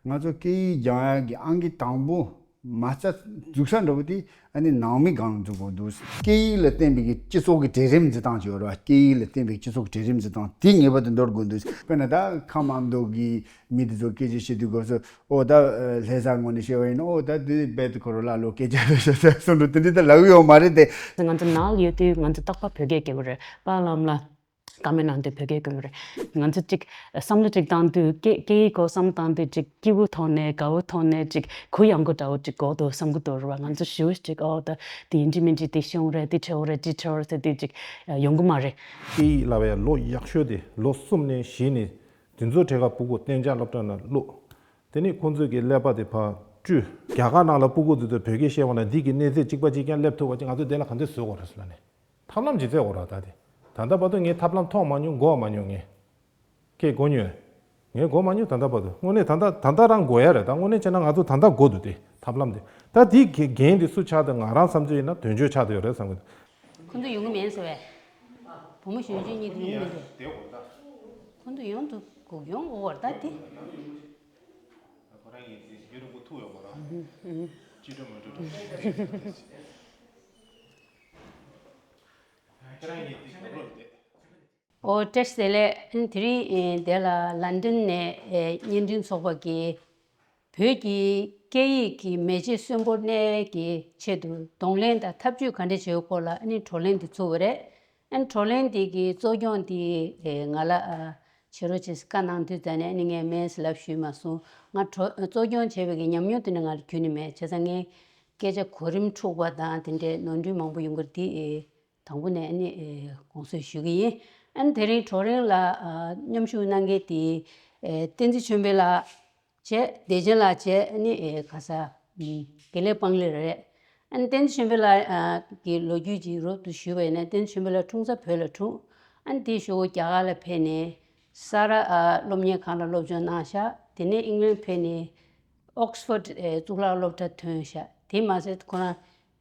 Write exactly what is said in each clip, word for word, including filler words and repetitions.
ང་ཚོ་སྐད་ཡིག་སྦྱང་ཡག་གི་ཨང་ཀི་དང་པོ་མ་རྩ་འཛུགས་ས་འདྲ་བོ་དེ་ཨ་ནི་ནང་མི་སྒང་ལ་འཛུགས་དགོས་འདུག་སྐད་ཡིག་ལ་བརྟེན་པའི་གི་སྤྱི་ཚོགས་ཀྱི་གྲལ་རིམ་འཛིན་སྟངས་ཅིག་ཡོད་རེད་བ། སྐད་ཡིག་ལ་བརྟེན་པའི་སྤྱི་ཚོགས་ཀྱི་གྲལ་རིམ་འཛིན་སྟངས་དེ་ངེས་པར་དུ་འདོར་དགོས་འདུག་དཔེར་ན་ད་ཁམས་ཨ་མདོ་གི་མི་དེ་ཚོ་སྐད་ཆ་བཤད་དུས་སྐབས་སུ་ཨོ་ད་ལྷ་ས་ངོས་ནས་བཤད་པ་ཡིན་ན་ཨོ་ད་དེ་རྦད་དེ་ཁོ་རང་ལ་ལོ་སྐད་ཆ་ལ་ཤ་ཚ་སོང་འགྲོ་དེ་འདྲ་ད་ལབ་ཡོད་མ་རེད་དེ། ང་ཚོ་ནང་ལ་ཡོད་དུས་ང་ཚོ་རྟག་པར་བོད་སྐད་སྐྱོན་གྱི་རེད། པཱ་ལགས་ལ་བཀའ་མོལ་གནང་དུས་བོད་སྐད་སྐྱོན་གྱི་རེད། ང་ཚོ་ཅིག་བསམ་བློ་ཅིག་བཏང་དུས་སྐད་སྐད་ཡིག་སྐོར་བསམ་བཏང་དུས་ཅིག་སྐྱིད་པོ་ཐོག་ནས་དགའ་བོ་ཐོག་ནས་ཅིག་གུ་ཡངས་པོ་འདྲ་བོ་ཅིག་དགོས་འདུག་བསམ་གྱི་འདུག་རེད་བ། ང་ཚོ་ཞེ་པོ་ཅིག་ཨོ་ད་དེ་ཡིན་གཅིག་མིན་གཅིག་དེ་ཤེས་ཡོང་རེད། དེ་བྱེད་འོ་རེད། དེ་བྱེད་འོ་རེད་ཟེར་དུས་ཅིག་ཡོང་གི་མ་རེད། སྐད་ཡིག་བསླབ་ཡ་ལོ་ཡག་ཤོས་དེ་ལོ་གསུམ་ནས་བཞི་ནས་དེ་ཚོ་གྲས་ཀ་སྤུ་གུ་གཏན་འཇགས་སློབ་གྲྭ་ནང་བླུགས། དེ་ནས་ཁོང་ཚོས་ཀྱི་ཀླད་པ་དེ་ཕར་བཀྲུས། རྒྱ་གར་ནང་ལ་སྤུ་གུ་དེ་ཚོ་བོད་སྐད་བཤད་པ་ན་འདི་གི་གནས་ཚད་གཅིག་པ་གཅིག་རྐྱང་སླེབས་ཐུབ་པ་ཅིག་ང་ཚོས་དེ་ལ་ག་འདྲས་བཟོ་དགོས་རེད་ཟེར་ལབ་ནས་ཐབས་ལམ་ཅིག་བཙལ་དགོས་རེད། ད་དེ་ད་ལྟ་བར་དུ་ངས་ཐབས་ལམ་མཐོང་མ་མྱོང་། གོ་མ་མྱོང་། ངས་ཁྱེད་གོ་མྱོང་། ངས་གོ་མ་མྱོང་། ད་ལྟ་བར་དུ་དངོས་གནས་ད་ལྟ་ད་ལྟ་རང་གོ་ཡ་རེད། ད་དངོས་གནས་བྱས་ན་ང་ཚོ་ད་ལྟ་གོ་འདུག་དེ་ཐབས་ལམ་དེ་ད་དེའི་འགན་དེ་སུ་ཆགས་འདུག་ང་རང་བསམ་ཚུལ་ཡིན་ན་དོན་གཅོད་ཆགས་བསྡད་ཡོད་རེད་བསམ་གི་འདུག་ཁོ་ཚོ་ཡོང་གི་མིན་ཟེར་བས། བུ་མོ་གཞོན་གཞོན་གཉིས་དེ་ཡོང་གི་མིན་ཟེར། ཁོ་ཚོ་ཡོང་དུ་གུག་ཡོང་དགོས་བར་ད་དེ། ཁོ་རང་གིས་དེ་ཡུན་རིང་པོ་ཐུག་ཡོད་མ་རེད། ཅི་འདྲ་མི་འདྲ་འདྲ་ཅི་རེད། ཁྱེད་རང་གིས་དེ་ག་རེ་བསྡད། ཨོ་བཀྲ་ཤིས་བདེ་ལེགས། ཨ་ནི་དེ་རིང་ཨེ་འདི་ལ་ལན་ཌན་ནས་ཨེ་བརྙན་འཕྲིན་ཚོགས་པ་གིས་བོད་ཀྱི་སྐད་ཡིག་གི་མེ་ལྕེ་གསོན་པོར་གནས་ཀྱི་ཆེད་དུ་གདོང་ལེན་དང་ཐབས་ཇུས་ག་འདྲ་བྱེད་དགོས་སྐོར་ལ་ཨ་ནི་བགྲོ་གླེང་འདི་ཚུགས་པ་རེད། ཨ་ནི་བགྲོ་གླེང་འདི་གི་གཙོ་སྐྱོང་འདི་ཨེ་ང་ལ་ཨ་བྱེད་རོགས་བྱེད་ཟེར་བཀའ་གནང་དུས་ཙམ་ནས་ཨ་ནི་ངས་མེད་ཟེར་ལབ་ཞུས་མ་སོང་། ང་བགྲོ་གཙོ་སྐྱོང་བྱས་པའི་གི་ཉམས་མྱོང་དེ་འདྲ་ང་ལ་ཁྱོན་ནས་མེད། བྱས་ཙང་ངས་སྐད་ཆ་གོ་རིམ་འཁྲུགས་པ་དང་དེ་འདྲའི་ནོར་འཁྲུལ་མང་པོ་ཡོང་གི་རེད། འདི་ཨེ། དང་པོ་ནས་ཨ་ནི་ཨེ་དགོངས་སེལ་ཞུ་གི་ཡིན། ཨ་ནི་དེ་རིང་བགྲོ་གླེང་ལ་ཨ་མཉམ་ཞུགས་གནང་མཁན་དེ་ཨེ་བསྟན་འཛིན་ཆོས་འཕེལ་ལགས་བྱས། བདེ་ཆེན་ལགས་བྱས། ཨ་ནི་ཨེ་ག་ས་ཨམ་དགེ་ལེགས་པང་ལེ་རེད། ཨ་ནི་བསྟན་འཛིན་ཆོས་འཕེལ་ལགས་ཨ་གི་ལོ་རྒྱུས་ཀྱི་རོབ་ཏུ་ཞུས་པ་ཡིན་ན། བསྟན་འཛིན་ཆོས་འཕེལ་ལགས་འཁྲུངས་ས་བོད་ལ་འཁྲུངས། ཨ་ནི་དེའི་གཞུག་གུ་རྒྱ་གར་ལ་ཕེབས་ནས་ས་ར་ཨ་སློབ་གཉེར་ཁང་ལ་སློབ་སྦྱོང་གནང་ཤག་དེ་ནས་ཨིང་ལན་ཕེབས་ནས་ཨོག་སི་ཕོར་ཌི་ཨེ་གཙུག་ལག་སློབ་གྲྭ་ཐོན་ཤག་དེ་མ་ཟད་ཁོ་རང་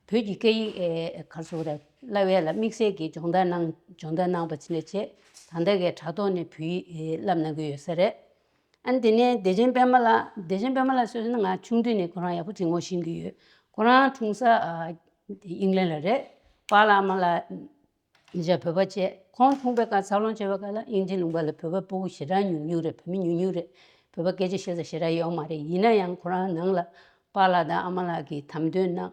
བོད་ཀྱི་སྐད་ཡིག་ཨེ་ག་རེ་ཟེར་དགོས་རེད། བསླབ་ཡས་ལ་དམིགས་བསལ་གྱི་སྦྱོང་བརྡར་གནང་སྦྱོང་བརྡར་གནང་བ་ཅིག་ལས་བྱས། ད་ལྟ་གའི་དྲ་ཐོག་ནས་བོད་ཡིག་ཨེ་བསླབ་གནང་གི་ཡོད་ས་རེད། ཨ་ནི་དེ་ནས་བདེ་ཆེན་པད་མ་ལགས། བདེ་ཆེན་པད་མ་ལགས་སུ་ཡིན་ན་ང་ཆུང་དུས་ནས་ཁོ་རང་ཡག་པོ་ཅིག་ངོ་ཤེས་ཀྱི་ཡོད། ཁོ་རང་འཁྲུངས་ས་ཨ་ཨིང་ལན་ལ་རེད། པཱ་ལགས་ཨ་མ་ལགས་ཇ་བོད་པ་བྱས། ཁོང་འཁྲུངས་པའི་སྐབས་འཚར་ལོངས་བྱས་པའི་སྐབས་ལ་དབྱིན་ཇི་ལུང་པ་ལ་བོད་པ་སྤུ་གུ་ཞེ་དྲག་ཉུང་ཉུང་རེད། བོད་མི་ཉུང་ཉུང་རེད། བོད་པ་སྐད་ཆ་བཤད་ས་ཞེ་དྲག་ཡོད་མ་རེད། ཡིན་ན་ཡང་ཁོ་རང་ནང་ལ་པཱ་ལགས་དང་ཨ་མ་ལགས་ཀྱིས་དམ་དོན་གནང་།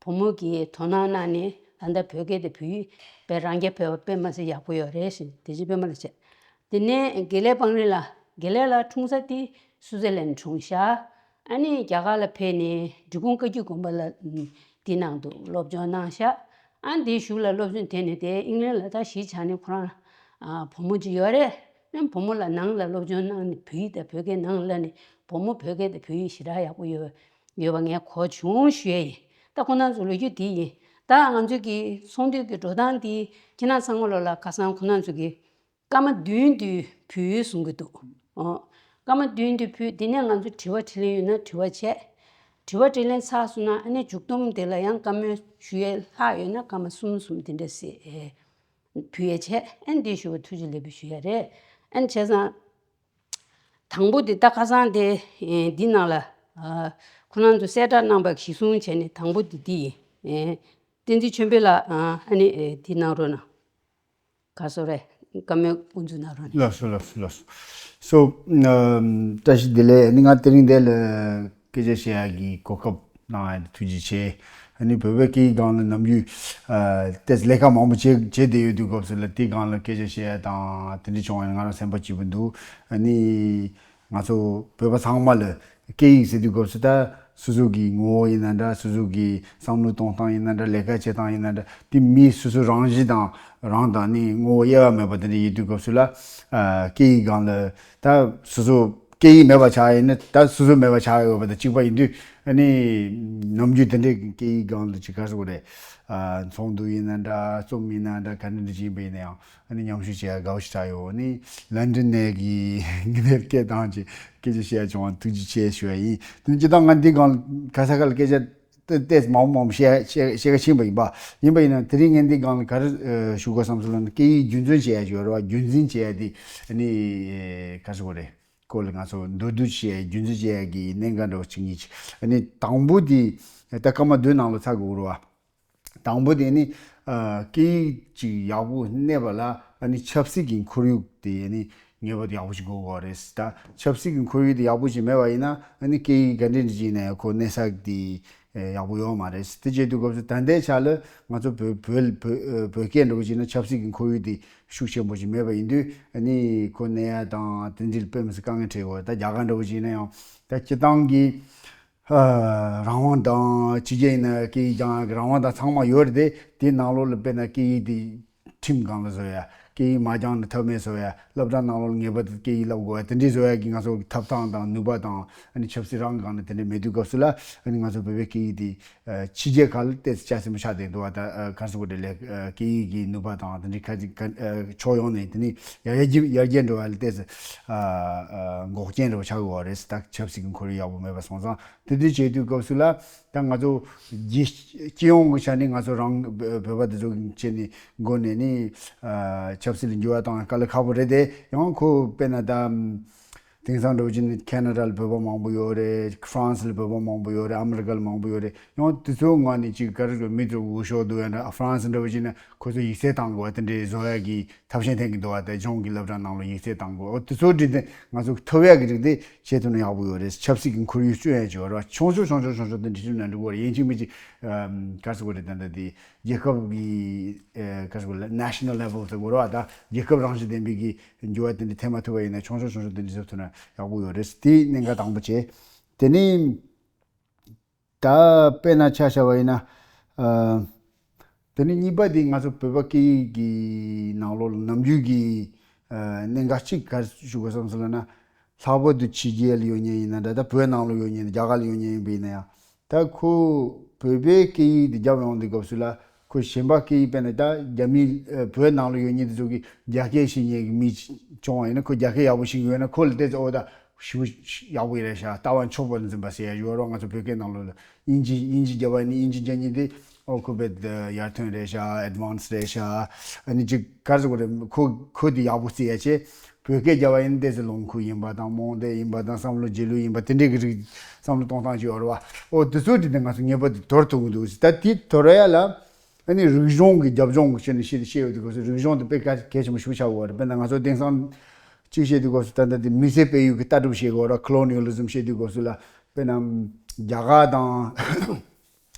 བུ་མོ་གིས་དོ་སྣང་གནང་ནས་ད་ལྟ་བོད་སྐད་དང་བོད་ཡིག་དཔེ་རང་རྐྱ་བོད་པ་དཔེ་མ་སྲིད་ཡག་པོ་ཡོད་རེད་ཟེར་བདེ་ཆེན་པད་མ་ལགས་བྱས། དེ་ནས་དགེ་ལེགས་པང་རི་ལགས། དགེ་ལེགས་ལགས་འཁྲུངས་ས་དེ་སུའུ་ཙེར་ལན་འཁྲུངས་ཤག་ཨ་ནི་རྒྱ་གར་ལ་ཕེབས་ནས་འབྲི་གུང་བཀའ་བརྒྱུད་དགོན་པ་ལ་ཨ་དེ་ནང་དུ་སློབ་སྦྱོང་གནང་ཤག་ཨ་ནི་དེའི་གཞུག་ལ་སློབ་སྦྱོང་དེ་ནས་དེ་ཨིང་ལན་ལ་ད་གཞིས་ཆགས་ནས་ཁོ་རང་ཨ་བུ་མོ་ཅིག་ཡོད་རེད། ཨ་ནི་བུ་མོ་ལ་ནང་ལ་སློབ་སྦྱོང་གནང་ནས་བོད་ཡིག་དང་བོད་སྐད་ནང་ལ་བསླབས་ནས་བུ་མོ་བོད་སྐད་དང་བོད་ཡིག་ཞེ་དྲག་ཡག་པོ་ཡོད་ཡོད་པ་ངས་གོ་བྱུང་ཞུ་ཡས་ཡིན། ད་ཁོ་རང་ཚོ་ལོ་རྒྱུས་དེ་ཡིན། ད་ང་ཚོ་གི་ཚོགས་འདུ་གི་འགྲོ་སྟངས་དེ་ཁྱེད་རང་ཚང་མ་ལོ་ལ་ཁ་སང་ཁོ་རང་ཚོ་གི་སྐར་མ་བདུན་དུ་ཕུལ་གསུང་གི་འདུག་ཨོ། སྐར་མ་བདུན་དུ་ཕུལ། དེ་ནས་ང་ཚོ་དྲི་བ་དྲིས་ལན་ཡོད་ན་དྲི་བ་བྱས། དྲི་བ་དྲིས་ལན་ཚར་སོང་ན་ཨ་ནི་མཇུག་སྡོམ་དེ་ལ་ཡང་བཀའ་མོལ་ཞུ་ཡས་ལྷག་ཡོད་ན་སྐར་མ་གསུམ་གསུམ་དེ་འདྲ་ཟེར་ཕུལ་ཡས་བྱས། ཨ་ནི་དེའི་གཞུག་གུ་ཐུགས་རྗེ་ལེགས་འབུལ་ཞུ་ཡས་རེད། ཨ་ནི་བྱས་ཙང་དང་པོ་དེ་ད་ཁ་སང་དེ་འདི་ནང་ལ་ཁོ་རང་ཚོ་གསལ་བསྒྲགས་གནང་པ་གཞི་བཟུང་བྱས་ནས་དང་པོ་དེ་འདི་ཡིན། བསྟན་འཛིན་ཆོས་འཕེལ་ལགས་ཨ་ནི་འདི་གནང་རོགས་གནང་། ག་སོ་རེད། བཀའ་མོལ་དབུ་འཛུགས་གནང་རོགས་གནང་། ལགས་སོ་ལགས་སོ་ལགས་སོ། སོ། ཨམ། བཀྲ་ཤིས་བདེ་ལེགས། ཨ་ནི་ང་དེ་རིང་འདི་ལ་སྐད་ཆ་བཤད་ཡག་གི་གོ་སྐབས་གནང་ཡ་ཐུགས་རྗེ་ཆེ། ཨ་ནི་བོད་པའི་སྐད་ཡིག་སྒང་ལ་ནམ་རྒྱུན་ཨ་ཏོག་ཙམ་ལས་ཀ་མང་པོ་བྱེད་བྱེད་བསྡད་ཡོད་དུས་སྐབས་སུ་ལ་དེ་སྒང་ལ་སྐད་ཆ་བཤད་ཡ་དང་དེ་འདྲ་བྱུང་བ་ཡིན་ན་ང་རང་སེམས་པ་སྐྱིད་པོ་འདུག་ཨ་ནི། ང་ཚོ་བོད་པ་ཚང་མ་ལ་སྐད་ཡིག་ཟེར་དུས་སྐབས་སུ་ད་སོ་སོ་གི་ངོ་བོ་ཡིན་ན་འདྲ། སོ་སོ་གི་བསམ་བློ་གཏོང་སྟངས་ཡིན་ན་འདྲ། ལས་ཀ་བྱེད་སྟངས་ཡིན་ན་འདྲ། དེ་མི་སོ་སོ་རང་བཞིན་དང་རང་དང་ནི་ངོ་བོ་དབྱེ་བ་མེད་པ་དེ་འདྲ་ཡིན་དུས་སྐབས་སུ་ལ་ཨ་སྐད་ཡིག་སྒང་ལ་ད་སོ་སོ་སྐད་ཡིག་མེད་པ་ཆགས་ཡིན་ན་ད་སོ་སོ་མེད་པ་ཆགས་ཡོད་པ་དང་གཅིག་པ་ཡིན་དུས། ཨ་ནི་ནམ་རྒྱུན་དེ་འདྲའི་སྐད་ཡིག་སྒང་ལ་ཅིག་ག་རེ་ཟེར་དགོས་རེད། ཨ་ཚོགས་འདུ་ཡིན་ན་འདྲ། རྩོམ་ཡིན་ན་འདྲ། ག་འདྲ་འདྲ་ཅིག་ཡིན་པ་ཡིན་ན་ཡང་། ཨ་ནི་མཉམ་ཞུགས་བྱེད་ཡ་དགའ་པོ་ཞིག་ཆགས་ཡོད། ཨ་ནི་ལན་ཌན་ནས་ཀྱི་ངེད་སྐད་བཏང་བྱས་སྐད་ཆ་བཤད་བྱུང་བ་ཐུགས་རྗེ་ཆེ་ཞུ་བ་ཡིན། དེ་ནི་སྤྱིར་བཏང་ང་འདི་སྒང་ག་ས་ག་ལ་སྐད་ཆ་ཏོག་ཙམ་མང་པོ་མང་པོ་བཤད་བཤད་བཤད་ག་ཕྱིན་པ་ཡིན་པ། ཡིན་པ་ཡིན་ན་དེ་རིང་ངས་འདི་སྒང་ལ་ག་རེ་ཞུ་དགོས་བསམ་སོང་ལབ་ན། སྐད་ཡིག་རྒྱུན་འཛིན་བྱེད་ཡ་ཞིག་ཡོད་རེད་བ། རྒྱུན་འཛིན་བྱེད་ཡ་དེ་ཨ་ནི་ག་རེ་ཟེར་དགོས་རེད། སྐོར་ལ་ང་ཚོ་མདོར་བསྡུས་བྱས་རྒྱུན་འཛིན་བྱེད་ཡ་གི་གནད་འགག་འདྲ་བོ་གཅིག་གཉིས་ཅིག་ཨ་ནི་དང་པོ་དེ་ད་སྐར་མ་བདུན་ནང་ལ་ཚར་དགོས་རེད་བ། དང་པོ་དེ་ནི་ཨ་སྐད་ཡིག་ཅིག་ཡག་པོ་གནས་པ་ལ་ཨ་ནི་ཆབ་སྲིད་ཀྱི་ཁོར་ཡུག་དེ་ཨ་ནི་ངེས་པར་དུ་ཡག་པོ་ཞིག་དགོས་དགོས་རེད། ད་ཆབ་སྲིད་ཀྱི་ཁོར་ཡུག་དེ་ཡག་པོ་ཞིག་མེད་པ་ཡིན་ན་ཨ་ནི་སྐད་ཡིག་ག་འདྲ་འདྲ་ཅིག་ཡིན་ན་ཡང་ཁོ་གནས་ས་དེ་ཡག་པོ་ཡོད་མ་རེད། དེ་བྱེད་དུས་སྐབས་སུ་ད་ལྟའི་ཆ་ལ་ང་ཚོ་བོད་བོད་བོད་བོད་སྐད་འདྲ་བོ་བྱས་ན་ཆབ་སྲིད་ཀྱི་ཁོར་ཡུག་དེ་ཤུགས་ཆེན་པོ་ཞིག་མེད་པ་ཡིན་དུས་ཨ་ནི་ཁོ་གནས་ཡ་དང་དེ་འདྲའི་དཔེ་མི་སྲིད་དཀའ་ངལ་འཕྲད་ཡོད། ད་རྒྱ་གར་འདྲ་བོ་བྱས་ན་ཡང་ད་སྤྱི་བཏང་གི་ཨ་རང་དབང་དང་ཕྱི་རྒྱལ་ཡིན་ན་སྐད་ཡིག་སྦྱང་ཡག་གི་རང་དབང་དང་ཚང་མ་ཡོད་རེད་དེ། དེའི་ནང་ལོགས་ལ་དཔེར་ན་སྐད་ཡིག་དེ་ཁྲིམས་སྒང་ལ་བཟོ་ཡ། སྐད་ཡིག་མ་སྦྱངས་ན་ཐབས་མེད་བཟོ་ཡ། སློབ་གྲྭ་ནང་ལོགས་ལ་ངེས་པར་དུ་སྐད་ཡིག་བསླབ་དགོས་ཡ། དེ་འདྲའི་བཟོ་ཡ་གི་ང་ཚོ་ཐོབ་ཐང་དང་ནུས་པ་དང་ཨ་ནི་ཆབ་སྲིད་རང་སྒང་ལ་དེ་འདྲའི་མེད་དུས་སྐབས་སུ་ལ་ཨ་ནི་ང་ཚོ་བོད་པའི་སྐད་ཡིག་དེ་ཨ་ཕྱི་རྒྱལ་ཁག་ལ་ཏོག་ཙམ་ཆ་ཚང་པོ་ཆགས་བསྡད་འདུག་བ། ད་ཨ་ག་རེ་ཟེར་དགོས་རེད། ལས་ཨ་སྐད་ཡིག་གི་ནུས་པ་དང་དེ་འདྲའི་ཁ་ཅིག་ཁ་ཨ་ཕྱོགས་ཡོངས་ནས་དེ་ནི་ཡར་ཡར་རྒྱས་ཡར་རྒྱས་འགྲོ་བ་ལ་ཏོག་ཙམ་ཨ་ཨ་འགོག་རྐྱེན་འདྲ་བོ་ཆགས་ཀྱི་ཡོད་རེད། ད་ཆབ་སྲིད་ཀྱི་ཁོར་ཡུག་ཡག་པོ་མེད་པ་སོང་ཙང་། དེ་དུས་བྱེད་དུས་སྐབས་སུ་ལ་ད་ང་ཚོ་རྒྱལ་སྤྱི་ཡོངས་ཀྱི་ཆ་ནས་ང་ཚོ་རང་བོད་པ་དེ་ཚོ་གི་ཆེད་ནས་འགོ་ནས་ནི་ཨ་ཆབ་སྲིད་ལ་འགྱུར་བ་བཏང་དཀའ་ལས་ཁག་པོ་རེད་དེ། ཡང་ཁོ་དཔེར་ན་ད་དེང་སང་འདྲ་བོ་བྱས་ན་ཁེ་ན་ཌ་ལ་བོད་པ་མང་པོ་ཡོད་རེད། ཧྥ་རན་སི་ལ་བོད་པ་མང་པོ་ཡོད་རེད། ཨ་མི་རི་ཀ་ལ་མང་པོ་ཡོད་རེད། ཡང་དེ་ཚོའི་ངོས་ནས་ཅིག་ག་རེ་ཟེར། མི་ཚོ་འུ་ཤོག་འདུག་ཡ་འདྲ། ཧྥ་རན་སི་འདྲ་བོ་བྱས་ན་ཁོ་ཚོ་ཡིག་ཚད་བཏང་དགོས་པ་དེ་འདྲའི་བཟོ་ཡ་གི་ཐབས་ཤེས་འཐེན་གྱི་འདུག་བ། དེ་གཞུང་གི་སློབ་གྲྭ་ནང་ལ་ཡིག་ཚད་བཏང་དགོས། འོ་དེ་ཚོ་འདྲ་དེ་ང་ཚོ་ཐུབ་ཡ་གི་རིགས་དེ་བྱེད་ཐུབ་ན་ཡག་པོ་ཡོད་རེད། ཆབ་སྲིད་ཀྱི་ཁོར་ཡུག་སྐྱོན་ཡ་ཅིག་ཡོད་རེད་བ། ཆུང་ཆུང་ཆུང་ཆུང་ཆུང་ཆུང་དེ་འདྲ་བྱེད་ཐུབ་ན་འགྲིག་གི་རེད། ཡིན་གཅིག་མིན་གཅིག་ཨམ་ག་རེ་ཟེར་དགོས་རེད། ད་ལྟ་དེ་རྒྱལ་ཁབ་ཀྱི་ཨ་ག་རེ་ཟེར་དགོས་རེད། ནེ་ཤ་ནལ་ལེ་ཝལ་དུ་དགོས་རེད་བ། ད་རྒྱལ་ཁབ་རང་བཞིན་ལྡན་པའི་གི་འགྱུར་བ་དེ་འདྲ་ཐེབས་མ་ཐུབ་པ་ཡིན་ན་ཆུང་ཆུང་ཆུང་ཆུང་དེ་འདྲ་བྱེད་ཐུབ་ན་ཡག་པོ་ཡོད་རེད། དེ་གནད་འགག་དང་པོ་བྱས། དེ་ནས། ད་དཔེར་ན་ཆ་བཞག་པ་ཡིན་ན། ཨ་དེ་ནས་གཉིས་པ་དེ་ང་ཚོ་བོད་པ་སྐད་ཡིག་གི་ནང་ལོགས་ལ་ནམ་རྒྱུན་གྱི་ཨ་གནད་འགག་གཅིག་ག་རེ་ཞུ་དགོས་བསམ་སོང་ལབ་ན། ལྷག་པར་དུ་ཕྱི་རྒྱལ་ལ་ཡོད་མཁན་ཡིན་ན་འདྲ། ད་བོད་ནང་ལ་ཡོད་མཁན་རྒྱ་གར་ལ་ཡོད་མཁན་ཡིན་པ་ཡིན་ན་ཡང་། ད་ཁོ་བོད་པའི་སྐད་ཡིག་དེ་རྒྱབ་ཡོང་དུས་སྐབས་སུ་ལ་ཁོ་གཞན་པ་སྐད་ཡིག་དཔེར་ན་ད་རྒྱ་མིའི་ཨ་བོད་ནང་ལ་ཡོད་མཁན་དེ་ཚོ་གིས་རྒྱ་སྐད་ཤེས་མཁན་གྱི་མི་བྱུང་བ་ཡིན་ན། ཁོ་རྒྱ་སྐད་ཡག་པོ་ཤེས་ཀྱི་ཡོད་ན་ཁོ་ལ་ཏོག་ཙམ་འོ་ད་ཞེ་པོ་ཡག་པོ་རེད་ཤག་ལྟ་བ་མཆོག་པར་འཛིན་པ་ཟེར་ཡ་ཡོད་རེད་བ། ང་ཚོ་བོད་སྐད་ནང་ལོགས་ལ་དབྱིན་ཇི་དབྱིན་ཇི་རྒྱབ་པ་ཡིན་ན་དབྱིན་ཇི་རྒྱག་མཁན་དེ་ཨོ་ཁོ་དཔེ་ཡར་ཐོན་རེད་ཤག་ཨེཌ་ཝན་སི་རེད་ཤག་ཨ་ནི་ཅིག་ག་རེ་ཟེར་དགོས་རེད། ཁོ་ཁོ་དེ་ཡག་པོ་བརྩི་ཡ་བྱས། བོད་སྐད་རྒྱབ་པ་ཡིན་ན་ཏོག་ཙམ་ལོངས་སྐུ་ཡིན་པ་དང་རྨོངས་དད་ཡིན་པ་དང་བསམ་བློ་རྗེས་ལུས་ཡིན་པ་དེ་འདྲའི་གི་རིགས་བསམ་བློ་གཏོང་སྟངས་ཅིག་ཡོད་རེད་བ། ཨོ་དེ་ཚོ་དེ་དེ་ང་ཚོ་ངེས་པར་དུ་དོར་ཐུབ་ཀྱི་འདུག་ད་དེ་དོར་ཡ་ལ་ཨ་ནི་རིག་གཞུང་གི་རྒྱབ་ལྗོངས་ཀྱི་ཆ་ནས་བཤད་བཤད་ཡོང་དུས་སྐབས་སུ་རིག་གཞུང་དེ་དཔེ་གལ་གལ་ཆེན་པོ་ཞེ་པོ་ཆགས་ཡོད་རེད། དཔེར་ན་ང་ཚོ་དེང་སང་གཅིག་བཤད་དུས་སྐབས་སུ་ད་ལྟ་དེ་མི་སེར་སྤེལ་ཡུལ་གྱི་ལྟ་གྲུབ་བཤད་དགོས་རེད། ཁོ་ལོ་ནི་ཡལ་ཨི་ཛམ་བཤད་དུས་སྐབས་སུ་ལ་དཔེར་ན་རྒྱ་གར་དང་།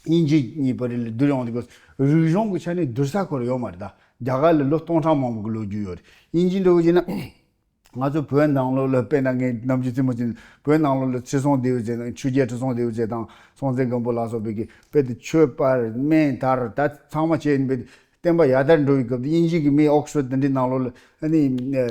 དབྱིན་ཇི་གཉིས་བར་ལ་བསྡུར་ཡོང་དུས་སྐབས་སུ་རིག་གཞུང་གི་ཆ་ནས་བསྡུར་ས་ཁོ་རང་ཡོད་མ་རེད། ད་རྒྱ་གར་ལ་ལོ་སྟོང་ཕྲག་མང་པོ་གི་ལོ་རྒྱུས་ཡོད་རེད། དབྱིན་ཇི་འདྲ་བོ་བྱས་ན་ང་ཚོ་བོད་ནང་ལོགས་ལ་དཔེར་ན་ངས་ནམ་རྒྱུན་རྩེད་མོ་རྩེ་ན་བོད་ནང་ལོགས་ལ་ཁྲི་སྲོང་ལྡེའུ་བཙན་དང་ཆོས་རྒྱལ་ཁྲི་སྲོང་ལྡེའུ་བཙན་དང་སྲོང་བཙན་སྒམ་པོ་ལ་སོགས་པའི་གི་དཔེ་དེ་ཆོས་པར་སྨན་དར་ད་ཚང་མ་བྱས་ནས་བསྟན་པ་ཡར་དར་འགྲོ་བའི་སྐབས་དེ་དབྱིན་ཇི་གི་མི་ཨོག་སི་ཕོར་ཌི་དེ་འདྲའི་ནང་ལོགས་ལ་ཨ་ནི་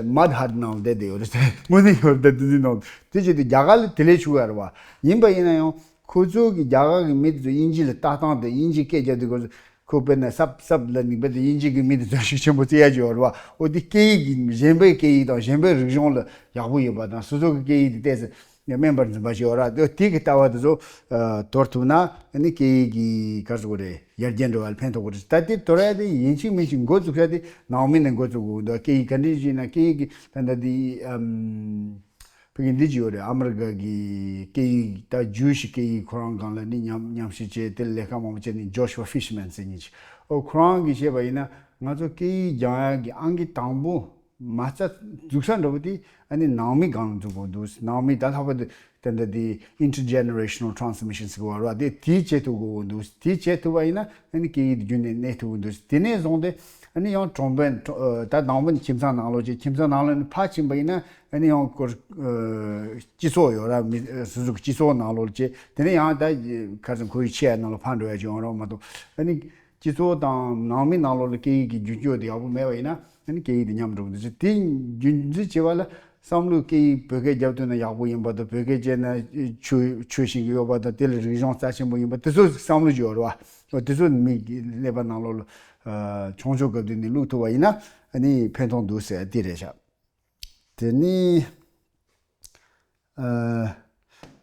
མ་ད་ཧཊ་ནང་ལ་བསྡད་བསྡད་ཡོད་རེད། དངོས་གནས་ཡོད་རེད། ད་དེ་འདྲའི་ནང་དེ་བྱས་དུས་རྒྱ་གར་ལ་དེ་ལས་ཆུང་བ་རེད་བ། ཡིན་པ་ཡིན་ན་ཡང་། ཁོ་ཚོ་གི་རྒྱ་གར་གི་མི་དེ་ཚོ་དབྱིན་ཇི་ལ་ལྟ་སྟངས་དེ་དབྱིན་ཇི་སྐད་རྒྱབ་དུས་ཁོ་ཚོ་ཁོ་དཔེར་ན་སབ་སབ་ལབ་ནས་དཔེ་དེ་དབྱིན་ཇི་གི་མི་དེ་ཚོ་ཤུགས་ཆེན་པོ་བརྩི་ཡ་ཅིག་ཡོད་རེད་བ། འོ་དེ་སྐད་ཡིག་གི་གཞན་པའི་སྐད་ཡིག་དང་གཞན་པའི་རིག་གཞུང་ལ་ཡག་པོ་ཡོད་པ་དང་སོ་སོ་གི་སྐད་ཡིག་དེ་ཏོག་ཙམ་དམན་པར་འཛིན་པ་ཞིག་ཡོད་རེད། དེ་དེ་གི་ལྟ་བ་དེ་ཚོ་ཨ་དོར་ཐུབ་ན་ཨ་ནི་སྐད་ཡིག་གི་ག་རེ་ཟེར་དགོས་རེད། ཡར་རྒྱས་འགྲོ་བ་ལ་ཕན་ཐོགས་ཀྱི་རེད། ད་དེ་དོར་ཡ་དེ་ཡིན་གཅིག་མིན་གཅིག་འགོ་འཛུགས་ཡ་དེ་ནང་མི་ནས་འགོ་བཙུགས་དགོས་འདུག་སྐད་ཡིག་ག་འདྲ་ཞིག་ཡིན་ན་སྐད་ཡིག་གི་ད་ལྟ་དེ་ཨམ། ཕ་གི་འདི་ཅིག་ཡོད་རེད། ཨ་མི་རི་ཀ་གི་སྐད་ཡིག་ད་ཇུའི་ཤི་སྐད་ཡིག་ཁོ་རང་སྒང་ལ་ནི་མཉམ་མཉམ་ཞིབ་བྱས་དེ་ལས་ཀ་མང་པོ་བྱས་ནས་ཇོ་ཤུ་ཝ་ཧྥིཤ་མན་ཟེར་མཁན་ཅིག་ཨོ་ཁོ་རང་གིས་བཤད་པ་ཡིན་ན་ང་ཚོ་སྐད་ཡིག་སྦྱང་ཡག་གི་ཨང་ཀི་དང་པོ་མ་རྩ་འཛུགས་ས་འདྲ་པོ་དེ་ཨ་ནི་ནང་མི་སྒང་ལ་འཛུགས་དགོས་འདུག་ནང་མི་ད་ལྷག་པར་དུ་དེ་འདྲ་དེ་intergenerational transmission ཟེར་བ་རེད་བ། དེ་དེ་བྱེད་ཐུབ་དགོས་འདུག་དེ་བྱེད་ཐུབ་པ་ཡིན་ན་ཨ་ནི་སྐད་ཡིག་དེ་རྒྱུན་ནས་གནས་ཐུབ་ཀྱི་འདུག་དེ་ནས་བཟུང་སྟེ་ཨ་ནི་ཡང་གྲོང་པ་ད་དང་པོ་ནི་ཁྱིམ་ཚང་ནང་ལོགས་ཀྱི་ཁྱིམ་ཚང་ནང་ལོགས་ནས་ཕར་ཕྱིན་པ་ཡིན་ན། ཨ་ནི་ཡང་སྐོར་ཨ་སྤྱི་ཚོགས་ཡོད་ར། མི་ཨ་སོ་སོ་གི་སྤྱི་ཚོགས་ནང་ལོགས་བྱས། དེ་ནས་ཡང་ད་ཁ་སང་ཁོར་ཡུག་ཆེ་ཡ་ནང་ལ་ཕར་འགྲོ་ཡ་ཅིག་ཡོང་རོགས་མ་གཏོགས། ཨ་ནི་སྤྱི་ཚོགས་དང་ནང་མི་ནང་ལོགས་ལ་སྐད་ཡིག་གི་རྒྱུན་སྐྱོང་དེ་ཡག་པོ་མེད་པ་ཡིན་ན་ཨ་ནི་སྐད་ཡིག་དེ་ཉམས་འགྲོ་གི་འདུག་དེ་རྒྱུན་འཛིན་བྱེད་པ་ལ་བསམ་བློའི་སྐད་ཡིག་བོད་སྐད་རྒྱབ་ཐུབ་ན་ཡག་པོ་ཡིན་པ་དང་། བོད་སྐད་བྱས་ན་ཆོས་ཆོས་ཤེས་ཀྱི་ཡོད་པ་དང་། དེ་ལ་རིག་གཞུང་རྩ་ཆེན་པོ་ཡིན་པ་དེ་ཚོ་བསམ་བློ་ཅིག་ཡོད་རེད་བ། དེ་ཚོ་མི་གི་ཀླད་པ་ནང་ལོགས་ལ་ཨ་ཆུང་ཆུང་སྐབས་དུས་ནས་བླུག་ཐུབ་པ་ཡིན་ན་ཨ་ནི་ཕན་ཐོགས་འདུག་ཟེར་དེ་རེད་ཤག་དེ་ནི། ཨ།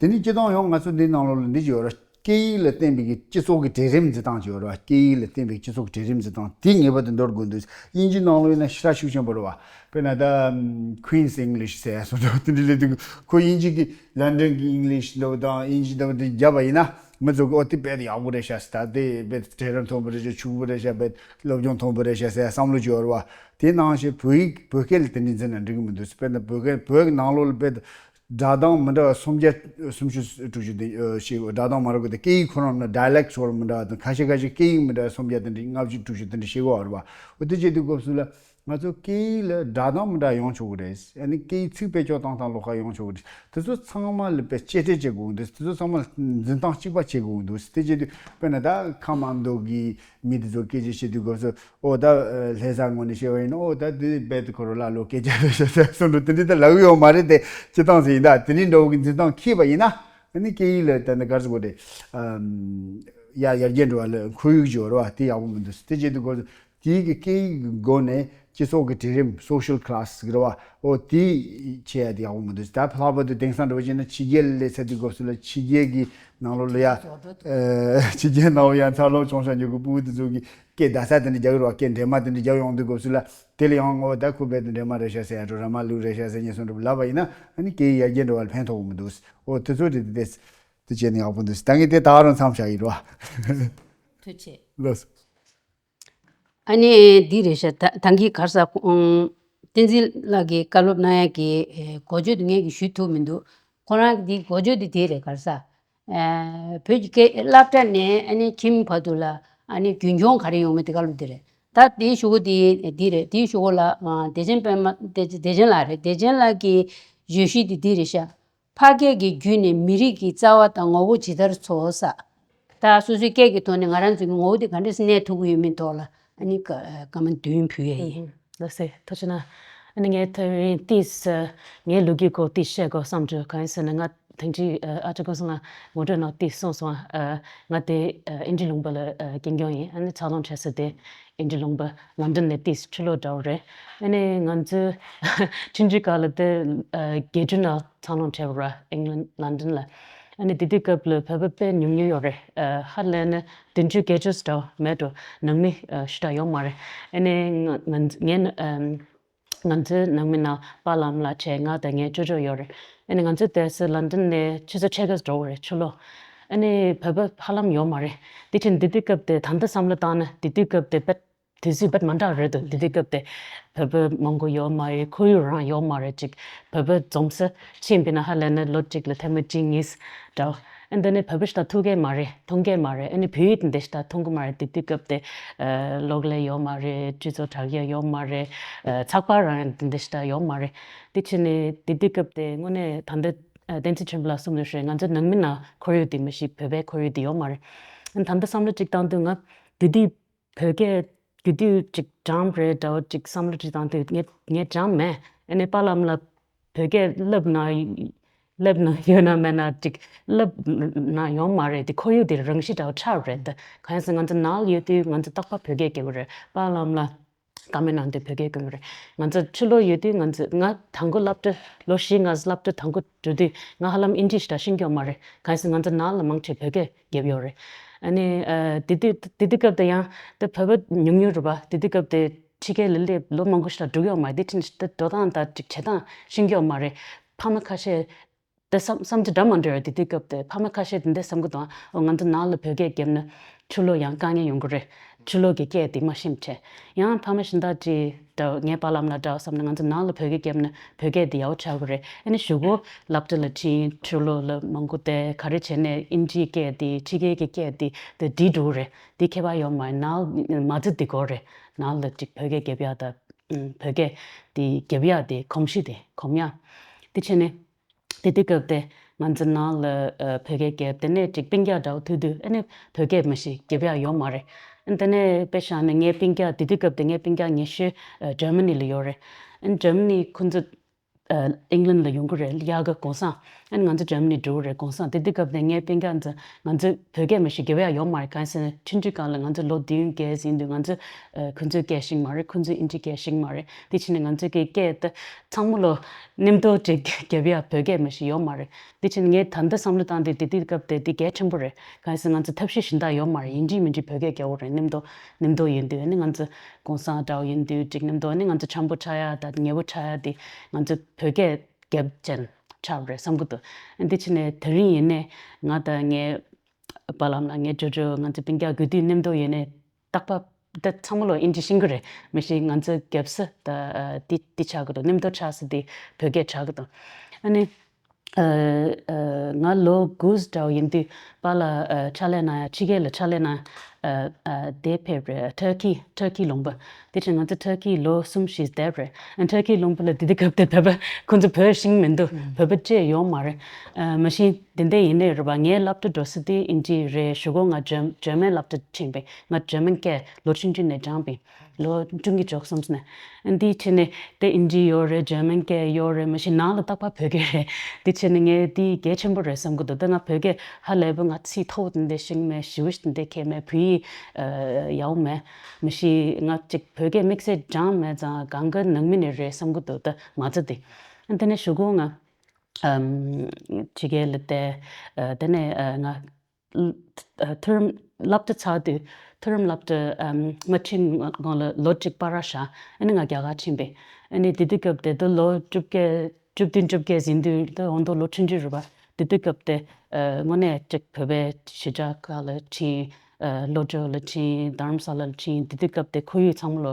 དེ་ནི་སྤྱིར་བཏང་ཡང་ང་ཚོ་འདི་ནང་ལོགས་ལ་འདི་ཅིག་ཡོད་རེད། སྐད་ཡིག་ལ་བརྟེན་པའི་གི་སྤྱི་ཚོགས་ཀྱི་གྲལ་རིམ་འཛིན་སྟངས་ཅིག་ཡོད་རེད་བ། སྐད་ཡིག་ལ་བརྟེན་པའི་སྤྱི་ཚོགས་ཀྱི་གྲལ་རིམ་འཛིན་སྟངས་དེ་ངེས་པར་དུ་འདོར་དགོས་འདུག་དབྱིན་ཇིའི་ནང་ལོགས་ཡིན་ན་ཞེ་དྲག་ཤུགས་ཆེན་པོ་རེད་བ། དཔེར་ན་ད་Queen's English ཟེར་ཡ་སོགས་འདྲ་བ་དེ་འདྲ་སླེབས་དུས། ཁོ་དབྱིན་ཇི་གི་ལན་ཌན་གི་ཨིང་ལིཤ་འདྲ་བོ་དང་དབྱིན་ཇི་འདྲ་བོ་དེ་བརྒྱབ་པ་ཡིན་ན། མི་ཚོ་གིས་ཨོ་དེ་དཔེ་ཡག་པོ་རེད་ཤག་ཟེར། ད་དེ་དཔེ་གྲལ་རིམ་མཐོན་པོ་རེད་ཤག་ཕྱུག་པོ་རེད་ཤག་དཔེ་སློབ་སྦྱོང་མཐོན་པོ་རེད་ཤག་ཟེར་ཡ་བསམ་བློ་ཅིག་ཡོད་རེད་བ། དེ་ནང་བཞིན་བོད་ཡིག་བོད་སྐད་ལ་དེ་འདྲ་འཛིན་ན་འགྲིག་གི་མི་འདུག་དཔེར་ན་བོད་སྐད་བོད་ནང་ལོགས་ལ་དཔེ་སྒྲ་གདངས་མི་འདྲ་བ་སུམ་བརྒྱ་སུམ་ཅུ་དྲུག་ཅུ་དེ་ཞིག་སྒྲ་གདངས་མ་འདྲ་བ་དེ། སྐད་ཡིག་ཁོ་རང་ནི་ཌའི་ལེག་ཊི་ཚོ་མི་འདྲ་བ་དང་། ཁ་ཤས་ཁ་ཤས་སྐད་ཡིག་མི་འདྲ་བ་སུམ་བརྒྱ་དེ་འདྲ་ལྔ་བཅུ་དྲུག་ཅུ་དེ་འདྲ་ཤེས་གི་ཡོད་རེད་བ། འོ་དེ་བྱེད་དུས་སྐབས་སུ་ལ། ང་ཚོ་སྐད་ཡིག་ལ་སྒྲ་གདངས་མི་འདྲ་ཡོང་ཆོག་གི་རེད། ཨ་ནི་སྐད་ཡིག་ཚིག་བེད་སྤྱོད་བཏང་སྟངས་ལོགས་ཀ་ཡོང་ཆོག་གི་རེད། དེ་ཚོ་ཚང་མ་ལ་དཔེ་གཅེས་སྤྲས་བྱེད་དགོས་ཀྱི་འདུག་དེ་ཚོ་ཚང་མ་ལ་འཛིན་སྟངས་གཅིག་པ་བྱེད་དགོས་ཀྱི་འདུག་དེ་བྱེད་དུས་དཔེར་ན་ད་ཁམས་ཨ་མདོ་གི་མི་དེ་ཚོ་སྐད་ཆ་བཤད་དུས་སྐབས་སུ། ཨོ་ད་ལྷ་ས་ངོས་ནས་བཤད་པ་ཡིན་ན། ཨོ་ད་དེ་རྦད་དེ་ཁོ་རང་ལ་ལོ་སྐད་ཆ་བཤད་ས་སོང་འགྲོ། དེ་འདྲ་ད་ལབ་ཡོད་མ་རེད་དེ། སྤྱིར་བཏང་ཟེར་ཡིན་ད། དེ་འདྲའི་འདྲ་བོ་གི་འཛིན་སྟངས་འཁྱེར་བ་ཡིན་ན། ཨ་ནི་སྐད་ཡིག་ལ་ད་ནི་ག་རེ་ཟེར་དགོས་རེད། ཨམ། ཡ་ཡར་རྒྱས་འགྲོ་བ་ལ་ཁོར་ཡུག་ཅིག་ཡོད་རེད་བ། དེ་ཡག་པོ་མི་འདུག་དེ་བྱེད་དུས་སྐབས་སུ། དེའི་གི་སྐད་ཡིག་གི་སྒོ་ནས་སྤྱི་ཚོགས་ཀྱི་གྲལ་རིམ། social class ཟེར་གི་རེད་བ། འོ་དེ་བྱེད་ཡ་དེ་ཡག་པོ་མི་འདུག་ད་ལྷག་པར་དུ་དེང་སང་འདྲ་བོ་བྱས་ན་ཕྱི་རྒྱལ་ལ་སླེབས་ཚར་དུས་སྐབས་སུ་ལ་ཕྱི་རྒྱལ་གྱི་ནང་ལོགས་ལ་ཡ། ཨ། ཕྱི་རྒྱལ་ནང་ལ་ཡ་འཚར་ལོངས་བྱུང་བཞག་རྒྱུ་གི་ཕྲུ་གུ་དེ་ཚོ་གིས་སྐད་རྡ་ས་དེ་འདྲ་རྒྱག་གི་རེད་བ། སྐད་འདྲེས་མ་དེ་འདྲ་རྒྱག་ཡོང་དུས་སྐབས་སུ་ལ། དེ་ལ་ཡང་འོ་ད་ཁོ་རྦད་དེ་འདྲེས་མ་རེད་ཤག་ཟེར་ཡ་འགྲོ། ར་མ་ལུག་རེད་ཤག་ཟེར་མཁན་སོགས་འདྲ་བོ་ལབ་པ་ཡིན་ན། ཨ་ནི་སྐད་ཡིག་ཡར་རྒྱས་འགྲོ་བ་ལ་ཕན་ཐོགས་གི་མི་འདུག་འོ་དེ་ཚོ་དེ་དེ་དེ་བྱས་ན་ཡག་པོ་འདུག་ད་ངས་དེ་ད་ག་རང་མཚམས་བཞག་ཡིན་རོ། ཐུགས་རྗེ་ཆེ། ལགས་སོ། ཨ་ནི་འདི་རེད་ཤག་ད་ད་གིན་ག་རེ་ཟེར། ཨུམ། བསྟན་འཛིན་ལགས་ཀྱིས་བཀའ་སློབ་གནང་ཡ་གི། ཨེ། འགོ་བརྗོད་དེ་ངས་ཀྱིས་ཞུ་ཐུབ་མི་འདུག་ཁོ་རང་གི་འདི་འགོ་བརྗོད་དེ་དེ་རེད། ག་རེ་ཟེར། ཨེ། བོད་ཀྱི་སྐད་སློབ་གྲྭ་ནས་ཨ་ནི་ཁྱིམ་བར་དུ་ལ་ཨ་ནི་རྒྱུན་འཁྱོངས་ག་རེ་ཡོང་མིན་དེ་བཀའ་སློབ་དེ་རེད། ད་དེའི་གཞུག་གུ་དེ་འདི་རེད། དེའི་གཞུག་གུ་ལ། ཨ། བདེ་ཆེན་པད་མ། བདེ་བདེ་ཆེན་ལགས་རེད། བདེ་ཆེན་ལགས་ཀྱི་བརྗོད་གཞི་དེ་འདི་རེད་ཤག་ཕ་སྐད་ཀྱི་བརྒྱུད་ནས་མི་རིགས་ཀྱི་རྩ་བ་དང་ངོ་བོ་ཇི་ལྟར་འཚོལ་ཟེར། ད་སོ་སོའི་སྐད་ཀྱི་ཐོག་ནས་ང་རང་ཚོའི་ངོ་བོ་དེ་ག་འདྲས་སེ་གནས་ཐུབ་ཀྱི་ཡོད་མེད་ཐོག་ལ་ཨ་ནི་བཀའ་བཀའ་མོལ་བདུན་ཕུལ་ཡས་ཡིན། ལགས་སེ། ཐུགས་རྗེ་གནང་། ཨ་ནི་ངས་ད་རིང་ཏིས་ངའི་ལོ་རྒྱུས་སྐོར་ཏིས་བཤད་དགོས་བསམ་འདུག་གང་ཡིན་ཟེར་ན། ང་དེང་ཅིག་ཨ་ཅག་ཀུན་བཟང་ལགས་ངོ་སྤྲོད་ནང་ཏིས་གསུངས་སོང་། ཨ། ང་དེ་ཨ་ཨིན་ཇི་ལུང་པ་ལ་ཨ་སྐྱེས་མགྱོགས་ཡིན། ཨ་ནི་འཚར་ལོངས་བྱས་ས་དེ་ཨིན་ཇི་ལུང་པ་ལོན་ཌོན་ནས་ཏིས་ཕྱི་ལོགས་འདྲ་བོ་རེད། ཨ་ནི་ང་ཚོའི་ཆུང་དུས་སྐབས་ལ་དེ་ཨ་རྒྱལ་སྤྱི་ནང་འཚར་ལོངས་བྱས་པ་རེད། ཨིང་ལན་ལོན་ཌོན་ལ། ཨ་ནི་དེ་དུས་སྐབས་ལ་བོད་པ་དཔེ་ཉུང་ཉུང་ཡོད་རེད། ཨ། ཧ་ལས་ནི་བདུན་ཅུ་བརྒྱད་ཅུ་འདྲ་བོ་མེད་འགྲོ། ནང་མི་ཨ་ཞེ་དྲག་ཡོད་མ་རེད། ཨ་ནི་ང་ང་ངའི་ཨམ། ང་ཚོའི་ནང་མི་ནང་པཱ་ལགས་ཨ་མ་ལགས་བྱས་ང་དང་ངའི་ཅོ་ཅོ་ཡོད་རེད། ཨ་ནི་ང་ཚོ་དེ་སང་ལོན་ཌོན་ནས་ཆུ་ཚོད་ཕྱེད་ཀ་འགྲོ་དགོས་རེད་ཕྱི་ལོགས། ཨ་ནི་བོད་པ་ཧ་ལམ་ཡོད་མ་རེད། དེ་ཕྱིན་དེ་དུས་སྐབས་དེ་ད་ལྟ་བསམ་བློ་བཏང་ན་དེ་དུས་སྐབས་དེ་དཔེ་དུས་ཚོད་དཔེ་མ་འདྲ་རེད་འདུག་དེ་དུས་སྐབས་དེ་བོད་པ་མང་པོ་ཡོད་མ་རེད། ཁོར་ཡུག་རང་ཡོད་མ་རེད། ཅིག་བོད་པ་འཛོམས་ས་ཕྱིན་པ་ཡིན་ན་ཧ་ལས་ན་ལོ་གཅིག་ལ་ཐེངས་མ་གཅིག་གཉིས་འདྲ། ཨ་འདི་ནས་བོད་པ་ཞིག་དང་ཐུག་གི་མ་རེད། མཐོང་གི་མ་རེད། ཨ་ནི་བོད་ཡིག་འདི་འདྲ་ཞིག་དང་མཐོང་གི་མ་རེད། དེ་དུས་སྐབས་དེ་ཨ་གློག་ཀླད་ཡོད་མ་རེད། སྤྱི་ཚོགས་དྲ་རྒྱ་ཡོད་མ་རེད། ཨ་ཚགས་པར་རང་འདི་འདྲ་ཞིག་ཡོད་མ་རེད། དེ་ཕྱིན་ནས་དེ་དུས་སྐབས་དེ་དངོས་གནས་ད་ལྟ་ཨ་བསྟན་འཛིན་ཆོས་འཕེལ་ལགས་གསུངས་དུས་ང་ཚོ་ནང་མི་ནང་ཁོར་ཡུག་དེ་མི་ཤེས། བོད་པའི་ཁོར་ཡུག་དེ་ཡོད་མ་རེད། ཨ་ནི་ད་ལྟ་བསམ་བློ་གཅིག་བཏང་དུས་ང་དེ་དུས་བོད་སྐད་དེ་དུས་ཅིག་སྦྱངས་རེད་འདྲ་བོ་ཅིག་བསམ་བློ་ཅིག་བཏང་དུས་ངས་ངས་སྦྱངས་མེད། ཨ་ནི་པཱ་ལགས་ཨ་མ་ལགས་བོད་སྐད་བསླབས་ན་བསླབས་ན་ཡོད་ན་མེད་ན་ཅིག་བསླབས་ན་ཡོད་མ་རེད། དེ་ཁོར་ཡུག་དེ་རང་བཞིན་འདྲ་བོ་ཆགས་རེད། གང་ཡིན་ཟེར་ང་ཚོ་ནང་ལ་ཡོད་དུས་ང་ཚོ་རྟག་པར་བོད་སྐད་རྒྱབ་ཀྱི་རེད། པཱ་ལགས་ཨ་མ་ལགས་བཀའ་མོལ་གནང་དུས་བོད་སྐད་རྒྱབ་ཀྱི་རེད། ང་ཚོ་ཕྱི་ལོགས་ཡོད་དུས་ང་ཚོ་ང་དང་པོ་སློབ་གྲྭ་ལོ་བཞི་ང་སློབ་གྲྭ་དང་པོ་འགྲོ་དུས་ང་ཧ་ལམ་ཨིན་ཇི་ཞེ་དྲག་ཤེས་ཀྱི་ཡོད་མ་རེད། གང་ཡིན་ཟེར་ང་ཚོ་ནང་ལ་མང་ཆེ་བོད་སྐད་རྒྱབ་ཡོད་རེད། ཨ་ནི་ཨ་དེ་དུས་དེ་དུས་སྐབས་དེ་ཡང་དེ་བོད་པ་ཉུང་ཉུང་རེད་པ། དེ་དུས་སྐབས་དེ་ཕྱི་རྒྱལ་ལ་སླེབས་ལོ་མང་པོ་ཞིག་ལ་འགྲོ་གི་ཡོད་མ་རེད། དེ་ཕྱིན་དེ་འགྲོ་སྟངས་དང་ཅིག་བྱེད་སྟངས་ཤེས་ཀྱི་ཡོད་མ་རེད། ཕ་མ་ཁ་ཤས་དེ་བསམ་བསམ་ཚུལ་འདྲ་མི་འདྲ་ཡོད། དེ་དུས་སྐབས་དེ་ཕ་མ་ཁ་ཤས་དེ་འདྲ་བསམ་གྱི་འདུག་ཨོ་ང་ཚོ་ནང་ལ་བོད་སྐད་རྒྱབ་ན་ཕྱི་ལོགས་ཡང་དཀའ་ངལ་ཡོང་གི་རེད། ཕྱི་ལོགས་ཀྱི་སྐད་དེ་མ་ཤེས་བྱས། ཡང་ཕ་མ་གཞན་དག་ཅིག་འདྲ་ངའི་པཱ་ལགས་ཨ་མ་ལགས་འདྲ་བསམ་ན་ང་ཚོ་ནང་ལ་བོད་སྐད་རྒྱབ་ན་བོད་སྐད་དེ་ཡག་པོ་ཆགས་ཀྱི་རེད། ཨ་ནི་གཞུག་གུ་སློབ་གྲྭ་ལ་ཕྱིན་ཕྱི་ལོགས་ལ་མང་པོ་བསྡད་ག་རེ་བྱས་ནས་ཨིན་ཇིའི་སྐད་དེ་ཕྱི་རྒྱལ་གྱི་སྐད་དེ་དེ་འདྲེས་འགྲོ་གི་རེད། དེ་ཁྱད་པར་ཡོད་མ་རེད། ནང་ལ་མ་རྩ་དེ་དགོས་རེད། ནང་ལ་ཅིག་བོད་སྐད་རྒྱབ་ཡག་དང་བོད་སྐད་དེ་རྒྱབ་ཡག་དེ་གོམས་གཤིས་དེ་གོམས་ཡག་དེ་བྱས་ནས། དེ་དུས་སྐབས་དེ་ང་ཚོ་ནང་ལ་ཨ་བོད་སྐད་རྒྱབ། དེ་ནས་ཅིག་སྤུན་ཀྱག་འདྲ་བོ་ཐུག་དུས་ཨ་ནི་བོད་སྐད་མ་གཞི་རྒྱབ་ཡག་ཡོད་མ་རེད། ཨ་ནི་དེ་ནས་དཔེ་བཞག་ན་ངའི་སྤུན་ཀྱག་དེ་དུས་སྐབས་དེ་ངའི་སྤུན་ཀྱག་ཉི་ཤུ་ཨ་ཇར་མ་ནི་ལ་ཡོད་རེད། ཨ་ནི་ཇར་མ་ནི་ཁོང་ཚོ་ཨ་ཨིང་ལན་ལ་ཡོང་གི་རེད། དབྱར་ཁ་གུང་སེང་ ཨ་ནི་ང་ཚོ་འཇར་མ་ནི་འགྲོ་གི་རེད། གུང་སེང་དེ་དུས་སྐབས་དེ་ངའི་སྤུན་ཀྱག་ཚོ་ང་ཚོ་བོད་སྐད་མ་ཤེས། རྒྱབ་ཡག་ཡོད་མ་རེད། གང་ཟེར་ན་ཆུང་དུས་སྒང་ལ་ང་ཚོ་ལོ་བདུན་བརྒྱད་ཟིན་དུས་ང་ཚོ་ཨ་ཁོ་ཚོའི་སྐད་ཤེས་མ་རེད། ཁོ་ཚོས་ཨིན་ཇིའི་སྐད་ཤེས་མ་རེད། དེ་བྱས་ནས་ང་ཚོའི་སྐད་སྐད་དེ་ཚང་མ་ལོ་མཉམ་དུ་ཅིག་རྒྱབ་ཡག་བོད་སྐད་མ་ཤེས་ཡོད་མ་རེད། དེ་བྱས་ནས་ངས་ད་ལྟ་བསམ་བློ་བཏང་དུས་དེ་དུས་སྐབས་དེ་དེ་གལ་ཆེན་པོ་རེད། གང་ཟེར་ང་ཚོ་ཐབས་ཤེས་གཞན་དག་ཡོད་མ་རེད། ཨིན་ཇི་མིན་འགྲིག་བོད་སྐད་རྒྱག་དགོས་རེད། མཉམ་དུ་མཉམ་དུ་ཡིན་དུས་ཨ་ནི་ང་ཚོ་གུང་སེང་འདྲ་བོ་ཡིན་དུས་ཅིག་མཉམ་དུ་ཨ་ནི་ང་ཚོ་འཆམ་པོ་ཆགས་ཡག་དང་ཉེ་པོ་ཆགས་ཡག་དེ་ང་ཚོ་བོད་སྐད་རྒྱབ་ཅན་ཆགས་པ་རེད་བསམ་གྱི་འདུག་འདི་ཕྱི་ནས་དེ་རིང་ཡིན་ནའི་ང་དང་ངའི་པཱ་ལགས་དང་ངའི་ཇོ་ཇོ་ང་ཚོ་སྤུན་ཀྱག་དགོས་དུས་མཉམ་དུ་ཡིན་ནའི་རྟག་པར་འདི་ཚང་མ་ལོ་ཨིན་ཇི་ཤེས་ཀྱི་རེད། མ་གཞི་ང་ཚོ་རྒྱབ་ས་ད་འདི་འདི་ཆགས་ཀྱི་འདུག་མཉམ་དུ་ཆགས་ས་འདི་བོད་སྐད་ཆགས་ཀྱི་འདུག་ཨ་ནི། ཨ་ཨ་ང་ལོ་དགུ་འདྲ་བོ་ཡིན་དུས་པཱ་ལགས་ཨ་ཕྱག་ལས་གནང་ཡག་ཕྱི་རྒྱལ་ལ་ཕྱག་ལས་གནང་ཨ་ཨ་དེ་ཕེབས་རེད། ཊར་ཀི་ཊར་ཀི་ལུང་པ། དེ་བཞིན་ང་ཚོ་ཊར་ཀི་ལོ་གསུམ་བཞི་བསྡད་རེད། ཨ་ཊར་ཀི་ལུང་པ་ལ་དེ་དུས་སྐབས་དེ་བོད་པ་ཁོང་ཚོ་བོད་ཤེས་མི་འདུག་བོད་པ་བཅས་ཡོད་མ་རེད། ཨ་མ་གཞི་དེ་འདྲ་ཡིན་ནའི་རེད་པ། ངའི་སློབ་གྲྭ་འགྲོ་ས་དེ་ཨིན་ཇི་རེད། གཞུག་གུ་ང་འཇར་འཇར་མན་སློབ་གྲྭ་ཕྱིན་པས། ང་འཇར་མན་སྐད་ལོ་ཆུང་ཆུང་ནས་སྦྱངས་པས། ལོ་ཆུང་གི་ཆོག་སོང་ཟེར་ནས། ཨ་འདི་བྱས་ནས་དེ་ཨིན་ཇི་ཡོད་རེད། འཇར་མན་སྐད་ཡོད་རེད། མ་གཞི་ནང་ལ་རྟག་པར་བོད་སྐད་རེད། དེ་བྱས་ནས་ངས་འདི་གལ་ཆེན་པོ་རེད་བསམ་གྱི་འདུག་ད་ང་བོད་སྐད་ཧ་ལས་པ་ང་ཚིག་མཐོ་པོ་དེ་འདྲ་ཤེས་མེད། ཞེ་པོ་ཞིག་དེ་འདྲ་མཁས་མེད། བོད་ཡིག་ཨ་ཡག་པོ་མེད། མ་གཞི་ང་ཅིག་བོད་སྐད་དམིགས་བསལ་སྦྱངས་མེད་ཙང་གང་ག་ནང་མི་ནས་རེད་བསམ་གྱི་འདུག་ད་མ་རྩ་དེ། ཨ་དེ་ནས་གཞུག་གུ་ང་ཨམ། ཕྱི་རྒྱལ་ལ་བསྡད། ཨ་དེ་ནས་ཨ་ང་མཐོ་རིམ་སློབ་གྲྭ་ཚར་དུས་མཐོ་རིམ་སློབ་གྲྭ་མ་ཕྱིན་སྔོན་ལ་ལོ་གཅིག་པར་བཞག་ཨ་ནི་ང་རྒྱ་གར་ཕྱིན་པས། ཨ་ནི་དེ་དུས་སྐབས་དེ་དུ་ལོ་བཅོ་བརྒྱད་བཅུ་བདུན་བཅོ་བརྒྱད་ཟིན་དུས་དུ་འོང་དུ་ལོ་ཆུང་ཆུང་རེད་པ། དེ་དུས་སྐབས་དེ་དངོས་གནས་ཅིག་བོད་པའི་གཞིས་ཆགས་ཁག་ལ་ཕྱིན། བློ་གྲོས་ལ་ཕྱིན། རྡ་རམ་ས་ལ་ལ་ཕྱིན། དེ་དུས་སྐབས་དེ་ཁོར་ཡུག་ཚང་མ་ལོ།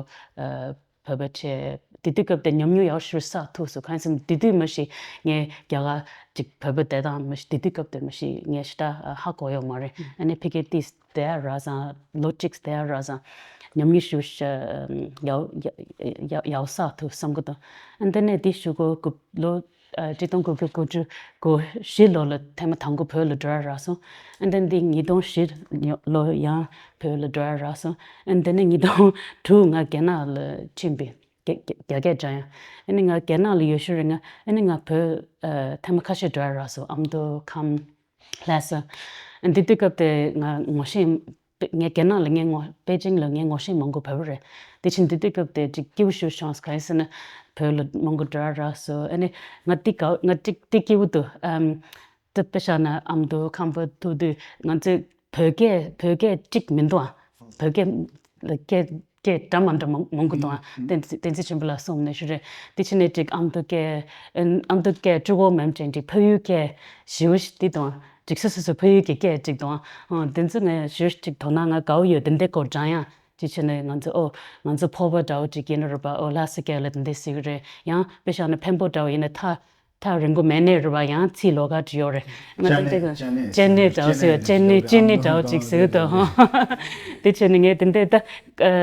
བོད་པ་བྱས། དེ་དུས་སྐབས་དེ་ཉམས་མྱོང་ཡག་ཤོས་བསགས་ཐུབ་སོང་། གང་ཡིན་ཟེར་ན་དེ་དུས་མ་གཞི་ངས་རྒྱ་གར་ཅིག་བོད་པ་བསྡད་སྟངས་མ་གཞི་དེ་དུས་སྐབས་དེ་མ་གཞི་ངས་ཞེ་དྲག་ཧ་གོ་ཡོད་མ་རེད། ཨ་ནི་ཕ་གིར་ཏོག་ཙམ་བསྡད་ཡག་རག་ཙང་ལོ་གཅིག་བསྡད་ཡག་རག་ཙང་ཉམས་མྱོང་ཞེ་པོ་ཅིག་ཡག་ཡག་ཡག་བསགས་ཐུབ་བསམ་གྱི་འདུག་ཨ་འདི་ནས་དེ་གཞུག་གུ་ལོ་ཆིག་སྟོང་དགུ་བརྒྱ་དགུ་བཅུ་གོ་བཞི་ལོ་ལ་ཐེངས་མ་དང་པོ་བོད་ལ་འགྲོ་ཡག་རག་སོང་། ཨ་འདི་འདི་ཉིས་སྟོང་བཞི་ལོ་ཡང་བོད་ལ་འགྲོ་ཡག་རག་སོང་། ཨ་འདི་ནས་ཉིས་སྟོང་དྲུག་ང་རྒྱ་ནག་ལ་ཕྱིན་པས། རྒྱ་རྒྱ་རྒྱ་སྐད་སྦྱང་ཡག་ཨ་ནི་ང་རྒྱ་ནག་ལ་ཡོད་ཤུལ་རིང་ང་ཨ་ནི་ང་བོད་ཨ་ཐེངས་མ་ཁ་ཤས་འགྲོ་ཡག་རག་སོང་། ཨ་མདོ་ཁམས་ལྷ་ས། ཨ་འདི་དུས་སྐབས་དེ་ང་ངོ་ཤེས་ངས་རྒྱ་ནག་ལ་ངས་ངོ་པེ་ཅིང་ལ་ངས་ངོ་ཤེས་མང་པོ་བོད་པ་རེད། དེ་བཞིན་འདི་དུས་སྐབས་དེ་ཅིག་སྐྱིད་པོ་ཞེ་པོ་བྱུང་སོང་། གང་ཡིན་ཟེར་ན་བོད་ལ་མང་པོ་འགྲོ་ཡག་རག་སོང་། ཨ་ནི་ང་འདི་ག་ང་ཅིག་འདི་སྐྱིད་པོ་འདུག་ཨམ། དེ་དཔེ་བཞག་ན་ཨ་མདོ་ཁམས་པ་ཐུག་དུས་ང་ཚོས་བོད་སྐད་བོད་སྐད་གཅིག་མི་འདུག་ཨ། བོད་སྐད་ལ་སྐད་སྐད་འདྲ་མ་འདྲ་མང་མང་པོ་འདུག་ཨ། བསྟན་བསྟན་འཛིན་ཆོས་འཕེལ་ལགས་གསུངས་ནས་ཞུ་རེད། དེ་ཕྱི་ནས་ཅིག་ཨ་མདོ་སྐད་ཨ་མདོ་སྐད་གཅིག་པོ་མིན་ཅིག་ཅིག་ཕ་ཡུལ་སྐད་ཞེ་པོ་ཞིག་འདི་འདུག་ཨ། ཅིག་སོ་སོ་སོ་ཕ་ཡུལ་གྱི་སྐད་ཅིག་འདུག་ཨ། དེ་ཚོ་ངས་ཞེ་པོ་ཅིག་དོ་སྣང་ང་དགའ་པོ་ཡོད། དེ་འདྲའི་སྐོར་སྦྱང་ཡག་ཅིག་བྱས་ནས་ང་ཚོ་ཨོ་ང་ཚོ་ཕོར་པ་འདྲ་པོ་ཅིག་ཡིན་ན་རེད་པ། ཨོ་ལྷ་ས་སྐད་ལ་དེ་འདྲ་ཟེར་གི་རེད། ཡང་དཔེ་བཞག་ན་འཕན་པོ་འདྲ་པོ་ཡིན་ན་ཐག་ཐག་རིང་པོ་མེད་ནའི་རེད་པ། ཡང་ཚིག་ལོགས་ཀ་ཅིག་ཡོད་རེད། ང་ཚོ་དེ་ག་ཅན་ནེ་འདྲ་པོ་ཟེར་བ་ཅན་ནེ་ཅན་ནེ་འདྲ་པོ་ཅིག་ཟེར་གི་འདུག་ཧོ། དེ་བྱས་ནས་ངས་དེ་འདྲ་ད་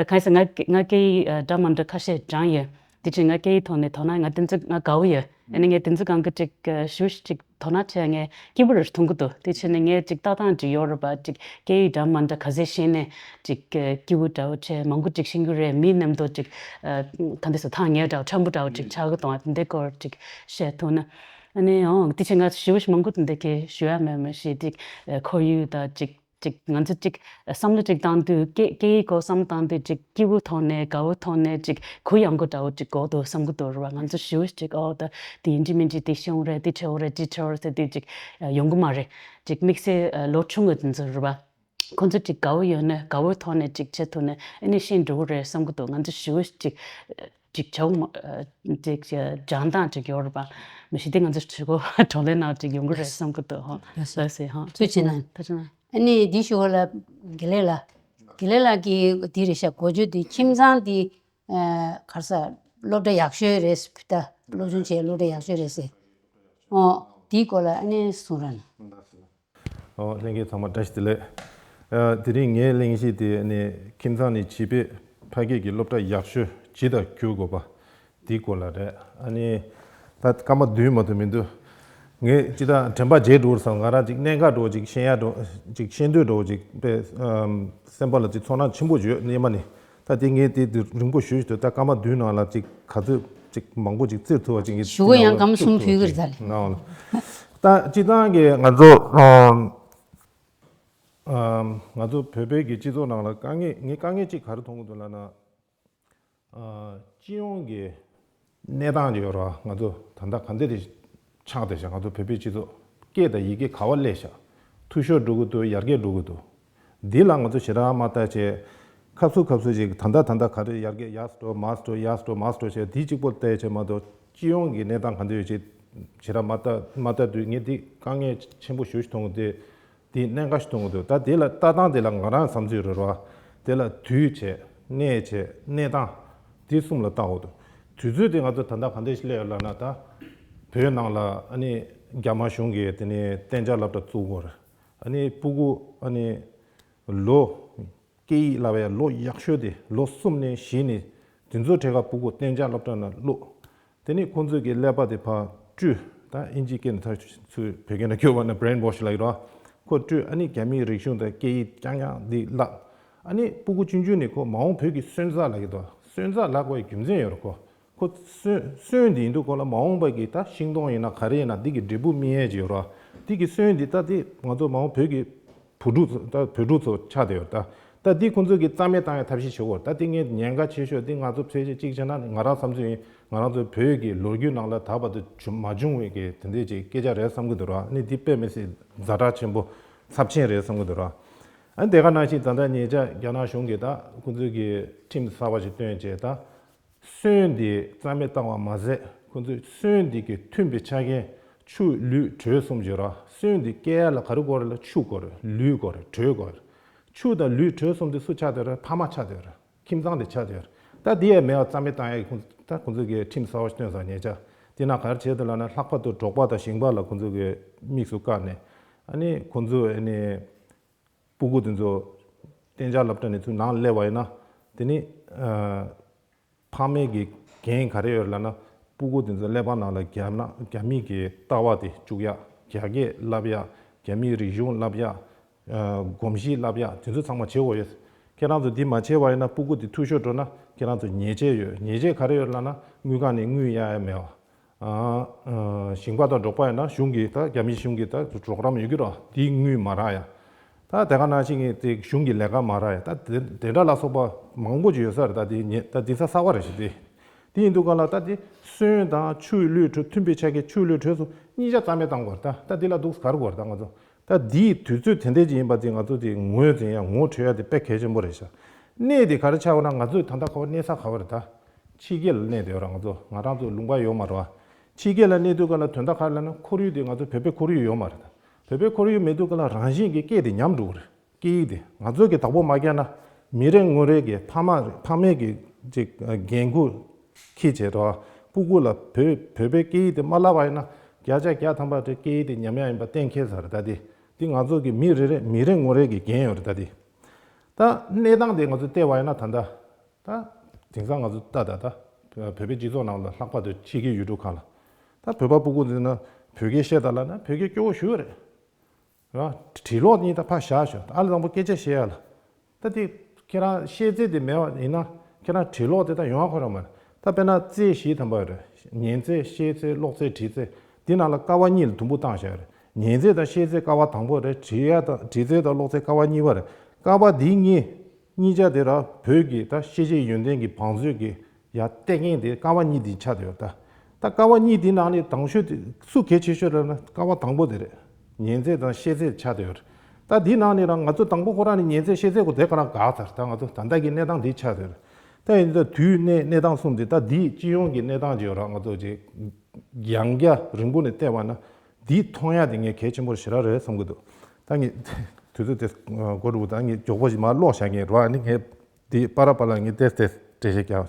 གང་ཡིན་ཟེར་ང་ང་སྐད་ཡིག་འདྲ་མ་འདྲ་ཁ་ཤས་སྦྱངས་ཡོད། དེ་བྱས་ང་སྐད་ཡིག་ཐོག་ནས་དོ་སྣང་ང་དེ་ཚོ་ང་དགའ་པོ་ཡོད། ཨ་ནི་ངས་དེ་ཚོ་གང་ག་ཅིག་ཞུ་ཞིག་ཅིག་དོ་སྣང་བྱས་ངས་སྐྱིད་པོ་རེ་མཐོང་གི་འདུག་དེ་བྱས་ནས་ངས་ཅིག་ལྟ་སྟངས་ཅིག་ཡོད་རེད་པ། ཅིག་སྐད་ཡིག་འདྲ་མ་འདྲ་ག་ཚད་ཤེས་ནས་ཅིག་སྐྱིད་པོ་འདྲ་བོ་བྱས་མང་པོ་ཅིག་ཤེས་ཀྱི་རེད། མི་མཉམ་དུ་ཅིག་ག་འདྲ་ཟེར་ཐག་ཉེ་འདྲ་བོ་འཁྲབ་པོ་འདྲ་བོ་ཅིག་ཆགས་ཀྱི་འདུག་དེ་འདྲའི་སྐོར་ཅིག་བཤད་ཐུབ་ན། ཨ་ནི་ཡང་དེ་བྱས་ང་ཞེ་པོ་ཞིག་མང་པོ་དེ་འདྲ་གི་ཞུ་ཡག་མེད་མ་གཞི་ཅིག་ཁོར་ཡུག་དང་ཅིག་ཅིག་ང་ཚོ་ཅིག་བསམ་བློ་ཅིག་བཏང་དུས་སྐད་སྐད་ཡིག་སྐོར་བསམ་བློ་བཏང་དུས་ཅིག་སྐྱིད་པོ་ཐོག་ནས་དགའ་བོ་ཐོག་ནས་ཅིག་གུ་ཡངས་པོ་འདྲ་བོ་ཅིག་དགོས་འདུག་བསམ་གྱི་འདུག་རེད་པ། ང་ཚོ་ཞེ་པོ་ཅིག་ཨོ་ད་དེ་ཡིན་གཅིག་མིན་གཅིག་དེ་ཤེས་ཡོང་རེད། དེ་བྱེད་འོ་རེད། དེ་བྱེད་འོ་རེད་ཟེར་དུས་ཅིག་ཡོང་གི་མ་རེད། ཅིག་དམིགས་བསལ་ལོ་ཆུང་བ་དེ་ཚོ་རེད་པ། ཁོ་ཚོ་ཅིག་དགའ་བོ་ཡོད་ན་དགའ་བོའི་ཐོག་ནས་ཅིག་བྱེད་ཐུབ་ན་ཨ་ནི་ཤེས་འགྲོ་གི་རེད་བསམ་གྱི་འདུག་ང་ཚོ་ཞེ་པོ་ཅིག་ཅིག་བྱུང་ཅིག་སྦྱང་སྟངས་ཅིག་ཡོད་རེད་པ། མ་གཞི་དེ་ང་ཚོ་ཞེ་པོ་བགྲོ་གླེང་ནང་ཅིག་ཡོང་གི་རེད་བསམ་གྱི་འདུག་ཧོ། ལགས་སོ། ལགས་སོ་ཧོ། ཐུགས་རྗེ་གནང་། ཐུགས་རྗེ་གནང་། ཨ་ནི་འདི་ཞུ་བ་ལ་དགེ་ལེགས་ལགས། དགེ་ལེགས་ལགས་ཀྱིས་འདི་རེད་ཤག་འགོ་བརྗོད་འདི་ཁྱིམ་ཚང་འདི་ག་རེ་ཟེར་སློབ་གྲྭ་ཡག་ཤོས་རེད་ཟེར། ད་སློབ་ཆུང་བྱས་སློབ་གྲྭ་ཡག་ཤོས་རེད་ཟེར། ཨོ་འདིའི་སྐོར་ལ་ཨ་ནི་གསུང་རོགས་གནང་། ཨོ་ལྷན་རྒྱས་ཚང་མ་བཀྲ་ཤིས་བདེ་ལེགས། ཨ་དེ་རིང་ངའི་གླེང་གཞི་དེ་ནི་ཁྱིམ་ཚང་ནི་བྱིས་པའི་ཕ་སྐད་ཀྱི་སློབ་གྲྭ་ཡག་ཤོས་ཇི་ལྟར་འགྱུར་དགོས་པ། དེའི་སྐོར་ལ་རེད། ཨ་ནི་ད་སྐར་མ་བདུན་མ་གཏོགས་མི་འདུག་ངས་ཅི་ལྟར་དྲན་པ་བརྗེད་འགྲོ་བསམ། ང་རང་ཅིག་གནད་འགག་འདྲ་བོ་ཅིག་ཤེས་ཡག་འདྲ་ཅིག་ཤེས་འདོད་འདྲ་བོ་ཅིག་དཔེ་སེམས་པ་ལ་ཅིག་ཚོར་སྣང་ཆེན་པོ་ཡོད་སྔོན་མ་ནས། ད་དེ་ངས་དེ་དུས་རིང་པོ་ཞུས་ཞུས་ད་སྐར་མ་བདུན་ནང་ལ་ཅིག་ག་ཚོད་ཅིག་མང་པོ་ཅིག་བཙིར་ཐུབ་པ་ཅིག་ངས་ཞུ་བ་ཡང་སྐར་མ་གསུམ་ཕུལ་གི་རེད་ད་ལེ། ང་འོ་ལ། ད་སྤྱི་བཏང་གི་ང་ཚོ་ཨམ་ཨམ་ང་ཚོ་བོད་པའི་གི་སྤྱི་ཚོགས་ནང་ལ་དཀའ་ངལ་ངས་དཀའ་ངལ་གཅིག་ག་རེ་མཐོང་གི་འདུག་ལབ་ན། ཨ་སྤྱི་ཡོངས་ཀྱི་གནས་སྟངས་ཅིག་ཡོད་རེད་བ། ང་ཚོ་ད་ལྟ་ག་འདྲ་དེ་ཆགས་བསྡད་ཤག་ང་ཚོ་བོད་པའི་སྤྱི་ཚོགས་སྐད་དང་ཡི་གེ་ག་པར་སླེབས་ཤག་འཐུས་ཤོར་འགྲོ་གི་འདུག་ཡར་རྒྱས་འགྲོ་གི་འདུག་འདི་ལ་ང་ཚོ་ཞེ་དྲག་མ་ལྟ་བྱས། ཁ་སུ་ཁ་སུ་ཅིག་ད་ལྟ་ད་ལྟ་ག་རེ་ཡར་རྒྱས་ཡར་འགྲོ་མར་འགྲོ་ཡར་འགྲོ་མར་འགྲོ་བྱས་འདི་གཅིག་པོ་བལྟས་བྱས་མ་གཏོགས་སྤྱི་ཡོངས་ཀྱི་གནས་སྟངས་ག་འདྲ་ཡོད་ཅེས་ཞེ་དྲག་མ་ལྟ་མ་ལྟ་དུས་ངས་འདི་དཀའ་ངལ་ཆེན་པོ་ཞེ་པོ་ཞིག་མཐོང་གི་འདུག་དེ་གནད་འགག་ཞིག་མཐོང་གི་འདུག་ད་དེ་ལ་ལྟ་སྟངས་དེ་ལ་ང་རང་བསམ་ཚུལ་རེད་བ། དེ་ལ་དུས་བྱས་གནས་བྱས་གནས་སྟངས་དེ་གསུམ་ལ་ལྟ་དགོས་འདུག་དུས་ཚོད་དེ་ང་ཚོ་ད་ལྟ་ག་འདྲ་ཞིག་སླེབས་ཡོད་ལབ་ན། ད་བོད་ནང་ལ་ཨ་ནི་རྒྱ་དམར་གཞུང་གིས་དེ་ནས་གཏན་འཇགས་སློབ་གྲྭ་བཙུགས་སྐོར། ཨ་ནི་སྤུ་གུ་ཨ་ནི་ལོ་སྐད་ཡིག་བསླབ་ཡ་ལོ་ཡག་ཤོས་དེ་ལོ་གསུམ་ནས་བཞི་ནས་དེ་ཚོ་གྲས་ཀ་སྤུ་གུ་གཏན་འཇགས་སློབ་གྲྭ་ནང་བླུགས། དེ་ནས་ཁོང་ཚོས་ཀྱི་ཀླད་པ་དེ་ཕར་བཀྲུས། ད་ཨིན་ཇིའི་སྐད་ནས་ད་ཚུར་བོད་སྐད་ནང་བསྒྱུར་བ་ན་brainwash ལབ་ཀྱི་རེད། ཁོ་བཀྲུས། ཨ་ནི་རྒྱ་མིའི་རིག་གཞུང་དང་སྐད་ཡིག་རྐྱང་རྐྱང་འདི་བསླབ། ཨ་ནི་སྤུ་གུ་ཆུང་ཆུང་ནས་ཁོ་མ་འོངས་བོད་ཀྱི་སོན་རྩ་ལབ་ཀྱི་འདུག་སོན་རྩ་ལབ་དགོས་པའི་རྒྱུ་མཚན་ཡོད་རེད། ཁོ་ཁོ་སོན་སོན་འདི་ཡིན་དུས་ཁོ་ལ་མ་འོངས་པ་གི་ད་ཤིང་སྡོང་ཡིན་ན་ག་རེ་ཡིན་ན་འདི་གི་འབྲས་བུ་སྨིན་ཡས་ཅིག་ཡོད་རེད། འདི་གི་སོན་འདི་ད་དེ་ང་ཚོ་མ་འོངས་བོད་ཀྱི་བུ་ཕྲུག་ཚོ་ད་བོད་ཕྲུག་ཚོ་ཆགས་བསྡད་ཡོད་རེད། ད་ད་འདི་ཁོང་ཚོ་གི་རྩ་མེད་བཏང་ཡ་ཐབས་ཤེས་བྱེད་དགོས་རེད། ད་འདི་ངས་ཉེན་ཁ་ཆེ་ཤོས་འདི་ང་ཚོ་ཕལ་ཆེར་གཅིག་བྱས་ན་ང་རང་བསམ་ཚུལ་ཡིན། ང་རང་ཚོ་བོད་ཀྱི་ལོ་རྒྱུས་ནང་ལ་ད་བར་དུ་བྱུང་མ་བྱུང་བའི་གི་དེ་འདྲས་ཅིག་སྐད་ཆ་རེད་བསམ་གི་འདུག་ར། ཨ་ནི་འདི་དཔེ་མི་སྲིད་ཛ་དྲག་ཆེན་པོ་ཚབས་ཆེན་རེད་བསམ་གི་འདུག་ར། ཨ་ནི་དེ་ག་ནང་བཞིན་ད་ལྟ་ཉེ་ཆར་རྒྱ་ནག་གཞུང་གིས་ད་ཁོང་ཚོའི་གི་ཁྲིམས་གསར་པ་ཞིག་བཏོན་བྱས་ད། སོན་འདི་རྩ་མེད་བཏང་བ་མ་ཟད་ཁོང་ཚོས་སོན་འདི་གི་མཐུན་པའི་ཆ་རྐྱེན་ཆུ་ལུད་དྲོད་གསུམ་བརྗོད་ར། སོན་འདི་སྐྱེ་ཡ་ལ་ག་རེ་དགོས་རེད་ལབ། ཆུ་དགོས་རེད། ལུད་དགོས་རེད། དྲོད་དགོས་རེད། ཆུ་དང་ལུད་དྲོད་གསུམ་དེ་སུ་ཆགས་བསྡད་རེད། ཕ་མ་ཆགས་བསྡད་རེད། ཁྱིམ་ཚང་དེ་ཆགས་བསྡད་རེད། ད་འདི་ཡང་མེད་པ་རྩ་མེད་བཏང་ཡ་གི་ཁོང་ད་ཁོང་ཚོ་གི་ཁྲིམས་གསར་པ་ཞིག་བཏོན་ཙང་ཉེ་ཆར་དེ་ནང་ག་རེ་བྱས་འདུག་ལབ་ན། ལྷག་པར་དུ་འབྲོག་པ་དང་ཞིང་པ་ལ་ཁོང་ཚོ་གི་དམིགས་སུ་བཀར་ནས། ཨ་ནི་ཁོང་ཚོ་ཨ་ནི་སྤུ་གུ་དེ་ཚོ་གཏན་འཇགས་སློབ་གྲྭ་ནས་ཚུར་ནང་སླེབས་པ་ཡིན་ན། དེ་ནི་ཨ། ཕ་མའི་གི་འགན་ག་རེ་ཡོད་ལབ་ན། སྤུ་གུ་དེ་ཚོ་ཀླད་པ་ནང་ལ་རྒྱ་ནག་རྒྱ་མི་གི་ལྟ་བ་དེ་བཅུག་ཡ། རྒྱ་སྐད་བསླབ་ཡ། རྒྱ་མིའི་རིག་གཞུང་བསླབ་ཡ། ཨ། གོམས་གཤིས་བསླབ་ཡ་དེ་ཚོ་ཚང་མ་བྱེད་དགོས་ཡོད། ཁྱེད་རང་ཚོ་འདི་མ་བྱས་པ་ཡིན་ན་སྤུ་གུ་དེ་འཐུས་ཤོར་འགྲོ་ན་ཁྱེད་རང་ཚོ་ཉེས་ཆད་ཡོད། ཉེས་ཆད་ག་རེ་ཡོད་ལབ་ན་དངུལ་ཁང་ནས་དངུལ་གཡར་ཡ་མེད་པ། ཨ། ཨ། ཞིང་པ་དང་འབྲོག་པ་ཡིན་ན་གཞུང་གི་ད་རྒྱ་མི་གཞུང་གི་ད་གྲོགས་རམ་ཡོད་ཀྱི་རོ། དེའི་དངུལ་མ་རག་ཡ། ད་དེ་ག་ནང་བཞིན་གྱི་དེ་གཞུང་གི་ལས་ཀ་མ་རག་ཡ། ད་དེ་དེ་འདྲ་ལ་སོགས་པ་མང་པོ་ཅིག་ཡོད་ས་རེད། ད་དེ་ཉེ་ད་དེང་སང་གསར་པ་རེད་ཤག་དེ་དེ་ཡིན་དུས་ག་ལ་ད་དེ་སོན་དང་ཆུ་ལུད་དྲོད་མཐུན་པའི་ཆ་གི་ཆུ་ལུད་དྲོད་གསུམ་གཉིས་ཆ་རྩ་མེད་བཏང་དགོས་རེད། ད་ད་དེ་ལ་འདུག་ག་རེ་དགོས་རེད། ད་ང་ཚོ་ད་དེའི་དུས་ཚོད་དེ་འདྲས་ཅིག་ཡིན་པ་དེ་ང་ཚོ་དེ་ངོས་འཛིན་ཡ་ངོ་འཕྲོད་ཡ་དེ་དཔེ་གལ་ཆེན་པོ་རེད་ཤག་གནས་དེ་ག་རེ་ཆགས་ཡོད་ན། ང་ཚོས་ད་ལྟ་ག་པར་གནས་ས་ག་པར་རེད། ད་ཕྱི་རྒྱལ་ལ་གནས་བསྡད་ཡོད་ར། ང་ཚོ་ང་རང་ཚོ་ལུང་པ་ཡོད་མ་རེད་བ། ཕྱི་རྒྱལ་ལ་གནས་དུས་ག་ལ་དོན་དག་ག་རེ་ལབ་ན། ཁོར་ཡུག་དེ་ང་ཚོ་བོད་པའི་ཁོར་ཡུག་ཡོད་མ་རེད། ད་བོད་པའི་ཁོར་ཡུག་མེད་དུས་ག་ལ་རང་བཞིན་གྱི་སྐད་དེ་ཉམས་འགྲོ་གི་རེད། སྐད་ཡིག་དེ་ང་ཚོ་གི་བདག་པོ་མ་བརྒྱབ་ན། མི་རེ་ངོ་རེ་གི་ཕ་མ་ཕ་མའི་གི་ཅིག་འགན་ཁུར་འཁྱེར་བྱས་ར། སྤུ་གུ་ལ་བོད་བོད་པའི་སྐད་ཡིག་དེ་མ་བསླབ་པ་ཡིན་ན་བརྒྱ་ཆ་བརྒྱ་ཐམ་པ་དེ་སྐད་ཡིག་དེ་ཉམས་ཡ་ཡིན་པ་གཏན་འཁེལ་ས་རེད། ད་དེ་དེ་ང་ཚོ་གི་མི་རེ་རེ་མི་རེ་ངོ་རེ་གི་འགན་ཡོད་རེད། ད་དེ་ད་གནས་སྟངས་དེ་ང་ཚོ་བལྟས་པ་ཡིན་ན་ད་ལྟ། ད་དེང་སང་ང་ཚོ་ད་ད་ད་བོད་པའི་སྤྱི་ཚོགས་ནང་ལ་ལྷག་པར་དུ་ཕྱི་རྒྱལ་ཡུལ་གྲུ་ཁག་ལ་ད་བོད་པ་སྤུ་གུ་འཛིན་ན་བོད་སྐད་བཤད་ད་ལབ་ན་བོད་སྐད་སྐྱོ་བོ་ཞུ་གི་རེད། ར། བྲིས་ཀློག་གཉིས་ད་ཕར་བཞག་ཞོག་ཨ་ལ་དང་པོ་སྐད་ཆ་བཤད་ཡ་ལ། ད་དེ་ཁྱེད་རང་ཤེས་ཚད་དེ་མེད་པ་ཡིན་ན་ཁྱེད་རང་བྲིས་ཀློག་དེ་ད་ཡོང་བ་ཁོ་རང་མ་རེད། ད་དཔེར་ན་རྩལ་བཞི་ཐམ་པ་རེད། ཉན་རྩལ་ཤེས་ཚད་ཀློག་ཚད་བྲིས་ཚད། འདི་ནང་ལ་ཀ་བ་གཉིས་ལ་དུམ་བུ་བཏང་བཞག་རེད། ཉན་རྩལ་དང་ཤེས་ཚད་ཀ་བ་དང་པོ་རེད། བྲིས་ཡ་དང་བྲིས་ཚད་དང་ཀློག་ཚད་ཀ་བ་གཉིས་པ་རེད། ཀ་བ་འདི་གཉིས། གཉིས་ཆ་དེ་ར་བོད་ཀྱི་ད་ཤེས་བྱའི་ཡོན་ཏན་གྱི་བང་མཛོད་ཀྱི་ཡ་གཏད་མཁན་དེ་ཀ་བ་གཉིས་འདི་ཆགས་བསྡད་ཡོད་ད། ད་ཀ་བ་གཉིས་འདི་ནང་ནས་དང་ཤོས་དེ་སུ་གལ་ཆེ་ཤོས་རེད་ན་ཀ་བ་དང་པོ་དེ་རེད། ཉན་ཚད་དང་ཤེས་ཚད་ཆགས་བསྡད་ཡོད་རེད། ད་འདི་ནང་ནས་རང་ང་ཚོ་དང་པོ་ཁོ་རང་ནས་ཉན་ཚད་ཤེས་ཚད་གོ་དེ་ག་རང་འགག་ཚར། ད་ང་ཚོ་ད་ལྟ་གི་གནས་སྟངས་འདི་ཆགས་བསྡད་ཡོད་རེད། ད་ཡིན་ད་དུས་གནས་གནས་སྟངས་གསུམ་འདི་ད་འདི་སྤྱི་ཡོངས་ཀྱི་གནས་སྟངས་ཅིག་ཡོད་ར། ང་ཚོ་ཅིག་ཡང་བསྐྱར་རིང་པོ་ནས་བལྟས་པ་ན་འདི་མཐོང་ཡ་དེ་ངས་གལ་ཆེན་པོ་ཞེ་དྲག་རེད་བསམ་གྱི་འདུག་ད་ངས་དུས་ཚོད་དེ་འགོ་འགྲོ་ད་ངས་མགྱོགས་པོ་ཞིག་མར་ཀློག་བཞག་གིན་རོགས། ཨ་ནི་ངས་འདི་པ་ར་པ་ལ་ངས་ཏེས་ཏེས་འགྲེལ་བཤད་རྒྱག་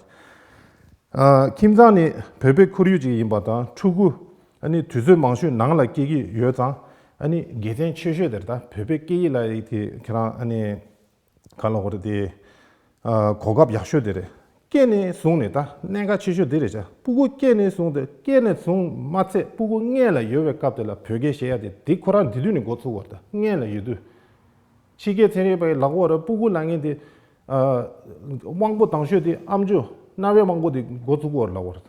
ཨ། ཁྱིམ་ཚང་ནི་བོད་པའི་ཁོར་ཡུག་ཅིག་ཡིན་པ་དང་ཕྲུ་གུ་ཨ་ནི་དུས་ཚོད་མང་ཤོས་ནང་ལ་སྐྱེལ་གྱི་ཡོད་ཙང་ཨ་ནི་དགེ་མཚན་ཆེ་ཤོས་དེ་རེད། ད་བོད་པའི་སྐད་ཡིག་ལ་ཡིག་དེ་ཁྱེད་རང་ཨ་ནི་ག་ལ་གོ་རེད་དེ། ཨ། གོ་སྐབས་ཡག་ཤོས་དེ་རེད། སྐྱེས་ནས་བཟུང་ནས་ད་གནད་འགག་ཆེ་ཤོས་དེ་རེད་ཤག་སྤུ་གུ་སྐྱེས་ནས་བཟུང་སྟེ་སྐྱེས་ནས་བཟུང་མ་ཚད་སྤུ་གུ་མངལ་ལ་ཡོད་པའི་སྐབས་དེ་ལ་བོད་སྐད་བཤད་ཡ་དེ་དེ་ཁོ་རང་དེ་དུས་ནས་འགོ་ཚུགས་པ་རེད། ད་མངལ་ལ་ཡོད་དུས། ཕྱི་རྒྱལ་ཚན་རིག་པ་ཡིས་ལབ་ཀྱི་ཡོད་རེད། སྤུ་གུ་ལབ་མཁན་དེ། ཨ། དབང་པོ་དང་ཤོས་དེ་ཨམ་ཅོག་རྣ་བའི་དབང་པོ་དེ་འགོ་བཙུགས་ཀྱི་ཡོད་རེད་ལབ་ཀྱི་ཡོད་རེད།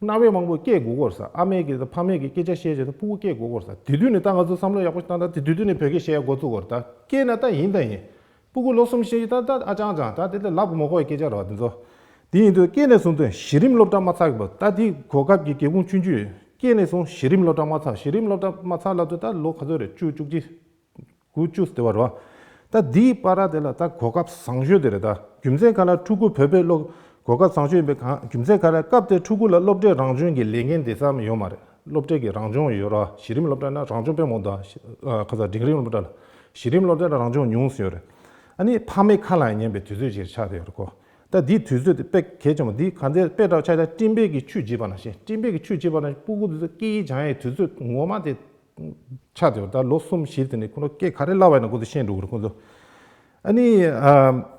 རྣ་བས་མང་པོ་སྐད་གོ་གི་རེད་ས། ཨ་མས་ཀྱིས་ད་ཕ་མས་ཀྱིས་སྐད་ཆ་བཤད་བྱས་ད་སྤུ་གུ་སྐད་གོ་གི་རེད་ས། དེ་དུས་ནས་ད་ང་ཚོ་བསམ་བློ་ཡག་པོ་ཞིག་བཏང་ད་དེ་དུས་དུས་ནས་བོད་སྐད་བཤད་ཡ་འགོ་བཙུགས་གི་རེད། ད་སྐད་ན་ད་ཡིན་ད་ཡིན། སྤུ་གུ་ལོ་གསུམ་བཞི་ད་ད་ཨ་ཅང་ཅང་ད་དེ་ལས་ལབ་མ་དགོས་པའི་སྐད་ཆ་རེད་བ་དེ་ཚོ། དེ་ཡིན་དུས་སྐྱེས་ནས་བཟུང་སྟེ་གཞི་རིམ་སློབ་གྲྭ་མ་ཚར་གི་བ་ད་དེ་གོ་སྐབས་ཀྱི་སྒེའུ་ཁུང་ཆུང་ཆུང་ཡོད། སྐྱེས་ནས་བཟུང་གཞི་རིམ་སློབ་གྲྭ་མ་ཚར། གཞི་རིམ་སློབ་གྲྭ་མ་ཚར་ལབ་དུས་ད་ལོ་ག་ཚོད་རེད། བཅུ་བཅུ་གཅིག་དགུ་བཅུ་དེ་བ་རེད་བ། ད་དེའི་བར་དེ་ལ་ད་གོ་སྐབས་བཟང་ཤོས་དེ་རེད། ད་རྒྱུ་མཚན་ག་ལ་ཕྲུ་གུ་བོད་པའི་སློབ་གོ་སྐབས་བཟང་ཤོས་ཡིན་པའི་གང་རྒྱུ་མཚན་ག་ལ་སྐབས་དེ་ཕྲུ་གུ་ལ་སློབ་གྲྭའི་རང་སྦྱོང་གི་ལས་འགན་དེ་ཙམ་ཡོད་མ་རེད། སློབ་གྲྭའི་གི་རང་སྦྱོང་ཡོད་ར། གཞི་རིམ་སློབ་གྲྭ་ན་རང་སྦྱོང་དཔེ་མང་། ད་ཁ་ས་འབྲིང་རིམ་སློབ་གྲྭ་ལ་གཞི་རིམ་སློབ་གྲྭ་ན་རང་སྦྱོང་ཉུང་སུ་ཡོད་རེད། ཨ་ནི་ཕ་མའི་ཁ་ལ་ཉན་པའི་དུས་ཚོད་ཅིག་ཆགས་བསྡད་ཡོད་རེད་ཁོ། ད་འདིའི་དུས་ཚོད་དེ་དཔེ་གལ་ཆེན་པོ། འདི་ག་འདྲ་དཔེ་འདྲ་ཆགས་ད་སྤྲིན་པས་ཀྱི་ཆུ་འབྱིད་པ་ནང་བཞིན། སྤྲིན་པས་ཀྱི་ཆུ་འབྱིད་པ་ནང་བཞིན་སྤུ་གུ་དེ་ཚོ་སྐད་ཡིག་སྦྱང་ཡའི་དུས་ཚོད་ངོ་མ་དེ་ཆགས་བསྡད་ཡོད་རེད། ད་ལོ་གསུམ་བཞི་དེ་ནས་ཁོ་ཚོ་སྐད་ག་རེ་བསླབ་པ་ཡིན་ན་ཁོ་ཚོ་ཤེས་འགྲོ་གི་རེད་ཁོ་ཚོ། ཨ་ནི་ཨ།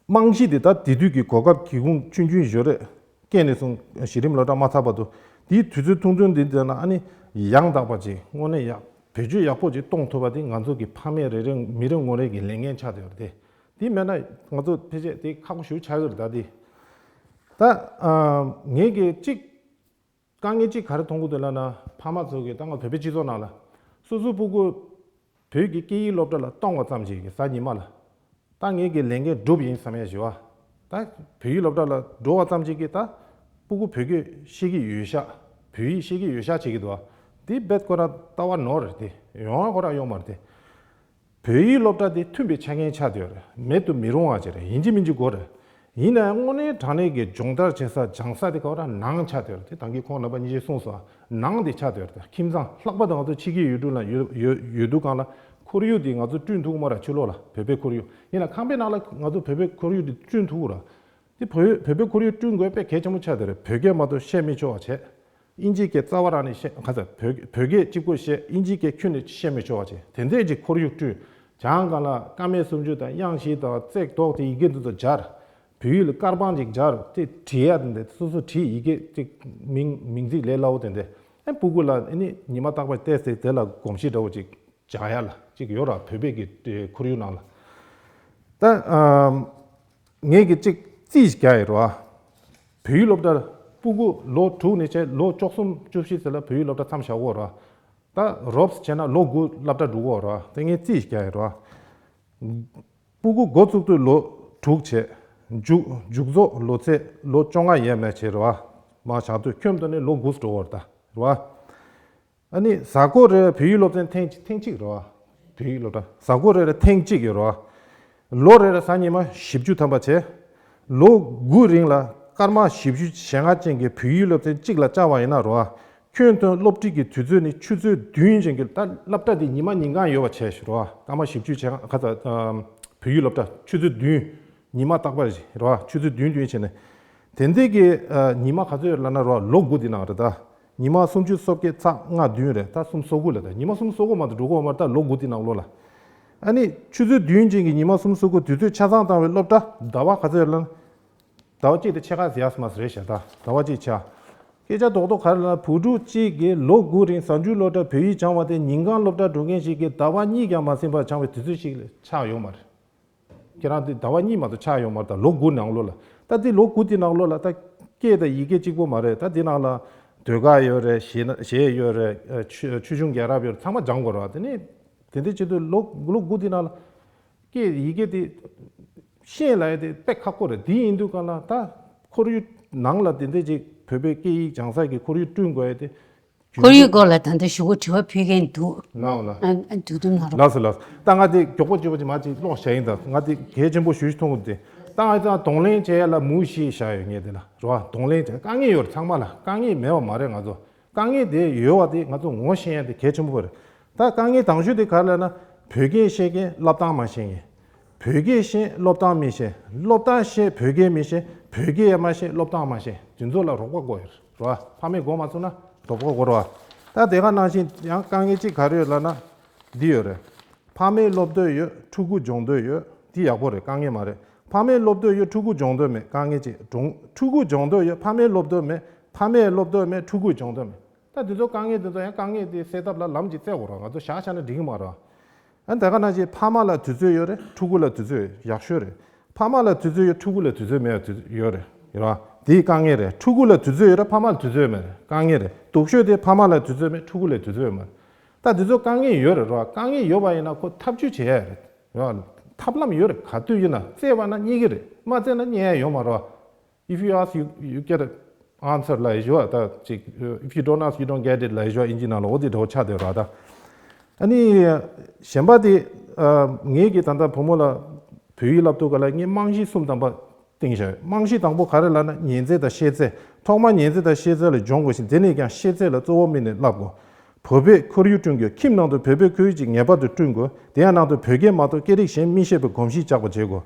རྨང་གཞི་དེ་ད་དེ་དུས་ཀྱི་གོ་སྐབས་སྒེའུ་ཁུང་ཆུང་ཆུང་ཞིག་རེད། སྐྱེས་ནས་བཟུང་གཞི་རིམ་སློབ་གྲྭ་མ་ཚར་བར་དུ་དེའི་དུས་ཚོད་ཐུང་ཐུང་འདི་ཚོ་ན་ཨ་ནི་ཡང་དག་པ་ཅིག་དངོས་གནས་ཡག་བེད་སྤྱོད་ཡག་པོ་ཅིག་གཏོང་ཐུབ་པ་དེ་ང་ཚོ་གི་ཕ་མའི་རེ་རེ་མི་རེ་ངོ་རེ་གི་ལས་འགན་ཆགས་བསྡད་ཡོད་རེད་དེ། དེ་མེད་ན་ང་ཚོ་ཕལ་ཆེར་དེ་ཁག་པོ་ཞེ་པོ་ཆགས་ཀྱི་རེད། ད་དེ་ད་ངས་གི་གཅིག་དཀའ་ངལ་གཅིག་ག་རེ་མཐོང་གི་འདུག་ལབ་ན། ཕ་མ་ཚོ་གིས་ད་ང་བོད་པའི་སྤྱི་ཚོགས་ནང་ལ་སོ་སོའི་སྤུ་གུ་བོད་ཀྱི་སྐད་ཡིག་སློབ་གྲྭ་ལ་གཏོང་བ་ཙམ་ཞིག་གིས་གཟའ་ཉི་མ་ལ་ད་ངེད་ཀྱི་ལས་འགན་འགྲུབ་ཡིན་བསམ་ཡ་ཞིག་བ། ད་བོད་ཡིག་སློབ་གྲྭ་ལ་འགྲོ་བ་ཙམ་ཞིག་གིས་ད་སྤུ་གུ་བོད་སྐད་ཤེས་ཀྱི་ཡོད་ཤག་བོད་ཡིག་ཤེས་ཀྱི་ཡོད་ཤག་བྱེད་ཀྱི་འདུག་བ། དེ་རྦད་ཁོ་རང་ལྟ་བ་ནོར་རེད་དེ། ཡོང་བ་ཁོ་རང་ཡོང་མ་རེད་དེ། བོད་ཡིག་སློབ་གྲྭ་དེ་མཐུན་པའི་ཆ་རྐྱེན་ཆགས་བསྡད་ཡོད་རེད། མེད་དུ་མི་རུང་བ་ཅིག་རེད། ཡིན་གཅིག་མིན་གཅིག་དགོས་རེད། ཡིན་ནའང་དངོས་གནས་དྲང་གནས་ཀྱི་སྦྱོང་བརྡར་བྱེད་ས་སྦྱང་ས་དེ་ག་བ་ར་ནང་ཆགས་བསྡད་ཡོད་རེད། དེ་ད་གིན་ཁོང་རྣམ་པ་གཉིས་ཀྱིས་གསུངས་སོང་། ནང་དེ་ཆགས་བསྡད་ཡོད་རེད། ད་ཁྱིམ་ཚང་ལྷག་པར་དུ་ང་ཚོ་ཕྱི་རྒྱལ་ཡུལ་གྲུ་ལ་ཡོད་ཡོད་ཡོད་དུས་སྒང་ལ་ཁོར་ཡུག་དེ་ང་ཚོ་བསྐྲུན་ཐུབ་ཀྱི་མ་རེད། ཕྱི་ལོགས་ལ་བོད་པའི་ཁོར་ཡུག་ཡིན་ན་ཁང་པའི་ནང་ལ་ང་ཚོ་བོད་པའི་ཁོར་ཡུག་དེ་བསྐྲུན་ཐུབ་ཀྱི་རེད། དེ་བོད་བོད་པའི་ཁོར་ཡུག་བསྐྲུན་དགོས་དཔེ་གལ་ཆེན་པོ་ཆགས་བསྡད་རེད། བོད་སྐད་མ་གཏོགས་བཤད་མི་ཆོག་པ་བྱས། དབྱིན་ཇིའི་སྐད་རྩ་བ་རང་ནས་བཤད་ག་ཚ་བོད་བོད་སྐད་གཅིག་པོ་བཤད། དབྱིན་ཇིའི་སྐད་ཁྱོན་ནས་བཤད་མི་ཆོག་པ་བྱས། དེ་འདྲས་ཀྱི་ཁོར་ཡུག་བསྐྲུན། བྱང་ག་ལ་ཀ་མད་སུམ་ཅུ་དང་གཡང་གཞི་དང་བརྩེགས་རྡོག་དེ་ཡི་གེ་འདི་ཚོ་སྦྱར། བོད་ཡིག་ལ་དཀར་པང་ཅིག་སྦྱར། དེ་བྲིས་ཡ་དེ་འདྲ་སོ་སོ་བྲིས། ཡི་གེ་ཅིག་མིང་མིང་ཚིག་ལས་སླ་བོ་དེ་འདྲ། ཨེ་སྤུ་གུ་ལ་ཨེ་ནི་ཉི་མ་རྟག་པར་བལྟས་ཚེ་དེ་ལ་གོམས་གཤིས་འདྲ་བོ་ཅིག་སྦྱང་ཡ་ལ་ཅིག་ཡོད་ར། བོད་པའི་གི་ཁོར་ཡུག་ནང་ལ། ད་ཨམ། ངས་ཀྱི་གཅིག་རྩིས་ཤིག་རྒྱག་ཡོད་རེད་བ། བོད་ཡིག་སློབ་གྲྭར་སྤུ་གུ་ལོ་དྲུག་ནས་བྱས་ལོ་བཅུ་གསུམ་བཅུ་བཞི་ཚོ་ལ་བོད་ཡིག་སློབ་གྲྭ་མཚམས་བཞག་གི་ཡོད་རེད་བ། ད་རོབ་ཙམ་བྱས་ན་ལོ་དགུ་སློབ་གྲྭ་འགྲོ་གི་ཡོད་རེད་བ། དེ་ངས་རྩིས་ཤིག་རྒྱག་ཡོད་རེད་བ། སྤུ་གུ་འགོ་བཙུགས་དུས་ལོ་དྲུག་བྱས། མཇུག་མཇུག་རྫོགས་ལོ་ཚད་ལོ་བཅོ་ལྔ་ཡས་མས་བྱས་རེད་བ། མ་བྱང་དུས་ཁྱོན་བསྡོམས་ནས་ལོ་དགུ་འགྲོ་གི་ཡོད་རེད་ད་རེད་བ། ཨ་ནི་གཟའ་འཁོར་རེར་བོད་ཡིག་སློབ་ཚན་ཐེངས་ཐེངས་གཅིག་རེད་བ། བོད་ཡིག་སློབ་གྲྭ་གཟའ་འཁོར་རེ་རེར་ཐེངས་གཅིག་ཡོད་རེད་བ། ལོ་རེ་རེར་གཟའ་ཉི་མ་བཞི་བཅུ་ཐམ་པ་བྱས། ལོ་དགུ་རིང་ལ་སྐར་མ་བཞི་བཅུ་ཞེ་ལྔ་ཅན་གྱི་བོད་ཡིག་སློབ་ཚན་གཅིག་ལ་བཅར་བ་ཡིན་ན་རེད་བ། ཁྱོན་བསྡོམས་སློབ་ཁྲིད་ཀྱི་དུས་ཚོད་ནི་ཆུ་ཚོད་བདུན་ཅན་གྱི་ད་སློབ་གྲྭ་འདི་ཉི་མ་ཉིན་གང་ཡོད་པ་བྱས་ཤིག་རེད་བ། སྐར་མ་བཞི་བཅུ་ཞེ་ལྔ་ག་ཚ་བོད་ཡིག་སློབ་གྲྭ་ཆུ་ཚོད་བདུན། ཉི་མ་རྟག་པར་རེད་བ། ཆུ་ཚོད་བདུན་བདུན་བྱས་ནས། དེ་འདྲའི་གི་ཉི་མ་ག་ཚོད་ཡོད་ལབ་ན་རེད་བ། ལོ་དགུ་འདི་ནང་རེད་ད། ཉི་མ་སུམ་ཅུ་སོ་བརྒྱད་ཚེག་ལྔ་བདུན་རེད། ད་སུམ་ཅུ་སོ་དགུ་ལ། ད་ཉི་མ་སུམ་ཅུ་སོ་དགུ་མ་གཏོགས་འགྲོ་གི་ཡོད་མ་རེད་ད་ལོ་དགུ་འདི་ནང་ལོགས་ལ། ཨ་ནི་ཆུ་ཚོད་བདུན་ཅན་གྱི་ཉི་མ་སུམ་ཅུ་སོ་དགུ་དུས་ཚོད་ཆ་ཚང་བཏང་བའི་སློབ་གྲྭ་ཟླ་བ་ག་ཚོད་ཡོད་ལབ་ན། ཟླ་བ་གཅིག་དེ་ཕྱེད་ཀ་ཟེར་ཡག་མ་རེད་ཤག་ད་ཟླ་བ་གཅིག་ཆགས། སྐད་ཆ་རྡོག་རྡོག་ག་རེ་ལབ་ན་བུ་ཕྲུག་གཅིག་གིས་ལོ་དགུ་རིང་གཟའ་མཇུག་སློབ་གྲྭ་བོད་ཡིག་སྦྱང་བ་དེ་ཉིན་གང་སློབ་གྲྭ་འགྲོ་མཁན་ཞིག་གིས་ཟླ་བ་གཉིས་ཀྱང་མ་ཟིན་པར་སྦྱང་བའི་དུས་ཚོད་ཞིག་ལས་ཆགས་ཡོད་མ་རེད། ཁྱེད་རང་དེ་ཟླ་བ་གཉིས་མ་གཏོགས་ཆགས་ཡོད་མ་རེད་ད་ལོ་དགུ་ནང་ལོགས་ལ། ད་དེ་ལོ་དགུ་དེ་ནང་ལོགས་ལ་ད་སྐད་དང་ཡི་གེ་གཅིག་པོ་མ་རེད། ད་དེ་ནང་ལ་ཟློས་གར་ཡོད་རེད། གཞས་ན་གཞས་ཡོད་རེད། ཨ་ཆོས་ཆོས་གཞུང་རྒྱལ་རབས་ཡོད་རེད། ཚང་མ་སྦྱང་དགོས་རེད་བ། དེ་ནས་དེ་འདྲ་བྱེད་དུས་ལོ་ལོ་དགུ་དེ་ནང་ལ་སྐད་ཡི་གེ་དེ་ཤེས་ལབ་ཡ་དེ་དཔེ་ཁག་པོ་རེད། དེ་ཡིན་དུས་གང་ལ་ད་ཁོར་ཡུག་ནང་ལ་དེ་འདྲ་ཅིག་བོད་པའི་སྐད་ཡིག་སྦྱང་ས་ཀྱི་ཁོར་ཡུག་བསྐྲུན་དགོས་ཡ་དེ། ཁོར་ཡུག་སྐོར་ལ་ད་ལྟ་ཞུ་སྒོ་དྲི་བ་ཕུལ་མཁན་འདུག་ལའོ་ལ། ཨ་ཨ་འདུག་འདུག་ན་རོགས། ལགས་སོ་ལགས་སོ། ད་ང་དེ་མགྱོགས་པོ་བྱས་པ་ཅིག་མ་ཅིག་ཀློག་བཞག་ཡིན། ད་ང་དེ་གལ་ཆེན་པོ་ཞུ་ཞུ་མཐོང་གི་འདུག་ད་ང་ཚོ་གདོང་ལེན་བྱེད་ཡ་ལ་མུ་བཞི་བཞག་ཡོད་ངེས་དེ་ལ་རོ། གདོང་ལེན་བྱེད་དཀའ་ངལ་ཡོད་རེད། ཚང་མ་ལ་དཀའ་ངལ་མེད་པ་མ་རེད། ང་ཚོ་དཀའ་ངལ་དེ་ཡོད་པ་དེ་ང་ཚོ་ངོ་ཤེས་ཡ་དེ་གལ་ཆེན་པོ་རེད། ད་དཀའ་ངལ་དང་ཤོས་དེ་ག་རེ་ལབ་ན་བོད་སྐད་ཤེས་མཁན་སློབ་སྟངས་མ་ཤེས་མཁན། བོད་སྐད་ཤེས་སློབ་སྟངས་མི་ཤེས། སློབ་སྟངས་ཤེས་བོད་སྐད་མི་ཤེས། བོད་སྐད་ཡང་མ་ཤེས་སློབ་སྟངས་མ་ཤེས། དེ་ཚོ་ལ་རོགས་པ་དགོས་ཡོད་རེད་བ། ཕ་མས་མགོ་མ་ཚོས་ན་རོགས་པ་དགོས་རེད་བ། ད་དེ་ག་ནང་བཞིན་ཡང་དཀའ་ངལ་གཅིག་ག་རེ་ཡོད་ལབ་ན་འདི་ཡོད་རེད། ཕ་མས་སློབ་འདོད་ཡོད། ཕྲུ་གུ་སྦྱོང་འདོད་ཡོད། འདི་ཡག་པོ་རེད། དཀའ་ངལ་མ་རེད། ཕ་མས་སློབ་འདོད་ཡོད། ཕྲུ་གུ་སྦྱོང་འདོད་མེད། དཀའ་ངལ་གཅིག་སྒྲུང་། ཕྲུ་གུ་སྦྱོང་འདོད་ཡོད། ཕ་མས་སློབ་འདོད་མེད། ཕ་མས་སློབ་འདོད་མེད། ཕྲུ་གུ་སྦྱོང་འདོད་མེད། ད་འདི་ཚོ་དཀའ་ངལ་འདི་ཚོ་ཡང་དཀའ་ངལ་དེ་སེལ་ཐབས་ལ་ལམ་གཅིག་བཙལ་དགོས་རེད། ང་ཚོ་བཞག་བཞག་ན་འགྲིག་གི་མ་རེད། ཨ་ད་ག་ནང་བཞིན་ཕ་མ་ལ་དུས་ཚོད་ཡོད་རེད། ཕྲུ་གུ་ལ་དུས་ཚོད་ཡག་ཤོས་རེད། ཕ་མ་ལ་དུས་ཚོད་ཡོད། ཕྲུ་གུ་ལ་དུས་ཚོད་མེད་པ་ཡོད་རེད། ཡོད་ར། དེའི་དཀའ་ངལ་རེད། ཕྲུ་གུ་ལ་དུས་ཚོད་ཡོད་ར་ཕ་མ་ལ་དུས་ཚོད་མེད་རེད། དཀའ་ངལ་རེད། སྡུག་ཤོས་དེ་ཕ་མ་ལ་དུས་ཚོད་མེད། ཕྲུ་གུ་ལ་དུས་ཚོད་མེད། ད་དེ་ཚོ་དཀའ་ངལ་ཡོད་རེད་ར། དཀའ་ངལ་ཡོད་པ་ཡིན་ན་ཁོ་ཐབས་ཇུས་བྱེད་ཡ་རེད་ར། ཐབས་ལམ་ཡོད་རེད། ག་དུས་ཡིན་ན་བཙལ་བ་ན་རྙེད་ཀྱི་རེད། མ་བཙལ་ན་རྙེད་ཡ་ཡོད་མ་རེད། If you ask, you, you get an answer ལབ་ཡ་ཞུ་བ། ད་ཅིག if you don't ask, you don't get it ལབ་ཡ་ཞུ་བ་ཨིན་ཇི་ནང་ལ་འོ་དེ་འདྲ་བོ་ཆགས་བསྡད་ར། ད་ཨ་ནི་གཞན་པ་དེ་ཨ་ངེད་ཀྱིས་ད་ལྟ་བུ་མོ་ལ་བོད་ཡིག་བསླབ་དུས་ག་ལ་ངས་རྨང་གཞི་གསུམ་དང་པ་བཏིང་བཞག་རྨང་གཞི་དང་པོ་ག་རེ་ལབ་ན་ཉན་ཚད་དང་ཤེས་ཚད། ཐོག་མར་ཉན་ཚད་དང་ཤེས་ཚད་ལ་སྦྱོང་དགོས་ཤིང་། དེ་ནས་ཀྱང་ཤེས་ཚད་ལ་གཙོ་བོ་དམིགས་ནས་བསླབ་དགོས། བོད་པའི་ཁོར་ཡུག་བསྐྲུན་དགོས། ཁྱིམ་ནང་དུ་བོད་པའི་ཁོར་ཡུག་ཅིག་ངེས་པར་དུ་བསྐྲུན་དགོས། དེ་ཡང་ནང་དུ་བོད་སྐད་མ་གཏོགས་སྐད་རིགས་གཞན་མི་ཤེས་པའི་གོམས་གཤིས་འཇགས་པ་བྱེད་དགོས།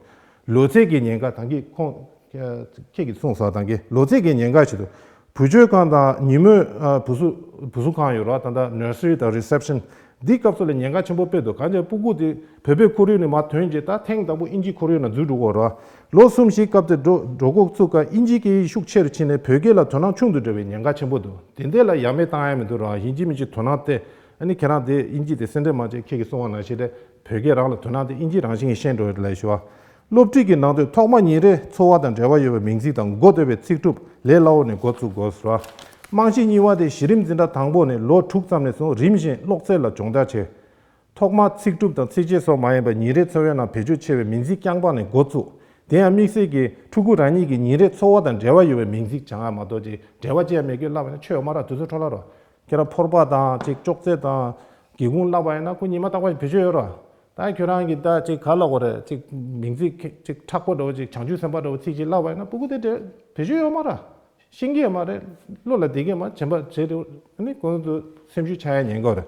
ལོ་ཚད་ཀྱི་ཉེན་ཁ། ད་གིན་ཁོང་ཁྱེད་ཀྱིས་གསུངས་སོང་། ད་གིན་ལོ་ཚད་ཀྱི་ཉེན་ཁ་ཞིག་འདུག་བུ་བཅོལ་ཁང་དང་ཉིན་མོའི་ཨ་བུ་གསོ་བུ་གསོ་ཁང་ཡོད་ར། ད་ལྟ་nursery དང་reception འདི་སྐབས་སུ་ལ་ཉེན་ཁ་ཆེན་པོ་དཔེ་འདུག་གང་ཅི་སྤུ་གུ་དེ་བོད་པའི་ཁོར་ཡུག་ནས་མར་ཐོན་རྗེས་ད་ཐེངས་དང་པོ་ཨིན་ཇིའི་ཁོར་ཡུག་ནང་འཛུལ་འགྲོ་གི་ཡོད་ར། ལོ་གསུམ་བཞིའི་སྐབས་དེར་འགྲོ་འགྲོ་འགོ་བཙུགས་སྐབས་ཨིན་ཇིའི་སྐད་ཡིག་ཤུགས་ཆེ་རུ་ཕྱིན་ནས་བོད་སྐད་ལ་དོ་སྣང་ཆུང་དུ་འགྲོ་བའི་ཉེན་ཁ་ཆེན་པོ་འདུག་དེ་འདྲ་ལ་ཡ་མེད་བཏང་ཡ་མི་འདུག་ར། ཡིན་གཅིག་མིན་གཅིག་དོ་སྣང་སྟེར། ཨ་ནི་ཁྱེད་རང་དེ་ཨིན་ཇི་དེ་སེམས་ཁྲལ་མ་བྱེད། ཁྱེད་ཀྱིས་གསུངས་པ་ནང་བཞིན་རེད། བོད་སྐད་རང་ལ་དོ་སྣང་དེ་ཨིན་ཇི་རང་བཞིན་གྱིས་ཤེས་འགྲོ་རེད་ལབ་ཞུ་བ། སློབ་ཁྲིད་ཀྱི་ནང་དོན་ཐོག་མ་ཉིན་རེའི་འཚོ་བ་དང་འབྲེལ་བ་ཡོད་པའི་མིང་ཚིག་དང་འགོ་བསྡོད་པའི་ཚིག་གྲུབ་ལས་སླ་བོ་ནས་འགོ་བཙུགས་དགོས་ཟེར་བ། རྨང་གཞི་གཉིས་པ་དེ་གཞི་རིམ་འཛིན་གྲྭ་དང་པོ་ནས་ལོ་དྲུག་ཙམ་ནས་བཟུང་རིམ་བཞིན་ཀློག་རྩལ་ལ་སྦྱོང་བརྡར་བྱས། ཐོག་མར་ཚིག་གྲུབ་དང་ཚིགས་བཅད་སོགས་མ་ཡིན་པར་ཉིན་རེའི་འཚོ་བའི་ནང་བེད་སྤྱོད་ཆེ་བའི་མིང་ཚིག་རྐྱང་པ་ནས་འགོ་བཙུགས། དེ་ཡང་དམིགས་བསལ་གྱིས་ཕྲུ་གུ་རང་ཉིད་ཀྱི་ཉིན་རེའི་འཚོ་བ་དང་འབྲེལ་བ་ཡོད་པའི་མིང་ཚིག་སྦྱང་ཡ་མ་གཏོགས་ཅིག་འབྲེལ་བ་ཅི་ཡང་མེད་ཀྱི་བསླབ་པ་ཡིན་ན་ཆོ་ཡོད་མ་རེད། དུས་ཚོད་འཕྲོ་བརླག་རོ། ཁྱེད་རང་ཕོར་པ་དང་ཅིག་ཅོག་ཙེ་དང་སྒེའུ་ཁུང་བསླབ་པ་ཡིན་ན་ཁོ་ཉི་མ་རྟག་པར་བེད་སྤྱོད་ཡོད་རོ། ད་ཁྱོད་རང་གིས་ད་ཅིག་ག་རེ་ལབ་དགོས་རེད། ཅིག་མིང་ཚིག་ཅིག་མཁྲེགས་པོ་འདྲ་བོ་ཅིག་བྱང་ཆུབ་སེམས་དཔའ་འདྲ་བོ་ཚིག་ཅིག་བསླབ་པ་ཡིན་ན་སྤུ་གུ་དེ་དེ་བེད་སྤྱོད་ཡོད་མ་རེད། ཤེས་ཀྱི་ཡོད་མ་རེད། བློ་ལ་བསྡད་ཀྱི་མ། བྱས་པ་བྱས་ཏེ་ཨ་ནི་ཁོང་ཚོ་སེམས་ཤུགས་ཆག་ཡ་ཉེན་ཁ་རེད།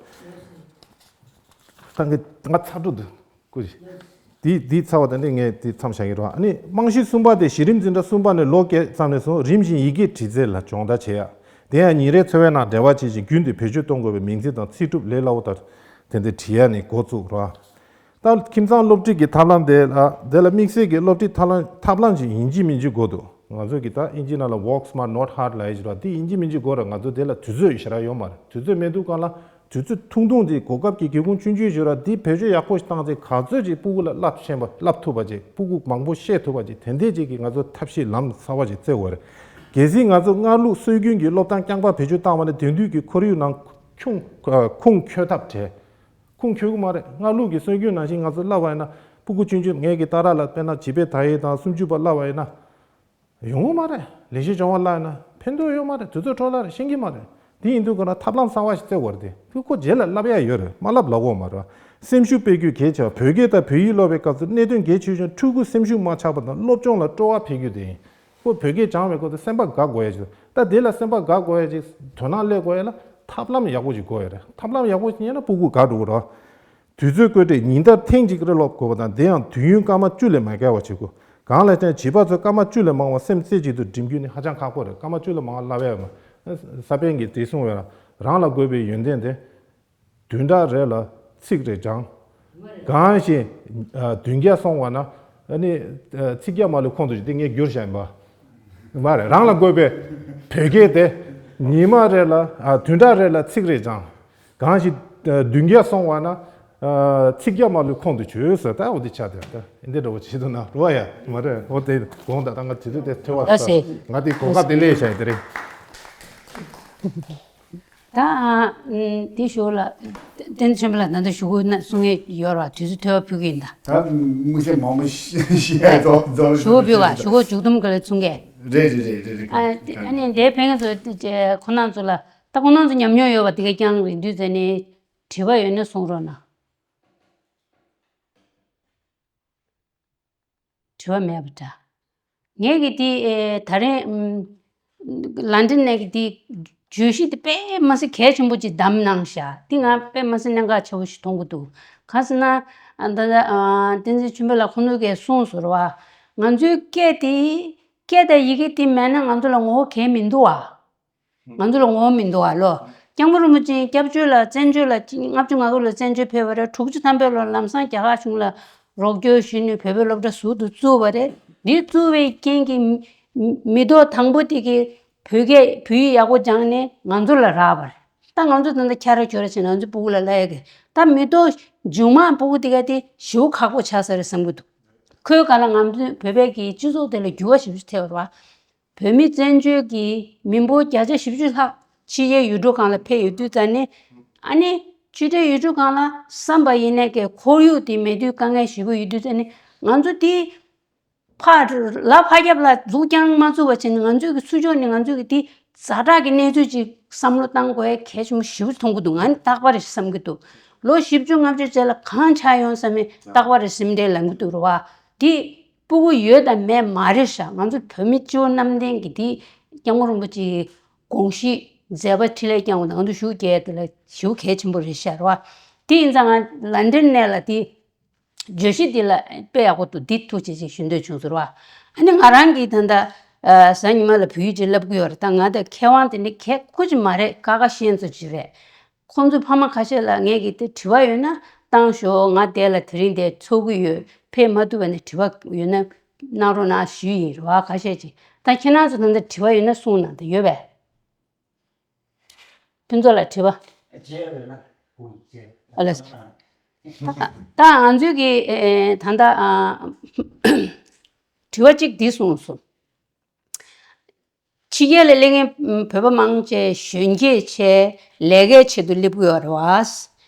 ད་ངས་ང་ཚ་དྲོ་འདུག་སྐུ་མཁྱེན། འདི་འདི་ཚར་བ་དང་འདི་ངས་འདི་མཚམས་བཞག་གི་རེད། ཨ་ནི་རྨང་གཞི་གསུམ་པ་དེ་གཞི་རིམ་འཛིན་གྲྭ་གསུམ་པ་ནས་ལོ་བརྒྱད་ཙམ་ནས་བཟུང་རིམ་བཞིན་ཡི་གེ་འབྲི་རྩལ་ལ་སྦྱོང་བརྡར་བྱེད་ཡ། དེ་ཡང་ཉིན་རེའི་འཚོ་བའི་ནང་འབྲེལ་བ་བྱེད་ཅིང་རྒྱུན་དུ་བེད་སྤྱོད་གཏོང་དགོས་པའི་མིང་ཚིག་དང་ཚིག་གྲུབ་ལས་སླ་བོ་ལྟར་དེ་འདྲ་བྲིས་ཡ་ནས་འགོ་བཙུགས་རོགས། ད་ཁྱིམ་ཚང་སློབ་ཁྲིད་ཀྱི་ཐབས་ལམ་དེ་ལ་དེ་ལ་དམིགས་བསལ་གྱི་སློབ་ཁྲིད་ཐབས་ལམ་ཐབས་ལམ་ཞིག་ཡིན་གཅིག་མིན་གཅིག་དགོས་འདུག་ང་ཚོ་གི་ད་ཨིན་ཇི་ནང་ལ་work smart not hard ལབ་ཡ་ཞིག་རེད་བ། དེ་ཡིན་གཅིག་མིན་གཅིག་དགོས་རེད། ང་ཚོ་དེ་ལ་དུས་ཚོད་ཞེ་དྲག་ཡོད་མ་རེད། དུས་ཚོད་མེད་དུས་སྒང་ལ་དུས་ཚོད་ཐུང་ཐུང་དེ་གོ་སྐབས་ཀྱི་སྒེའུ་ཁུང་ཆུང་ཆུང་ཞིག་རེད་བ། དེ་བེད་སྤྱོད་ཡག་པོ་ཞིག་བཏང་ཚེ་ག་ཚོད་ཅིག་སྤུ་གུ་ལ་བསླབ་ཤེས་པ་བསླབ་ཐུབ་པ་ཅིག་སྤུ་གུ་མང་པོ་ཤེས་ཐུབ་པ་ཅིག་དེ་འདྲས་ཅིག་གི་ང་ཚོ་ཐབས་ཤེས་ལམ་གསར་བ་ཅིག་བཙལ་དགོས་རེད། གལ་སྲིད་ང་ཚོ་སྔར་ལུགས་སྲོལ་རྒྱུན་གྱི་སློབ་སྟངས་རྐྱང་པ་བེད་སྤྱོད་བཏང་བ་ན་དེང་དུས་ཀྱི་ཁོར་ཡུག་ནང་ཁྱོང་ཁོང་ཁྱོད་ཐབས་བྲལ། ཁུངས་འཁྱོལ་གི་མ་རེད། སྔ་ལུགས་ཀྱི་སྲོལ་རྒྱུན་ནང་བཞིན་ང་ཚོ་བསླབ་པ་ཡིན་ན་སྤུ་གུ་ཆུང་ཆུང་ངེད་ཀྱི་ཏཱ་ར་ལ་དཔེར་ན་བྱིས་པའི་དག་ཡིག་དང་སུམ་ཅུ་པ་བསླབ་པ་ཡིན་ན་ཡོང་གི་མ་རེད། ལས་གཞི་སྦྱོང་བ་བསླབ་ཡིན་ན་ཕན་ཐོགས་ཡོད་མ་རེད། དུས་ཚོད་འཕྲོ་བརླག་རེད། ཤེས་ཀྱི་མ་རེད། དེ་ཡིན་དུས་ཁོ་ན་ཐབས་ལམ་གསར་བ་ཞིག་བཙལ་དགོས་རེད། དེ་ཁོ་རྗེས་ལ་བསླབ་ཡ་ཡོད་རེད། མ་བསླབ་ལབ་དགོས་མ་རེད། སེམས་ཤུགས་སྤེལ་རྒྱུ་གལ་ཆེ་བ། བོད་སྐད་དང་བོད་ཡིག་སློབ་པའི་སྐབས་སུ་གནད་དོན་གལ་ཆེ་ཤོས་ཕྲུ་གུ་སེམས་ཤུགས་མ་ཆག་པ་དང་སློབ་སྦྱོང་ལ་སྤྲོ་བ་འཕེལ་རྒྱུ་དེ་ཡིན། ཁོ་བོད་སྐད་སྦྱང་བའི་སྐོར་དུ་སེམས་པ་དགའ་དགོས་ཡ་ཅིག་ད་དེ་ལ་སེམས་པ་དགའ་དགོས་ཡ་ཅིག་དོ་སྣང་སླེབས་དགོས་ཡ་ལ་ཐབས་ལམ་ཡག་པོ་ཅིག་དགོས་ཡ་རེད། ཐབས་ལམ་ཡག་པོ་ཅིག་རྙེད་ན་སྤུ་གུ་དགའ་འགྲོ་གི་རེད། དུས་ཚོད་བཀོད་སྒྲིག་ཉིན་ལྟར་ཐེངས་གཅིག་རེ་སློབ་དགོས་པ་དང་དེ་ཡང་དུས་ཡུན་སྐར་མ་བཅུ་ལས་མ་བརྒལ་བ་བྱེད་དགོས། གང་ལ་བརྟེན་བྱིས་པ་ཚོ་སྐར་མ་བཅུ་ལས་མང་བ་སེམས་རྩེ་གཅིག་ཏུ་སྒྲིམ་རྒྱུ་ནི་ཧ་ཅང་ཁག་པོ་རེད། སྐར་མ་བཅུ་ལས་མང་བ་བསླབ་ཡ་མ། ས་པཎ་གྱིས་དེ་གསུངས་པས་རང་ལ་དགོས་པའི་ཡོན་ཏན་དེ། བདུན་ཕྲག་རེ་ལ་ཚིག་རེ་སྦྱང་། གང་ཞིག་ཨ་བདུན་བརྒྱ་སོང་བ་ན་ཨ་ནི་ཨ་ཚིག་བརྒྱ་མ་ལུས་ཁོང་དུ་ཆུད། དེ་ངས་བསྒྱུར་བཞག་ཡིན་པ། མ་རེད། རང་ལ་དགོས་པའི་བོད་སྐད་དེ་ཉི་མ་རེ་ལ་ཨ་བདུན་ཕྲག་རེ་ལ་ཚིག་རེ་སྦྱང་། གང་ཞིག་ཨ་བདུན་བརྒྱ་སོང་བ་ན་ཨ་ཚིག་བརྒྱ་མ་ལུས་ཁོང་དུ་ཆུད་ཟེར། ད་འོ་དེ་ཆགས་བསྡད་ད་འདི་འདྲ་བོ་བྱེད་དུ་ན་རུ་བ་ཡ་མ་རེད། འོ་དེ་དགོངས་དག་ད་ང་དུས་ཚོད་དེ་ཐོལ་བ་ཨ་ཟེ། ང་དེ་གོ་སྐབས་དེ་ལས་བྱ་ཡི་དེ་རེད། ད་ཨ་འདི་ཞུ་ལ་བསྟན་ཆེན་པོ་ལ་ད་ལྟ་ཞུ་གུ་ན་གསུང་ངེས་ཡོད་ར། དུས་ཚོད་ཐོལ་བ་ཕུལ་གི་ཡིན་ད། ད་དམིགས་བསལ་མང་པོ་ཞུ་ཡ་རྫོགས་རྫོགས་ཞུ་གུ་ཕུལ་བ་ཞུ་གུ་མཇུག་སྡོམ་ག་ལ་གསུང་གས། རེད་རེད་རེད་རེད་རེད། ཨ་ཨ་ནི་འདའི་ཕན་ཚུན་ཁོ་ན་ཚོ་ལ་ད་ཁོ་ན་ཚོ་ཉམས་མྱོང་ཡོད་པ་དེ་ག་རྐྱང་རེད་འདུག་ཟེར་ནས་དྲི་བ་ཡོད་ན་གསུང་རོགས་གནང་། དྲི་བ་མེད་པ་འདྲ། ངས་ཀྱི་དེ་ཨེ་ད་རིང་ཨམ་ལན་ཌན་ནས་ཀྱི་དེ་བརྗོད་གཞི་དེ་དཔེ་མ་སྲིད་གལ་ཆེན་པོ་ཅིག་བདམས་གནང་ཤག་དེ་ང་དཔེ་མ་སྲིད་གནད་འགག་ཆེ་བོ་ཞིག་མཐོང་གི་འདུག་གང་ཟེར་ན་ཨ་ད་ལྟ་ཨ་བསྟན་འཛིན་ཆོས་འཕེལ་ལགས་ཁོང་ཚོས་ཀྱིས་གསུངས་སོང་རེད་བ། ང་ཚོའི་སྐད་དེ་སྐད་དང་ཡི་གེ་དེ་མེད་ན་ང་ཚོ་ལ་ངོ་བོ་གལ་མི་འདུག་བ། ང་ཚོ་ལ་ངོ་བོ་མི་འདུག་ཨ་ལོ། སྐྱབས་མགོན་རིན་པོ་ཆེ་སྐྱབས་བཅོལ་ལ་བཙན་བྱོལ་ལ་ལྔ་བཅུ་ང་དགུ་ལ་བཙན་བྱོལ་ཕེབས་པ་རེད། དྲུག་ཅུ་ཐམ་པའི་ལོར་ལམ་སང་རྒྱ་གར་གཞུང་ལ་རོགས་སྐྱོར་ཞུས་ནས་བོད་པའི་སློབ་གྲྭ་ཟུར་དུ་བཙུགས་པ་རེད། འདི་བཙུགས་པའི་རྐྱེན་གྱིས་མི་མི་ཐོག་དང་པོ་དེ་གི་བོད་སྐད་བོད་ཡིག་ཡག་པོ་སྦྱངས་ནས་ང་ཚོ་ལ་རག་པ་རེད། ད་ང་ཚོ་ད་ལྟ་ཁྱ་ར་ཁྱོ་ར་བྱས་ན་ང་ཚོ་སྤུ་གུ་ལ་ལབ་ཡ་གི་ད་མི་ཐོག་མཇུག་མ་སྤུ་གུ་དེ་ག་དེ་ཞེ་པོ་ཁག་པོ་ཆགས་ས་རེད་བསམ་གི་འདུག་ཁོའི་སྒང་ལ་ང་ཚོ་བོད་པའི་གི་སྤྱི་ཚོགས་དེ་ལ་འགྱུར་བ་ཞེ་པོ་ཅིག་ཐེབས་པ་རེད་བ། བོད་མི་བཙན་བྱོལ་གྱི་མི་འབོར་བརྒྱ་ཆ་བཞི་བཅུ་ལྷག་ཕྱི་རྒྱལ་ཡུལ་གྲུ་གང་ལ་ཕེབས་ཡོད་དུས་ཙ་ནས། ཨ་ནི་ཕྱི་རྒྱལ་ཡུལ་གྲུ་གང་ལ་བསམ་པ་ཡིན་ནའི་ཀྱི་ཁོར་ཡུག་དེ་མེད་དུས་དཀའ་ངལ་ཞེ་པོ་ཡོད་དུས་ཙ་ནས། ང་ཚོ་དེ་ཕར་ལ་ཕར་རྒྱབ་ལ་འཛུགས་རྐྱང་མ་བཙུགས་པ་བྱས་ནས། ང་ཚོས་ཀྱི་ཚུར་ཕྱོགས་ནས་ང་ཚོས་ཀྱི་དེ་ཛ་དྲག་གི་གནས་ཚུལ་ཅིག་བསམ་བློ་བཏང་དགོས་ཡ་གལ་ཆེན་པོ་ཞེ་པོ་མཐོང་གི་འདུག་ང་ནི་རྟག་པར་རེད་བསམ་གྱི་འདུག་ལོ་བཞི་བཅུ་ལྔ་བཅུ་རྗེས་ལ་གང་ཆགས་ཡོང་བསམ་ནས་རྟག་པར་རེད་སེམས་ཁྲལ་ལངས་ཀྱི་འདུག་རེད་བ། དེ་སྤུ་གུ་ཡོད་དང་མེད་མ་རེད་ཤག་ང་ཚོ་བོད་མི་སྤྱི་བོ་གནམ་བསྟན་གྱི་དེ་སྐྱབས་མགོན་རིན་པོ་ཆེའི་དགོངས་གཞི་མཛད་པ་འཕྲིན་ལས་བསྐྱངས་པ་དང་དུ་ཞུགས་རྒྱུ་དེ་ལ་ཞེ་པོ་གལ་ཆེན་པོ་རེད་ཤག་རེད་བ། དེ་ཡིན་ཙང་ང་ལན་ཌན་ནས་ལ་དེ། བརྗོད་གཞི་འདི་ལ་དཔེ་ཡག་པོ་འདུག་འདི་ཐུགས་རྗེ་ཆེ་ཞུ་འདོད་བྱུང་ཟེར་བ། ཨ་ནི་ང་རང་གིས་ད་ལྟ་ཨ་གཟའ་ཉི་མ་ལ་བོད་ཡིག་ཅིག་བསླབ་ཀྱི་ཡོད་རེད། ད་ང་ད་མཁས་དབང་དེ་འདྲ་གལ་ཁུ་ཅིག་མ་རེད། ཀ་ཁ་ཤན་ཙམ་ཅིག་རེད། ཁོང་ཚོའི་ཕ་མ་ཁ་ཤས་ལ་ངས་ཀྱིས་དེ་དྲི་བ་ཡོད་ན་བཏང་ཤོག་ང་དེ་ལ་དེ་རིང་དེ་འཚོགས་ཀྱི་ཡོད། ཕེབས་མ་ཐུབ་པ་ནས་དྲི་བ་ཡོད་ན་གནང་རོགས་གནང་ཞུས་ཡིན་རེད་བ། ཁ་ཤས་ཅིག་ད་ཁྱེད་རང་ཚོ་ད་ལྟ་དྲི་བ་ཡོད་ན་གསུངས་གནང་། ད་ཡོད་པས། ཕུན་ཚོགས་ལགས་དྲི་བ། ཨ་ལས། ད་ང་ཚོའི་གི་ཨེ་ད་ལྟ་ཨ་དྲི་བ་གཅིག་འདི་གསུངས་སོང་། ཕྱི་རྒྱལ་ལ་སླེབས་མཁན་བོད་པ་མང་ཆེ་གཞོན་སྐྱེས་ཆེ། ལས་ཀའི་ཆེད་དུ་སླེབས་ཀྱི་ཡོད་རེད་བ།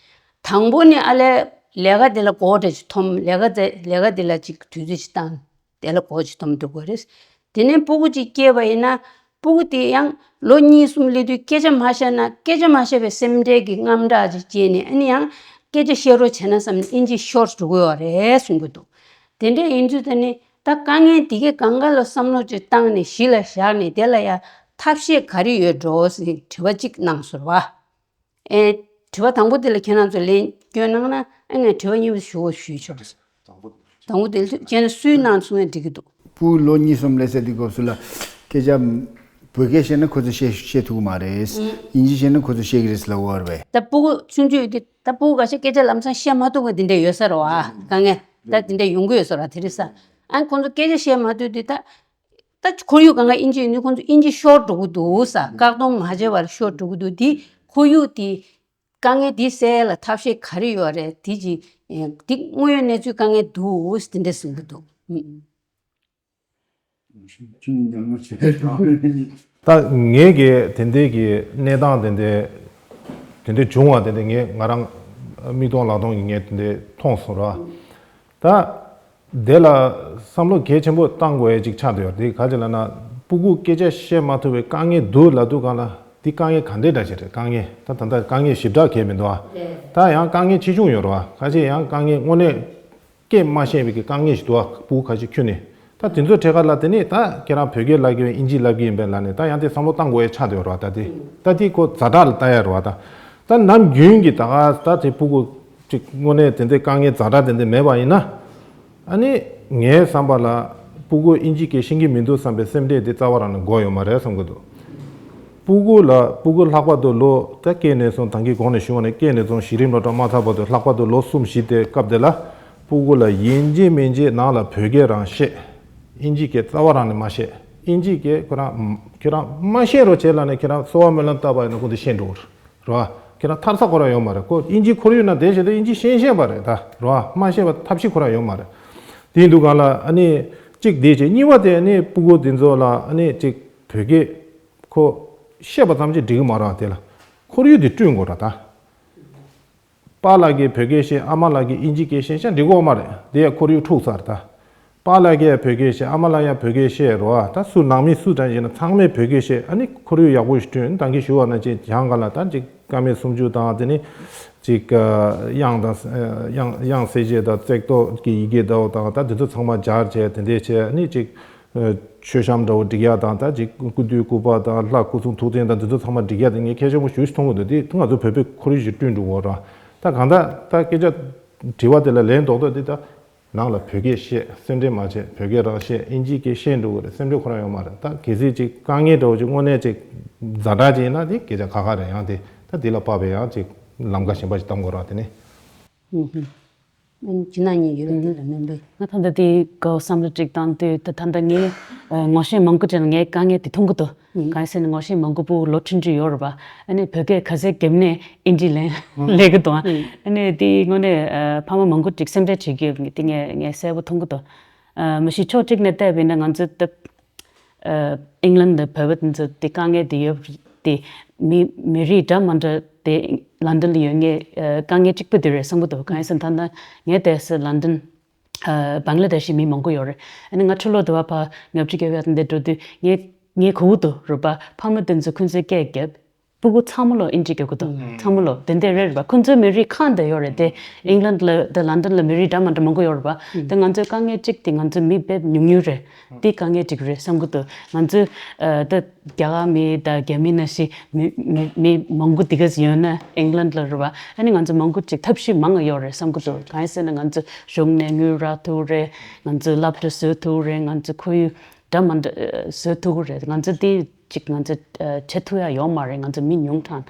དང་པོ་ནི་ཨ་ལས་ལས་ཀ་དེ་ལ་འགོ་འདྲ་ཅིག་འཐོམ། ལས་ཀ་དེ་ལས་ཀ་དེ་ལ་ཅིག་དུས་ཚོད་ཅིག་བཏང་། དེ་ལ་འགོ་ཅིག་འཐོམ་འགྲོ་དགོས་རེད། དེ་ནས་སྤུ་གུ་ཅིག་སྐྱེས་པ་ཡིན་ན། སྤུ་གུ་དེ་ཡང་ལོ་གཉིས་གསུམ་སླེབས་དུས་སྐད་ཆ་མ་བཤད་ན། སྐད་ཆ་མ་བཤད་པའི་སེམས་ཁྲལ་གྱི་དངངས་སྐྲག་ཅིག་སྐྱེས་ནས། ཨ་ནི་ཡང་སྐད་ཆ་བཤད་རོགས་བྱས་ན་བསམ་ནས་ཨིན་ཇི་ཤོར་འགྲོ་གི་ཡོད་རེད་གསུང་གི་འདུག་དེ་འདྲ་ཡིན་དུས་ད་ནི་ད་དཀའ་ངལ་འདི་གའི་སྒང་ག་ལ་བསམ་བློ་ཅིག་བཏང་ནས་གཞི་ལ་བཞག་ནས། དེ་ལ་ཡང་ཐབས་ཤེས་ག་རེ་ཡོད་འགྲོ་ཟེར་དྲི་བ་གཅིག་གནང་སོང་བ། ཨེ། དྲི་བ་དང་པོ་དེ་ལ་ཁྱེད་རང་ཚོས་ལན་སྐྱོན་གནང་ན། ཨ་ངས་དྲི་བ་གཉིས་པ་ཞུ་བ་ཞུས་ཆོག་དང་པོ་དེ་ཁྱེད་རང་སུས་གནང་སོང་ཡང་འགྲིག་གི་འདུག་སྤུ་གུ་ལོ་གཉིས་གསུམ་སླེབས་ཚད་དེ་སྐབས་སུ་ལ་སྐད་ཆ་བོད་སྐད་བཤད་ན་ཁོ་ཚོས་བཤད་བཤད་ཐུབ་ཀྱི་མ་རེད། ཨིན་ཇི་བཤད་ན་ཁོ་ཚོས་བཤད་ཀྱི་རེད་ཟེར་ལབ་ཡོད་རེད་པས། ད་སྤུ་གུ་ཆུང་ཆུང་ཡོད་དུས་ད་སྤུ་གུ་ཁ་ཤས་སྐད་ཆ་ལམ་སང་བཤད་མ་ཐུབ་པ་དེ་འདྲ་ཡོད་ས་རེད་བ། དཀའ་ངལ་ད་དེ་འདྲ་ཡོང་གི་ཡོད་ས་རེད་བ། དེ་རེད་ས། ཨ་ཁོང་ཚོ་སྐད་ཆ་བཤད་མ་ཐུབ་དུས་ད། ད་ཁོར་ཡུག་སྒང་ག་ཨིན་ཇི་ཡོད་ནི་ཁོང་ཚོ་ཨིན་ཇི་ཤོར་འགྲོ་གི་འདུག་ས། བཀག་སྡོམ་མ་བྱས་པར་ཤོར་འགྲོ་གི་འདུག་དེ་ཁོར་ཡུག་དེ་དཀའ་ངལ་དེ་སེལ་ལ་ཐབས་ཤེས་ག་རེ་ཡོད་རེད། དེ་ཅི་དེ་དངོས་ཡོད་གནས་ཚུལ་དཀའ་ངལ་འདུག་དེ་འདྲ་གསུང་གི་འདུག་ཨུ། ཁྱོད་ཉམས་མྱོང་བྱས་ད་ངས་ཀྱི་དེ་འདྲའི་གི་གནས་སྟངས་དེ་འདྲའི་དེ་འདྲའི་བྱུང་བ་དེ་འདྲའི་ངས་ང་རང་མིག་མཐོང་ལག་མཐོང་གི་ངས་དེ་འདྲའི་མཐོང་སོང་ར། ད། དེ་ལ་བསམ་བློ་གལ་ཆེན་པོ་བཏང་དགོས་ཡ་ཅིག་ཆགས་བསྡད་ཡོད་རེད། དེ་ག་ཅི་ལབ་ན། སྤུ་གུ་སྐད་ཆ་བཤད་མ་ཐུབ་པའི་དཀའ་ངལ་འདུག་ལབ་དུས་སྒང་ལ། འདི་དཀའ་ངལ་ག་འདྲའི་འདྲ་ཞིག་རེད། དཀའ་ངལ་ད་ད་ལྟ་དཀའ་ངལ་ཞེ་དྲག་གང་ཡང་མི་འདུག་ཨ། ད་ཡང་དཀའ་ངལ་ཆེ་ཆུང་ཡོད་རེད་བ། ཁ་ཤས་ཡང་དཀའ་ངལ་དངོས་གནས་སྐད་མ་ཤེས་པའི་གི་དཀའ་ངལ་ཞིག་འདུག་ཨ། སྤུ་གུ་ཁ་ཤས་ཁྱོན་ནས། ད་དེ་ཚོའི་གྲས་ཁ་ལ་དེ་ནས་ད་ཁྱེད་རང་བོད་སྐད་ལབ་ཀྱི་ཡོད། ཨིན་ཇི་ལབ་ཀྱི་ཡིན་པས་ལབ་ནས། ད་ཡང་དེ་བསམ་བློ་བཏང་དགོས་ཡ་ཆགས་བསྡད་ཡོད་རེད་བ། ད་དེ་ད་དེ་ཁོ་ཛ་དྲག་ལ་ལྟ་ཡ་རེད་བ། ད་ད་ནམ་རྒྱུན་གྱི་ད་ག་ད་དེ་སྤུ་གུ་ཅིག་དངོས་གནས་དེ་འདྲའི་དཀའ་ངལ་ཛ་དྲག་དེ་འདྲ་མེད་པ་ཡིན་ན། ཨ་ནི་ངའི་བསམ་པ་ལ་སྤུ་གུ་ཨིན་ཇི་སྐད་ཤེས་ཀྱི་མི་འདུག་བསམ་པའི་སེམས་ཁྲལ་དེ་རྩ་བ་རང་ནས་དགོས་ཡོད་མ་རེད་བསམ་གྱི་འདུག་སྤུ་གུ་ལ་སྤུ་གུ་ལྷག་པར་དུ་ལོ་ད་སྐྱེས་ནས་བཟུང་། ད་གིན་གོང་ནས་ཞུས་པ་ནས་སྐྱེས་ནས་བཟུང་གཞི་རིམ་སློབ་གྲྭ་མ་ཚར་བར་དུ། ལྷག་པར་དུ་ལོ་གསུམ་བཞི་དེ་སྐབས་དེ་ལ་སྤུ་གུ་ལ་ཡིན་གཅིག་མིན་གཅིག་ནང་ལ་བོད་སྐད་རང་བཤད། ཨིན་ཇི་སྐད་རྩ་བ་རང་ནས་མ་བཤད། ཨིན་ཇི་སྐད་ཁོ་རང་ཁྱོད་རང་མ་བཤད་རོགས་བྱེད་ལབ་ནས། ཁྱོད་རང་གསོལ་བ་སྨོན་ལམ་བཏབ་པ་ཡིན་ན་ཁོ་འདི་ཤེས་འགྲོ་གི་རེད། རེད་བ། ཁྱེད་རང་ཐར་ས་ཁོ་རང་ཡོད་མ་རེད། ཁོ་ཨིན་ཇི་ཁོར་ཡུག་ནང་བསྡད་བྱས་ཏེ་ཨིན་ཇི་ཤེས་ཤེས་པ་རེད་ད། རེད་བ། མ་ཤེས་པ་ཐབས་ཤེས་ཁོ་རང་ཡོད་མ་རེད། དེ་ཡིན་དུས་སྒང་ལ་ཨ་ནི་གཅིག་དེ་བྱས། གཉིས་པ་དེ་ཨ་ནི་སྤུ་གུ་དེ་ཚོ་ལ་ཨ་ནི་གཅིག་བོད་སྐད་ཁོ་བཤད་པ་ཙམ་གྱིས་འགྲིག་གི་མ་རེད་བ། དེ་ལ་ཁོར་ཡུག་དེ་བསྐྲུན་དགོས་རེད་ད། པཱ་ལགས་ཀྱིས་བོད་སྐད་བཤད། ཨ་མ་ལགས་ཀྱིས་ཨིན་ཇི་སྐད་བཤད་ཤག་འགྲིག་གི་ཡོད་མ་རེད། དེ་ཡང་ཁོར་ཡུག་འཁྲུག་ཚར་ད། པཱ་ལགས་ཀྱིས་བོད་སྐད་བཤད། ཨ་མ་ལགས་ཡང་བོད་སྐད་བཤད་རོ། ཨ་ད་སུ་ནང་མི་སུ་དྲན་བྱས་ན་ཚང་མས་བོད་སྐད་བཤད། ཨ་ནི་ཁོར་ཡུག་ཡག་པོ་ཞིག་བསྐྲུན། ད་གིན་ཞུ་བ་ནང་བཞིན་གྱང་ག་ལ་ད་ཅིག་ཀ་མད་སུམ་ཅུ་དང་། དེ་ནི་ཅིག་དབྱངས་དང་དབྱངས་དབྱངས་གསལ་བྱེད་དང་བརྩེགས་ཐོག་གི་ཡི་གེ་འདྲ་བོ་དང་། ད་དེ་ཚོ་ཚང་མ་སྦྱར་བྱས་དེ་འདྲས་བྱས། ཨ་ནི་ཅིག་མཆོད་བཤམས་འདྲ་བོ་སྒྲིག་ཡ་དང་། ད་ཅིག་སྐུ་མདུན་སྐུ་པར་དང་ལྷ་སྐུ་གསུང་ཐུགས་རྟེན་དང་དེ་ཚོ་ཚང་མ་སྒྲིག་ཡ་དེ་ངས་གལ་ཆེན་པོ་ཞེ་པོ་ཞིག་མཐོང་གི་འདུག་དེ་ང་ཚོ་བོད་པའི་ཁོར་ཡུག་ཞིག་བསྐྲུན་འགྲོ་དགོས་ར། ད་གང་ལྟར་ད་སྐད་ཆ་དྲི་བ་དེ་ལ་ལན་རྡོག་རྡོག་དེ། ད་ནང་ལ་བོད་སྐད་བཤད། སེམས་ཁྲལ་མ་བྱེད། བོད་སྐད་རང་བཤད། ཨིན་ཇིའི་སྐད་བཤད་འགྲོ་གི་རེད། སེམས་ཁྲལ་ཁོ་རང་ཡོད་མ་རེད། ད་གལ་སྲིད་ཅིག་དཀའ་ངལ་འདྲ་བོ་ཅིག་དངོས་གནས་ཅིག་ཛ་དྲག་ཅིག་ཡིན་ན་དེ་སྐད་ཆ་ཁག་ཁག་རེད། ཡང་དེ་ད་དེ་ལ་དཔག་པའི་ཡང་ཅིག་ལམ་ཁ་གཞན་པ་ཞིག་གཏོང་དགོས་ར། དེ་ནི། ཨུ་ཧུ། ཨ་ནི་ཅི་ན་ཉེ་ཡོད་རེད། དེ་ལ་སྨན་པས། ང་ད་ལྟ་དེ་གོ་བསམ་བློ་ཅིག་བཏང་དུས། ད་ད་ལྟ་ངའི་ཨ་ངོ་ཤེས་མང་པོ་ཅིག་ལ་ངའི་དཀའ་ངལ་དེ་མཐོང་གི་འདུག་ཨུ། གང་ཡིན་ཟེར་ན་ངོ་ཤེས་མང་པོ་སྤུ་གུ་ལོ་ཆུང་ཆུང་ཡོད་རེད་པ། ཨ་ནི་བོད་སྐད་ག་ཚད་རྒྱབ་ནའི་ཨིན་ཇི་ལན་ཨུ་སླེབས་ཀྱི་འདུག་ཨ་ཨུ། ཨ་ནི་དེ་དངོས་གནས་ཨ་ཕ་མ་མང་པོ་ཅིག་སེམས་ཁྲལ་བྱེད་ཀྱི་ཡོད་པ་དེ་ངས་ངས་གསལ་པོ་མཐོང་གི་འདུག་ཨ་མ་གཞི་ཕྱོགས་གཅིག་ནས་བལྟས་པ་ཡིན་ན་ང་ཚོ་ད། ཨ་ཨིང་ལན་དང་བོད་པ་དེ་ཚོ་དེ་དཀའ་ངལ་དེ་ཡོད་དེ། མི་མི་རིགས་འདྲ་མ་འདྲ་དེ་ལན་ཌན་ལ་ཡོད་མཁན་ཨ་དཀའ་ངལ་གཅིག་པ་དེ་རེད་བསམ་གི་འདུག་གང་ཡིན་ཟེར་ན་ད་ལྟ་ངས་བལྟས་ཚེ་ལན་ཌན་ཨ་བང་ལ་དེ་ཤི་མི་མང་པོ་ཡོད་རེད། ཨ་ནི་ང་ཕྱི་ལོགས་དུ་བ་ཕ་ངབ་ཅིག་གེ་བ་དེ་འདྲ་འགྲོ་དུས་ངས་ངས་གོ་གི་འདུག་རུ་པ་ཕ་མ་དེ་ཚོ་ཁོང་ཚོའི་སྐད་རྒྱབ། སྤུ་གུ་ཚང་མ་ལོ་ཨིན་ཇི་རྒྱག་གི་འདུག་ཚང་མ་ལོ་དེ་འདྲ་རེད་རེད་པ། ཁོང་ཚོའི་མི་རིགས་ཁག་འདྲ་ཡོད་རེད་དེ། ཨིང་ལན་ལ་དང་ལན་ཌན་ལ་མི་རིགས་འདྲ་མ་འདྲ་མང་པོ་ཡོད་རེད་པ། དེ་ང་ཚོའི་དཀའ་ངལ་གཅིག་དེ་ང་ཚོའི་མི་དཔེ་ཉུང་ཉུང་རེད། དེ་དཀའ་ངལ་གཅིག་རེད་བསམ་གི་འདུག་ང་ཚོའི་ཨ་ད་རྒྱ་གར་མི་དང་རྒྱ་མི་ནང་བཞིན་མི་མི་མི་མང་པོ་དེ་ག་ཡོད་ན་ཨིང་ལན་ལ་རེད་པ། ཨ་ནི་ང་ཚོ་མང་པོ་གཅིག་ཐབས་ཤེས་མང་ང་ཡོད་རེད་བསམ་གི་འདུག་གང་ཡིན་ཟེར་ན་ང་ཚོ་གཞུང་ནས་དངུལ་རག་ཐུབ་རེད། ང་ཚོ་སློབ་གྲྭ་བཟོ་ཐུབ་རེད། ང་ཚོ་ཁོར་ཡུག་འདྲ་མ་འདྲ་བཟོ་ཐུབ་ཀྱི་རེད། ང་ཚོ་དེ་གཅིག་ང་ཚོ་བྱེད་ཐུབ་ཡ་ཡོད་མ་རེད། ང་ཚོ་མི་ཉུང་དྲགས།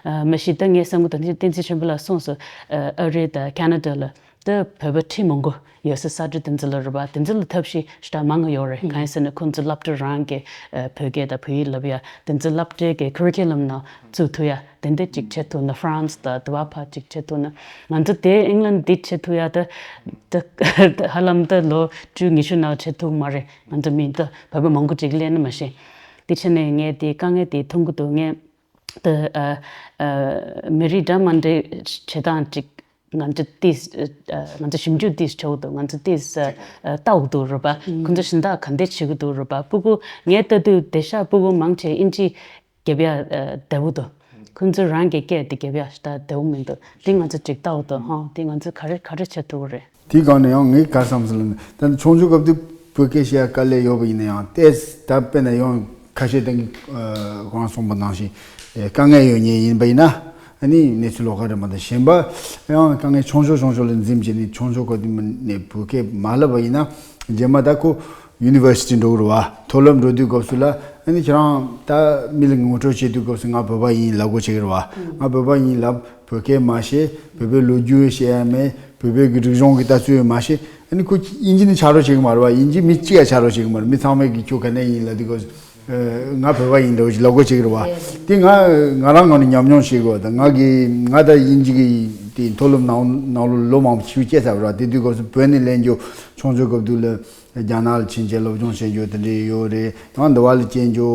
མ་གཞི་ད་ངས་བསམ་གི་འདུག་བསྟན་འཛིན་ཆོས་འཕེལ་ལགས་གསུངས་སོང་། ཨ་རི་དང་ཁ་ན་ཌ་ལ་ད་བོད་པ་ཁྲི་མང་པོ་ཡོད་ས་ས་ཁྲ་དེ་ཚོ་ལ་རེད་པ། དེ་ཚོ་ལ་ཐབས་ཤེས་ཞེ་དྲག་མང་ང་ཡོད་རེད། གང་ཡིན་ཟེར་ན་ཁོང་ཚོ་སློབ་གྲྭ་རང་གི་བོད་སྐད་དང་བོད་ཡིག་བསླབ་ཡ་དེ་ཚོ་སློབ་གྲྭའི་གི་ཁུ་རི་ཁུ་ལམ་ནང་བཙུགས་ཐུབ་ཡ་དེ་འདྲ་གཅིག་བྱེད་ཐུབ་ན། ཧྥ་རན་སི་དང་དུ་བ་ཕ་གཅིག་བྱེད་ཐུབ་ན། ང་ཚོ་དེ་ཨིང་ལན་འདི་བྱེད་ཐུབ་ཡ་ད་ད་ཧ་ལམ་ད་ལོ་བཅུ་ཉི་ཤུ་ནང་བྱེད་ཐུབ་མ་རེད། ང་ཚོ་མི་ད་བོད་པ་མང་པོ་ཅིག་སླེབས་ན་མ་ཤེས། དེ་ཆ་ནས་ངས་དེ་དཀའ་ངལ་དེ་མཐོང་གི་འདུག་ངས་ད་ཨ་ཨ་མི་རིགས་འདྲ་མ་འདྲའི་བྱེད་སྟངས་ཅིག་ང་ཚོ་ཏིས་ཨ་ང་ཚོ་ཞིབ་འཇུག་ཏིས་བྱེད་དགོས་འདུག་ང་ཚོ་ཏིས་ཨ་ཨ་ལྟ་དགོས་འདུག་རེད་པ། ཁོང་ཚོ་གཞན་དག་ག་འདྲས་བྱེད་ཀྱི་འདུག་རེད་པ། སྤུ་གུ་ངས་ལྟ་དུས་དེ་ཤ་སྤུ་གུ་མང་ཆེ་ཨིན་ཇི་རྒྱབ་ཡ་ཨ་བདེ་པོ་འདུག་ཁོང་ཚོ་རང་གི་སྐད་དེ་རྒྱབ་ཡ་ཤ་སྟག་བདེ་པོ་མི་འདུག་དེ་ང་ཚོ་ཅིག་ལྟ་དགོས་འདུག་ཧང་། དེ་ང་ཚོ་ག་རེ་ག་རེ་བྱེད་ཐུབ་ཀྱི་རེད། དེའི་སྒང་ནས་ཡང་ངས་ག་རེ་བསམ་སོང་ལབ་ན། ད་ནི་ཆུང་ཆུང་སྐབས་དུས་བོད་སྐད་བཤད་ཡ་དཀའ་ལས་ཡོད་པ་ཡིན་ན་ཡང་ཏོག་ཙམ་ད་དཔེར་ན་ཡང་ཁ་ཤས་དང་གི་ཁོ་རང་གསུངས་པ་ནང་བཞིན་དཀའ་ངལ་ཡོད་མཁན་ཡིན་པ་ཡིན་ན། ཨ་ནི་གནས་ཚུལ་ལོགས་ཀ་རེད་མ་གཏོགས། གཞན་པ་ཡང་དཀའ་ངལ་ཆུང་ཆུང་ཆུང་ཆུང་ལ་འཛིན་བྱས་ནས་ཆུང་ཆུང་སྐབས་དུས་ནས་བོད་སྐད་མ་བསླབས་པ་ཡིན་ན། རྗེས་མ་ད་ཁོ་ཡུ་ནི་ཝར་སི་ཊི་འགྲོ་གི་རེད་བ། མཐོ་སློབ་འགྲོ་དུས་སྐབས་སུ་ལ་ཨ་ནི་ཁྱེད་རང་ད་མི་ལ་ངོ་སྤྲོད་བྱེད་དུས་སྐབས་སུ་ང་བོད་པ་ཡིན་ལབ་དགོས་བྱེད་ཀྱི་རེད་བ། ང་བོད་པ་ཡིན་ལབ། བོད་སྐད་མ་ཤེས། བོད་པའི་ལོ་རྒྱུས་ཤེས་ཡ་མེད། བོད་པའི་གི་རིག་གཞུང་གི་ལྟ་ཚུལ་མ་ཤེས། ཨ་ནི་ཁོ་དབྱིན་ཇི་ནི་ཆ་རོགས་བྱེད་ཀྱི་མ་རེད་བ། དབྱིན་ཇི་མི་གཅིག་ཡ་ཆ་རོགས་བྱེད་ཀྱི་མ་རེད། མི་ཚང་མས་གི་ཁྱོད་ག་ནས་ཡིན་ལབ་དུས་སྐབས་སུ། ཨ་ང་བོད་པ་ཡིན་འདྲ་བོ་ཞིག་ལབ་དགོས་བྱེད་ཀྱི་རེད་བ། དེ་ང་ང་རང་ངོས་ནས་ཉམས་མྱོང་བྱེད་དགོས་བ། ད་ང་གི་ང་ད་དབྱིན་ཇི་གི་དེ་མཐོ་སློབ་ནང་ནང་ལོ་ལོ་མང་པོ་ཞིག་སྐྱེལ་ཚར་བ་རེད་བ། དེ་དུས་སྐབས་སུ་བོད་ནས་སླེབས་རྒྱུ་ཆུང་ཆུང་སྐབས་དུས་ལ་རྒྱ་ནག་ལ་ཕྱིན་བྱས་སློབ་སྦྱོང་བྱེད་རྒྱུ་དེ་འདྲ་ཡོད་རེད། ཡང་འདི་བ་ལ་སྐྱེལ་རྒྱུ་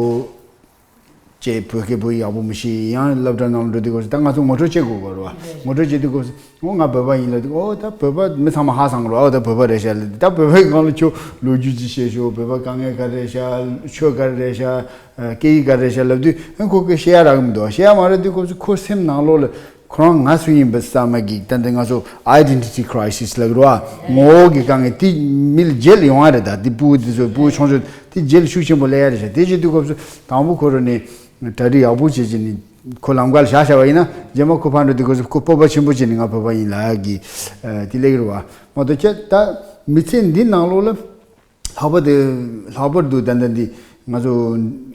ཅེས་བོད་སྐད་བོད་ཡིག་ཡག་པོ་མི་ཤེས། ཡང་སློབ་གྲྭ་ནང་ལ་འགྲོ་དུས་སྐབས་སུ་ད་ང་ཚོ་ངོ་སྤྲོད་བྱེད་དགོས་པ་རེད་བ། ངོ་སྤྲོད་བྱེད་དུས་སྐབས་སུ་ཨོ་ང་བོད་པ་ཡིན་ལབ་དུས་ཨོ་ད་བོད་པ་མི་ཚང་མ་ཧ་སང་གི་རེད་བ། ཨོ་ད་བོད་པ་རེད་ཤག་ལབ་དུས། ད་བོད་པའི་སྒང་ལ་ཁྱོད་ལོ་རྒྱུས་ཅིག་བཤད་ཤོག་བོད་པ་དཀའ་ངལ་ག་རེ་རེད་ཤག་ཆོས་ག་རེ་རེད་ཤག་སྐད་ཡིག་ག་རེ་རེད་ཤག་ལབ་དུས་ཨ་ཁོ་སྐད་བཤད་ཡ་རག་གི་མི་འདུག་བཤད་ཡ་མ་རག་དུས་སྐབས་སུ་ཁོ་སེམས་ནང་ལོགས་ལ་ཁོ་རང་ང་སུ་ཡིན་པ་བསམ་མ་གི། ད་འདི་ང་ཚོ་ཨའི་ཌེན་ཊི་ཊི་ཁི་རའི་སིས་ལབ་ཀྱི་རེད་བ། ངོ་བོ་གི་དཀའ་ངལ་དེ་མི་ལ་རྗེས་ལ་ཡོང་བ་རེད། ད་དེ་སྤུ་གུ་དེ་ཚོ་སྤུ་གུ་ཆུང་ཆུང་དེ་རྗེས་ལ་ཤུགས་ཆེན་པོ་སླེབས་ཡ་རེད་ཤག་དེ་བྱེད་དུས་སྐབས་སུ་དང་པོ་ཁོ་རང་ནས་གྲ་སྒྲིག་ཡག་པོ་བྱེད་ཀྱི་ནི་ཁོ་ལམ་ཁ་ལ་བཞག་བཞག་པ་ཡིན་ན། རྗེས་མ་ཁོ་ཕར་འགྲོ་དུས་སྐབས་སུ་ཁོ་སྤོབས་པ་ཆེན་པོ་བྱས་ནས་ང་བོད་པ་ཡིན་ལབ་ཡ་གི་དེ་སླེབས་ཀྱི་རེད་བ། མ་གཏོགས་ཁྱེད་ད་མི་ཚེ་འདི་ནང་ལོགས་ལ། ལྷག་པར་དུ་ལྷག་པར་དུ་ད་ལྟ་འདི་ང་ཚོ་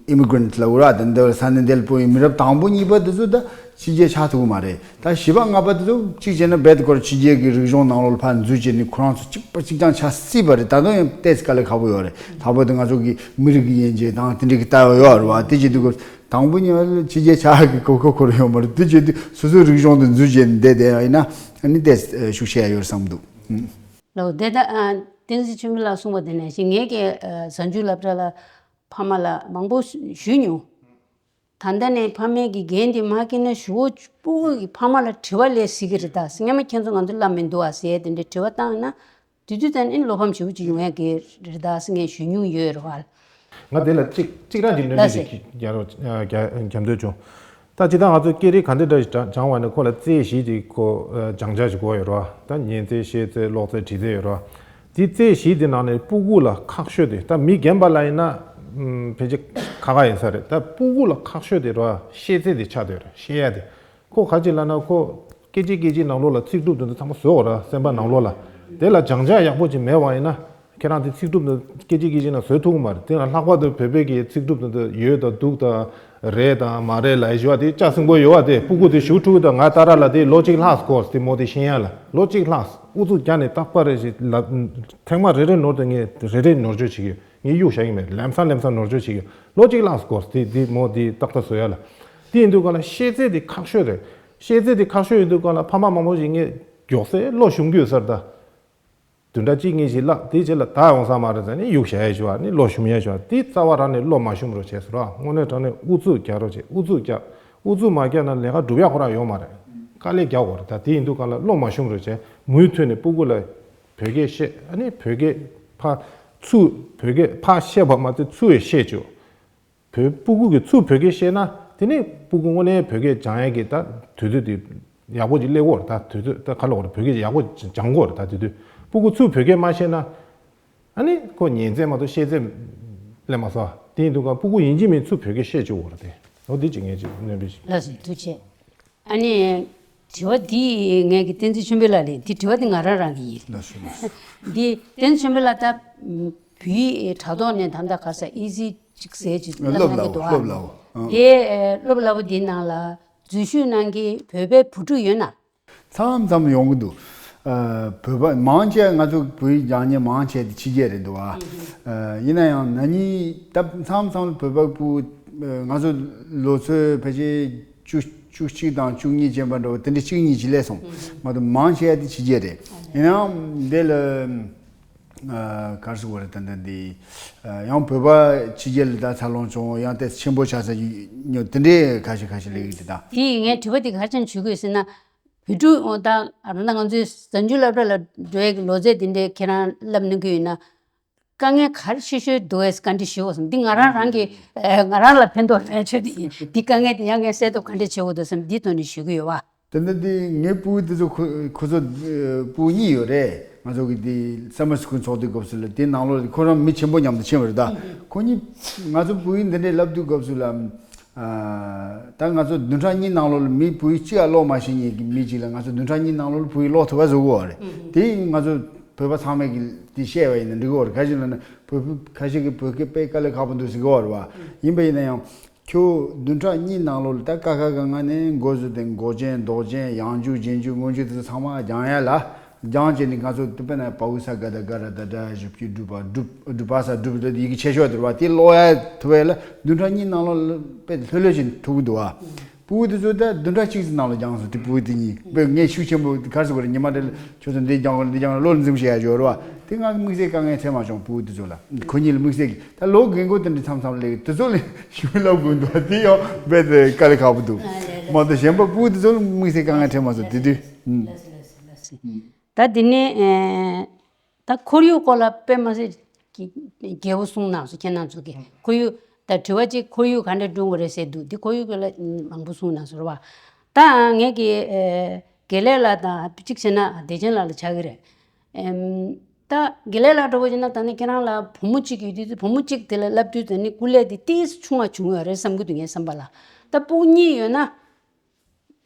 ཨི་མི་གྷི་རེན་ཊི་ལབ་དགོས་ར། ད་ལྟ་ས་གནས་འདི་ལ་སྤོ་ཡི་མི་རབས་དང་པོ་གཉིས་པ་དེ་ཚོ་ད་ཕྱི་རྒྱལ་ཆགས་ཐུབ་ཀྱི་མ་རེད། ད་བཞི་པ་ལྔ་པ་དེ་ཚོ་གཅིག་བྱས་ན་རྦད་དེ་ཁོ་རང་ཕྱི་རྒྱལ་གྱི་རིག་གཞུང་ནང་ལོགས་ལ་ཕར་འཛུལ་བྱས་ནས་ཁོ་རང་ཚོ་གཅིག་པ་གཅིག་རྐྱང་ཆགས་སྲིད་པ་རེད། ད་དུང་ཡང་ཏོག་ཙམ་དཀའ་ལས་ཁག་པོ་ཡོད་རེད། ལྷག་པར་དུ་ང་ཚོ་གི་མི་རིགས་ཀྱི་དབྱེ་འབྱེད་དང་དེ་འདྲ་གི་ལྟ་བ་ཡོད་རེད་བ། དེ་བྱེད་དུས་སྐབས་དང་པོ་གཉིས་པ་ལ་ཕྱི་རྒྱལ་ཆགས་ཀྱི་གོ་སྐབས་ཁོ་རང་ཡོད་མ་རེད། དེ་བྱེད་དུས་སོ་སོའི་རིག་གཞུང་དེ་འཛུལ་བྱས་ནས་བསྡད་བསྡད་ཡིན་ན་ཨ་ནི་ཏོག་ཙམ་ཤུགས་ཆེ་ཡ་ཡོད་རེད་བསམ་འདུག་ལོ་དེ་ད་ཨ་བསྟན་འཛིན་ཆོས་འཕེལ་ལགས་གསུངས་པ་དེ་ནང་བཞིན་ངས་ཀྱི་ཨ་གཟའ་མཇུག་སློབ་གྲྭ་ལ་ཕ་མ་ལ་མང་པོ་ཞུས་མྱོང་། ད་ལྟ་ནས་ཕ་མས་ཀྱི་འགན་དེ་མ་འཁྱེར་ན་གཞུག་གུ་སྤུ་གུ་གི་ཕ་མ་ལ་དྲི་བ་སླེབས་སྲིད་ཀྱི་རེད་ད། སྔོན་མ་ཁྱེད་ཚོ་ང་ཚོ་བསླབས་མི་འདུག་ཨ་ཟེར་དེ་འདྲའི་དྲི་བ་བཏང་ན་དེ་དུས་ད་ནི་བློ་ཕམ་ཞེ་པོ་ཅིག་ཡོང་ཡ་གི་རེད་ད་ཟེར་ངས་ཞུ་མྱོང་ཡོད་རེད་བ། ང་དེ་ལ་གཅིག་གཅིག་རང་གི་གནད་ལ་འདྲེན་ཟེར་ཞིག་རྒྱག་རོགས་རྒྱག་འདོད་བྱུང་། ད་ཅི་ད་ང་ཚོ་སྐད་རིགས་ག་འདྲ་འདྲ་ཞིག་སྦྱང་བ་ནི་ཁོ་ལ་རྩལ་བཞི་ཅིག་ཁོ་སྦྱང་བྱ་ཞིག་དགོས་ཡོད་རེད་བ། ད་ཉན་རྩལ་བཤད་རྩལ་ཀློག་རྩལ་འབྲི་རྩལ་ཡོད་རེད་བ། དེ་རྩལ་བཞི་དེ་ནང་ནས་སྤུ་གུ་ལ་ཁག་ཤོས་དེ་ད་མི་རྒན་པ་ལ་ཡིན་ན་ཕལ་ཆེར་ཁག་ཁག་ཡིན་ས་རེད། ད་སྤུ་གུ་ལ་ཁག་ཤོས་དེ་རེད་བ། བཤད་རྩལ་དེ་ཆགས་བསྡད་རེད། བཤད་ཡ་དེ་ཁོ་ག་ཅི་ལབ་ན་ཁོ་སྐད་ཅིག་སྐད་ཅིག་ནང་ལོགས་ལ་ཚིག་གྲུབ་དེ་ཚོ་ཚང་མ་བཟོ་དགོས་རེད་སེམས་པ་ནང་ལོགས་ལ། དེ་ལ་སྦྱང་བྱ་ཡག་པོ་ཅིག་མེད་པ་ཡིན་ན། ཁྱེད་རང་དེ་ཚིག་གྲུབ་དང་སྐད་ཅིག་སྐད་ཅིག་ནང་བཟོ་ཐུབ་ཀྱི་མ་རེད། དེ་ལ་ལྷག་པར་དུ་བོད་པའི་གི་ཚིག་གྲུབ་དང་དེ་ཡོད་དང་འདུག་དང་རེད་དང་མ་རེད་ལབ་ཞུ་བ་དེ་ལྕགས་སྲིན་པོ་ཡོད་བ། དེ་སྤུ་གུ་དེ་ཞུ་ཕྲུ་གུ་དང་ང་ཏཱ་ར་ལ་དེ་ལོ་གཅིག་ལྷག་སྐོར་དེ་མོ་དེ་ཤེས་ཡ་ལ་ལོ་གཅིག་ལྷག་ཨུ་ཚུགས་རྒྱག་ནས་རྟག་པ་རེ་ཞིག་ལ་ཐེངས་མ་རེ་རེ་ནོར་དུས་ངས་རེ་རེ་ནོར་བཅོས་བྱེད་ཀྱི་ཡོད། ངས་གཡུག་བཞག་གི་མེད། ལམ་སང་ལམ་སང་ནོར་བཅོས་བྱེད་ཀྱི་ཡོད། ལོ་གཅིག་ལྷག་སྐོར་དེ་དེ་མོ་དེ་ཏག་ཏག་བཟོ་ཡ་ལ། དེ་ཡིན་དུས་ག་ལ་ཤེས་ཚད་དེ་ཁག་ཤོས་རེད། ཤེས་ཚད་དེ་ཁག་ཤོས་ཡིན་དུས་ག་ལ་ཕ་མ་མང་པོ་ཞིག་ངས་མགྱོགས་སེ་བློ་ཞུམ་གྱི་ཡོད་ས་རེད་ད། བདུན་ཕྲག་གཅིག་གཉིས་ཤིག་བརླག་དེའི་རྗེས་ལ་ད་ཡོང་ས་མ་རེད་ཟེར་ནས་གཡུག་བཞག་ཡ་ཞུ་བ་ནི་བློ་ཞུམ་ཡ་ཞུ་བ་དེ་རྩ་བ་རང་ནས་བློ་མ་ཞུམ་རོགས་བྱས་སོ་ར། དངོས་གནས་དྲང་གནས་ཨུ་ཚུགས་རྒྱག་རོགས་བྱས། ཨུ་ཚུགས་རྒྱག་ཨུ་ཚུགས་མ་རྒྱག་ན་ལས་ཀ་སྒྲུབ་ཡ་ཁོ་རང་ཡོད་མ་རེད། དཀའ་ལས་རྒྱག་དགོས་རེད། ད་དེ་ཡིན་དུས་གང་ལ་བློ་མ་ཞུམ་རོགས་བྱས། མུ་མཐུད་ནས་སྤུ་གུ་ལ་བོད་སྐད་བཤད། ཨ་ནི་བོད་སྐད་ཕར་ཚུར་བོད་སྐད་ཕར་བཤད་པ་མ་ཚད་ཚུར་ཡང་བཤད་བཅུག་བོད་སྤུ་གུ་གིས་ཚུར་བོད་སྐད་བཤད་ན་དེ་ནི་སྤུ་གུ་དངོས་གནས་བོད་སྐད་སྦྱང་ཡས་ཀྱི་ད་དུས་ཚོད་དེ་ཡག་པོ་ཅིག་སླེབས་ཀྱི་ཡོད་རེད། ད་དུས་ཚོད་ད་ག་ལབ་དགོས་རེད། བོད་སྐད་ཡག་པོ་སྦྱང་གི་ཡོད་རེད། ད་དེ་དུས་སྤུ་གུ་ཚུར་བོད་སྐད་མ་བཤད་ན་ཨ་ནི་ཁོ་ཉན་ཚད་མ་གཏོགས་བཤད་ཚད་སླེབས་མ་སོང་། དེ་ཡིན་དུས་ག་སྤུ་གུ་ཡིན་གཅིག་མིན་གཅིག་ཚུར་བོད་སྐད་བཤད་བཅུག་དགོས་རེད་དེ། འོ་དེ་ཅིག་ངས་ཅིག་སྣོན་པ་ཞིག་ལགས་སོ། ཐུགས་རྗེ་ཆེ། ཨ་ནི་དྲི་བ་འདི་ངས་ཀྱི་བསྟན་འཛིན་ཆོས་འཕེལ་ལགས་ལ་འདི་དྲི་བ་འདི་ང་རང་རང་གི་ཡིན། ལགས་སོ་ལགས་སོ། འདི་བསྟན་འཛིན་ཆོས་འཕེལ་ལགས་ད་བོད་ཡིག་དྲ་ཐོག་ནས་ད་ལྟ་ག་ས་ཨི་ཟི་ཅིག་ཟེར་ཅིག་སློབ་སློབ་གནང་གི་ལགས་འདུག་ཨ། སློབ་ལགས་ཨང་། དེ་སློབ་གླ་པོ་འདི་ནང་ལ་འཛུལ་ཞུགས་གནང་མཁན་བོད་པའི་བུ་ཕྲུག་ཡོད་ན། མཚམས་མཚམས་ཡོང་གི་འདུག་ཨ། བོད་པ་མང་ཆེ་ང་ཚོ་བོད་ཡིག་སྦྱང་མཁན་མང་ཆེ་དེ་ཕྱི་རྒྱལ་རེད་འདུག་ཨ། ཨ། ཡིན་ན་ཡང་ན་ནིང་ད་མཚམས་མཚམས་བོད་པ་སྤུ་ང་ཚོ་ལོ་ཚོད་ཕལ་ཆེར་བཅུ་བཅུ་གཅིག་དང་བཅུ་གཉིས་ཅན་པ་འདྲ་བོ་དེ་འདྲ་གཅིག་གཉིས་ཅིག་སླེབས་སོང་། མ་གཏོགས་མང་ཆེ་དེ་ཕྱི་རྒྱལ་རེད། ཡིན་ནའང་འདི་ལ་ཨ། ག་རེ་ཟེར་དགོས་རེད། ད་ལྟ་འདི་ཨ། ཡང་བོད་པ་ཕྱི་རྒྱལ་ལ་ད་འཚར་ལོངས་བྱུང་ཡང་ཏོག་ཙམ་ཆེན་པོ་ཆགས་ས་ཡོད་དེ་འདྲའི་ཁ་ཤས་ཁ་ཤས་སླེབས་ཀྱི་འདུག་ད་དེ་ངས་དྲི་བ་དེ་ག་རེ་བྱས་ནས་ཞུ་དགོས་ཟེར་ན། བོད་ཕྲུག་ད་ད་ང་ཚོའི་གཟའ་མཇུག་སློབ་གྲྭ་ལ་འགྲོ་ཡག་གི་ལོ་ཚད་དེ་འདྲའི་ཁྱེད་རང་བསླབ་གནང་གི་ཡོད་ན། དཀའ་ངལ་ག་རེ་ཆེ་ཤོས་འདུག་གས་བཀའ་འདྲི་ཞུ་དགོས་བསམ། འདི་ང་རང་རང་གི་ཨ། ང་རང་ལ་ཕན་ཐོགས་ཡོད་ཆོས་དེ་ཡིན། འདི་དཀའ་ངལ་དེ་ཡང་ངས་སེལ་ཐབས་ག་འདྲས་བྱེད་དགོས་འདུག་བསམ། འདི་ཐོག་ནས་ཞུ་གི་ཡོད་པ། དེ་འདྲ་དེ་ངའི་སྤུ་གུ་དེ་ཚོ་ཁོ་ཁོ་ཚོ་ཨ། སྤུ་གུ་གཉིས་ཡོད་རེད། ང་ཚོ་གི་དེ་སམ་མར་སི་ཁུལ་ཚོགས་དུས་སྐབས་སུ་ལ་དེ་ནང་ལོགས་ཁོ་རང་མི་ཆེན་པོ་མཉམ་དུ་ཕྱིན་པ་རེད་ད། ཁོ་གཉིས་ང་ཚོ་བོད་ཡིག་འདི་འདྲའི་བསླབ་དུས་སྐབས་སུ་ལ། ཨ། ད་ང་ཚོ་བདུན་ཕྲག་གཉིས་ནང་ལོགས་ལ་མི་བོད་ཡིག་གཅིག་ཡང་ཀློག་མ་ཤེས་མཁན་གྱི་མི་གཅིག་ལ་ང་ཚོ་བདུན་ཕྲག་གཉིས་ནང་ལོགས་ལ་བོད་ཡིག་ཀློག་ཐུབ་པ་བཟོ་དགོས་པ་རེད། དེ་ང་ཚོ་བོད་པ་ཚང་མས་ཀྱི་དེ་བཤད་པ་ཡིན་ན་འགྲིག་གི་རེད། ག་ཅི་ལབ་ན་བོད་ཁ་ཤས་ཀྱིས་བོད་སྐད་དཔེ་དཀའ་ལས་ཁག་པོ་འདུག་ཟེར་གི་རེད་བ། ཡིན་པ་ཡིན་ན་ཡང་ཁྱོད་བདུན་ཕྲག་གཉིས་ནང་ལོགས་ལ་ད་ཀ་ཁ་ག་ང་ནས་འགོ་བཟོས་ཏེ་མགོ་ཅན་མདོག་ཅན་ཡང་འཇུག་རྗེས་འཇུག་སྔོན་འཇུག་དེ་ཚོ་ཚང་མ་སྦྱང་ཡ་ལ། སྦྱང་བྱས་ནས་ང་ཚོ་དཔེར་ན་པ་འུ་ས་ག་ད་ག་ར་ད་དྲ་ཞབས་ཀྱུ་སྒྲུབ་པ་སྒྲུབ་སྒྲུབ་པ་ས་སྒྲུབ་ད་ཡི་གེ་ཆེ་ཤོས་དེ་རེད་བ། དེ་ཀློག་ཡ་ཐུབ་ཡ་ལ་བདུན་ཕྲག་གཉིས་ནང་ལོགས་ལ་དཔེ་ལྷོད་ལྷོད་བྱས་ཐུབ་ཀྱི་འདུག་བ། སྤུ་གུ་དེ་ཚོ་ད་བདུན་ཕྲག་གཅིག་ཙམ་ནང་ལ་སྦྱངས་སོང་། དེ་སྤུ་གུ་དེ་གཉིས་དཔེ་ངས་ཤུགས་ཆེན་པོ་ག་རེ་ཟེར་དགོས་རེད། ཉི་མ་དེ་ལ་ཁྱོད་ཚོ་འདི་སྦྱང་དགོས་འདི་སྦྱང་དགོས་བློ་འཛིན་བྱེད་ཡ་ཡོད་རེད་བ། དེ་ང་གི་དམིགས་བསལ་དཀའ་ངལ་འཕྲད་མ་བྱུང་། སྤུ་གུ་དེ་ཚོ་ལ་ཁོ་གཉིས་ལ་དམིགས་བསལ་གྱི་ད་ལོ་རྒན་རྒོན་དེ་འདྲ་མཚམས་མཚམས་སླེབས་དེ་ཚོ་ལ་ཞུ་ལབ་དགོས་འདུག་དེ་ཡང་རྦད་དེ་དཀའ་ལས་ཁག་པོ་འདུག་མ་གཏོགས་གཞན་པ་སྤུ་གུ་དེ་ཚོ་ལ་དམིགས་བསལ་དཀའ་ངལ་འཕྲད་མ་སོང་དེ་དུས། ད་དེ་ནས་ད་ཁོར་ཡུག་སྐོར་ལ་དཔེ་མ་སྲིད་ཀྱི་རྒྱས་པོ་གསུངས་གནང་སོང་། ཁྱེད་རྣམ་ཚོ་གིས་ཁོར་ཡུག་ད་དྲི་བ་གཅིག་ཁོར་ཡུག་ག་འདྲ་བསྐྲུན་དགོས་རེད་ཟེར་འདུག་འདི་ཁོར་ཡུག་སྐོར་ལ་མང་པོ་གསུངས་གནང་སོང་རེད་བ། ད་ངས་ཀྱི་དགེ་ལེགས་ལགས་དང་གཅིག་བྱས་ན་བདེ་ཆེན་ལགས་ལ་ཆགས་ཀྱི་རེད། ད་དགེ་ལེགས་ལགས་འདྲ་བོ་བྱས་ན་ད་ནི་ཁྱེད་རང་ལ་བུ་མོ་གཅིག་ཡོད་དུས་བུ་མོ་གཅིག་དེ་ལ་བསླབ་དུས་ད་ནི་སྐུ་ལས་དེ་ཏིས་ཆུང་བ་བྱུང་ཡོད་རེད་བསམ་གྱི་འདུག་ངའི་བསམ་པ་ལ། ད་སྤུ་གུ་གཉིས་ཡོད་ན།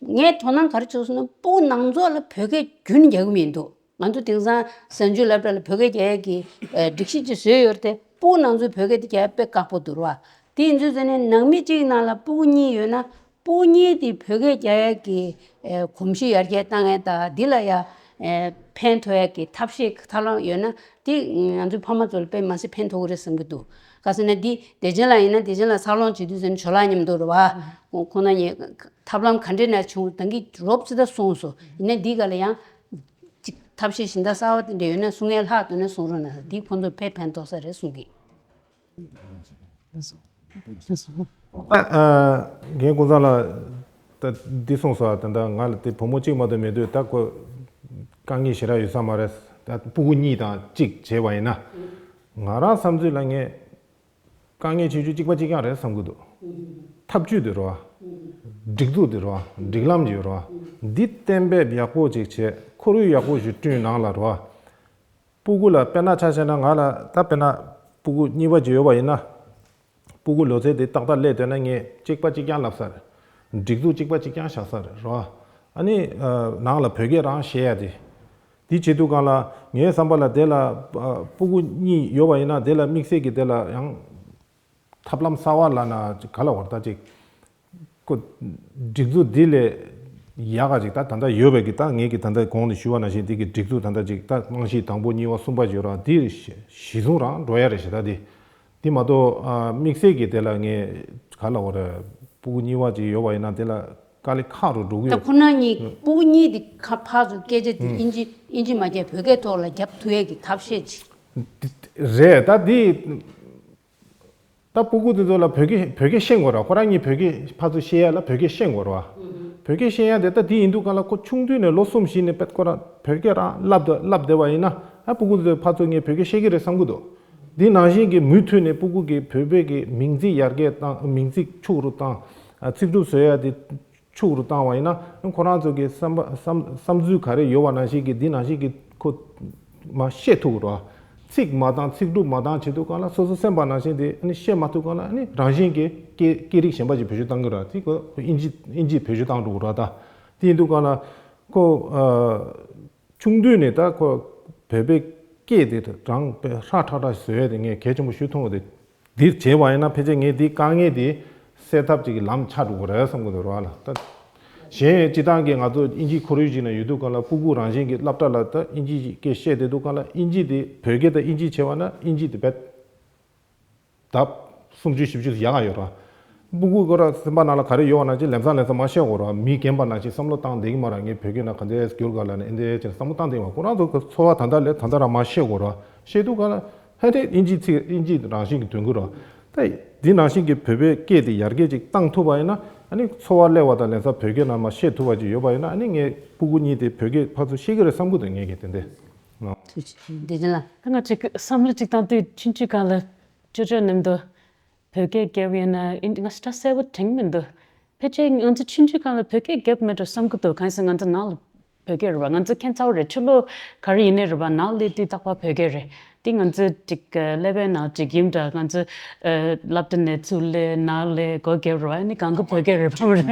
ངས་དོ་སྣང་ག་རེ་བྱུང་སོང་ན་སྤུ་གུ་ནང་ཚོགས་ལ་བོད་སྐད་རྒྱུན་རྒྱག་གི་མི་འདུག་ང་ཚོ་དེང་སང་གཟའ་མཇུག་སློབ་གྲྭ་ལ་བོད་སྐད་རྒྱག་ཡག་གི་ཨ་སྒྲིག་གཞི་ཅིག་བཟོས་ཡོད་རེད་དེ། སྤུ་གུ་ནང་ཚོས་བོད་སྐད་དེ་རྒྱག་ཡག་དཔེ་དཀའ་པོ་འདུག་ར། དེ་ཡིན་དུས་ཙང་ནས་ནང་མི་གཅིག་ནང་ལ་སྤུ་གུ་གཉིས་ཡོད་ན་སྤུ་གུ་གཉིས་དེ་བོད་སྐད་རྒྱག་ཡག་གི་ཨ་གོམས་གཤིས་ཡར་རྒྱས་བཏང་ཡག་དང་འདི་ལ་ཡ་ཨ་ཕན་ཐོགས་ཡག་གི་ཐབས་ཤེས་ཐབས་ལམ་ཡོད་ན་དེ་ང་ཚོའི་ཕ་མ་ཚོ་ལ་དཔེ་མ་སྲིད་ཕན་ཐོགས་ཀྱི་རེད་བསམ་གྱི་འདུག་ག་ཟེར་ན་འདི་བདེ་ཆེན་ལགས་ཡིན་ན་བདེ་ཆེན་ལགས་འཚར་ལོངས་བྱེད་དུས་ཙང་ནས་ཇོ་ལགས་མཉམ་དུ་རེད་བ། ཁོང་ཁོང་རྣམ་གཉིས་ཐབས་ལམ་ག་འདྲས་ནས་བྱུང་ད་གིན་རོབ་ཙམ་ད་གསུངས་སོང་། ཡིན་ནའི་འདི་ག་ལ་ཡང་ཅིག་ཐབས་ཤེས་གཞན་དག་གསར་བ་དེ་འདྲ་ཡོད་ན་གསུང་ཡས་ལྷག་འདུག་ན་གསུང་རོགས་གནང་། འདི་ཁོང་ཚོར་དཔེ་ཕན་ཐོགས་ས་རེད་གསུང་གི། ཨ། རྒན་ཀུན་བཟང་ལགས་ད་འདི་གསུངས་སོང་། ད་ལྟ་ང་ལ་དེ་བུ་མོ་གཅིག་མ་གཏོགས་མེད་དུས་ད་ཁོ་དཀའ་ངལ་ཞེ་དྲག་ཡོད་ས་མ་རེད། ད་སྤུ་གུ་གཉིས་དང་གཅིག་བྱས་པ་ཡིན་ན། ང་རང་བསམ་ཚུལ་ལ་ངས། དཀའ་ངལ་ཆེ་ཆུང་གཅིག་པ་གཅིག་རྐྱང་རེད་བསམ་གྱི་འདུག་ཐབས་ཇུས་དེ་རེད་བ། སྒྲིག་འཛུགས་དེ་རེད་བ། སྒྲིག་ལམ་ཅིག་ཡོད་རེད་བ། འདི་གཏན་འབེབས་ཡག་པོ་ཅིག་བྱས། ཁོར་ཡུག་ཡག་པོ་ཞིག་བསྐྲུན་ནང་ལ་རེད་བ། སྤུ་གུ་ལ་དཔེར་ན་ཆ་བཞག་ན་ང་ལ་ད་དཔེར་ན་སྤུ་གུ་གཉིས་པ་ཅིག་ཡོད་པ་ཡིན་ན། སྤུ་གུ་ལོ་ཚད་དེ་ཏག་ཏག་སླེབས་བསྡད་ན་ངས་གཅིག་པ་གཅིག་རྐྱང་ལབ་ས་རེད། སྒྲིག་འཛུགས་གཅིག་པ་གཅིག་རྐྱང་བཞག་ས་རེད་རེད་བ། ཨ་ནི་ནང་ལ་བོད་སྐད་རང་བཤད་ཡ་དེ། དེ་བྱེད་དུས་སྒང་ལ་ངའི་བསམ་པ་ལ་དེ་ལ་ཨ་སྤུ་གུ་གཉིས་ཡོད་པ་ཡིན་ན་དེ་ལ་དམིགས་བསལ་གྱི་དེ་ལ་ཡང་ཐབས་ལམ་གསར་བ་ལབ་ན་ག་ལབ་དགོས་རེད། ད་ཅིག་ཁོ་སྒྲིག་འཛུགས་འདི་ལས་ཡག་ག་ཅིག་ད་ད་ལྟ་ཡོད་པའི་གི་ད་ངས་གི་ད་ལྟ་གོང་ནས་ཞུས་པ་ནང་བཞིན་དེ་གི་སྒྲིག་འཛུགས་ད་ལྟ་ཅིག་ད་རྨང་གཞི་དང་པོ་གཉིས་པ་གསུམ་པ་ཅིག་ཡོད་ར། དེ་གཞི་བཟུང་རང་འགྲོ་ཡ་རེད་ཤག་ད་དེ་དེ་མ་གཏོགས་ཨ་དམིགས་བསལ་གྱི་དེ་ལ་ངས་ག་ལབ་དགོས་རེད། སྤུ་གུ་གཉིས་པ་ཅིག་ཡོད་པ་ཡིན་ན་དེ་ལ། དཀའ་ལས་ཁག་རུ་འགྲོ་གི་ད་ཡོད། ཁོ་ན་གཉིས་ཨུ། སྤུ་གུ་གཉིས་དེ་ཁ་ཕར་ཚུར་སྐད་ཆ་དེ་ཨུ། ཨིན་ཇི་ཨིན་ཇི་མ་བརྒྱབ་བོད་སྐད་ཐོག་ལ་རྒྱབ་ཐུབ་ཡས་ཀྱི་ཐབས་ཤེས་ཅིག་རེད། ད་འདི་ད་སྤུ་གུ་དེ་ཚོ་ལ་བོད་སྐད་བོད་སྐད་ཤེས་དགོས་ར། ཁོ་རང་གཉིས་བོད་སྐད་ཕར་ཚུར་བཤད་ཡ་ལ་བོད་སྐད་ཤེས་དགོས་ར། ཨུ། བོད་སྐད་ཤེས་ཡ་དེ་ད་འདི་ཡིན་དུས་ག་ལ་ཁོ་ཆུང་དུས་ནས་ལོ་གསུམ་བཞི་ནས་པད་ཁོ་རང་བོད་སྐད་རང་བསླབ་ད་བསླབ་བསྡད་པ་ཡིན་ན། ཨ་སྤུ་གུ་དེ་ཚོས་ཕར་ཚུར་ངས་བོད་སྐད་ཤེས་ཀྱི་རེད་བསམ་གི་འདུག་འདི་ནང་བཞིན་གྱི་མུ་མཐུད་ནས་སྤུ་གུ་གི་བོད་པའི་གི་མིང་ཚིག་ཡར་རྒྱས་བཏང་། མིང་ཚིག་ཕྱུག་རུ་བཏང་། ཨ་ཚིག་གྲུབ་བཟོ་ཡ་དེ་ཕྱུག་རུ་བཏང་བ་ཡིན་ན། ཁོ་རང་ཚོ་གི་བསམ་པ་བསམ་བསམ་ཚུལ་ག་རེ་ཡོད་པ་ནང་བཞིན་གྱི་འདི་ནང་བཞིན་གྱི་ཁོ་མ་བཤད་ཐུབ་རོགས། ཚིག་མ་བཏང་ཚིག་གྲུབ་མ་བཏང་བྱེད་དུས་གང་ལ་སོ་སོ་སེམས་པ་ནང་བཞིན་དེ་ཨ་ནི་བཤད་མ་ཐུབ་གང་ལ་ཨ་ནི་རང་བཞིན་གྱི་སྐད་སྐད་རིགས་གཞན་པ་ཅིག་བེད་སྤྱོད་བཏང་གི་ར། དེ་ཁོ་ཨིན་ཇི་ཨིན་ཇི་བེད་སྤྱོད་བཏང་འགྲོ་གི་ར། ད་དེ་ཡིན་དུས་གང་ལ་ཁོ་ཨ། ཆུང་དུས་ནས་ད་ཁོ་བོད་པའི་སྐད་དེ་རང་དཔེ་ཧྲ་ཁྲ་ཁྲ་བཟོ་ཡས་དེ་ངས་གལ་ཆེན་པོ་ཞུ་མཐོང་བ་དེ། འདིར་བྱས་པ་ཡིན་ན་ཕལ་ཆེར་ངས་འདིའི་དཀའ་ངལ་དེ་སེལ་ཐབས་ཅིག་གི་ལམ་ཆགས་འགྲོ་གི་རེད་བསམ་གི་འདུག་ར་ལ། ད་གཞན་སྤྱི་བཏང་གི་ང་ཚོ་དབྱིན་ཇིའི་ཁོར་ཡུག་ཅིག་ནང་ཡོད་དུས་གང་ལ་སྤུ་གུ་རང་བཞིན་གྱི་སློབ་གྲྭ་ལ་ད་དབྱིན་ཇིའི་སྐད་བཤད་བསྡད་དུས་གང་ལ་དབྱིན་ཇི་དེ་བོད་སྐད་དང་དབྱིན་ཇི་བྱས་པ་ན་དབྱིན་ཇི་དེ་བེད། ལྡབ་སུམ་ཅུ་བཞི་བཅུ་ཡག་ག་ཡོད་ར། སྤུ་གུ་ཁོ་ར་སེམས་པ་ནང་ལ་ག་རེ་ཡོད་པ་ནང་བཞིན་ལམ་སང་ལམ་སང་མ་བཤད་དགོས་ར། མི་རྒན་པ་ནང་བཞིན་བསམ་བློ་བཏང་བསྡད་ཀྱི་མ་ར། ངས་བོད་སྐད་ནང་ག་འདྲས་བསྒྱུར་ག་ལ་ནས་འདི་འདྲས་བྱས་ནས་བསམ་བློ་བཏང་བསྡད་ཀྱི་མ། ཁོ་རང་ཚོ་གི་འཚོ་བ་ད་ལྟ་ལས་ད་ལྟ་ར་མ་བཤད་དགོས་ར། བཤད་དུས་ག་ལ་ཧེ་དེ་དབྱིན་ཇིའི་ཚིག་དབྱིན་ཇི་རང་བཞིན་གྱི་དོན་གོ་ར། ད་འདི་ནང་བཞིན་གྱི་བོད་པའི་སྐད་དེ་ཡར་རྒྱས་ཅིག་བཏང་ཐུབ་པ་ཡིན་ན་ཨ་ནི་འཚོ་བ་སླེབས་པ་དང་ལམ་སང་བོད་སྐད་ནང་མ་བཤད་ཐུབ་པ་ཅིག་ཡོད་པ་ཡིན་ན་ཨ་ནི་ངས་སྤུ་གུ་གཉིས་དེ་བོད་སྐད་ཕར་ཚུར་ཤེས་ཀྱི་རེད་བསམ་གི་འདུག་ངས་ཀྱི་དེ་འདྲས། ཐུགས་རྗེ་ཆེ། བདེ་ཆེན་ལགས། ད་ང་ཅིག་བསམ་བློ་ཅིག་བཏང་དུས་ཆུང་ཆུང་སྒང་ལ་ཅོ་ཅོ་མཉམ་དུ་བོད་སྐད་རྒྱབ་ཡོད་ན་ཨིན། ང་ད་གསལ་པོ་དྲན་མི་འདུག་ཕལ་ཆེར་ང་ཚོ་ཆུང་ཆུང་སྒང་ལ་བོད་སྐད་རྒྱབ་མེད་འགྲོ་བསམ་གི་འདུག་གང་ཡིན་ཟེར་ང་ཚོ་ནང་ལ་བོད་སྐད་རེད་བ། ང་ཚོ་ཁྱད་མཚར་པོ་རེད། ཕྱི་ལོགས་ག་རེ་ཡིན་ནའི་རེད་བ། ནང་སླེབས་དུས་རྟག་པར་བོད་སྐད་རེད། དེ་ང་ཚོ་ཅིག་ཀླད་པའི་ནང་ཅིག་ཡིན་འདྲ། ང་ཚོ་སློབ་གྲྭ་ནས་ཚུར་སླེབས་ནང་སླེབས་སྒོ་རྒྱབ་རེད་བ། ཨ་ནི་གང་ག་བོད་སྐད་རེད་བ་མ་རེད།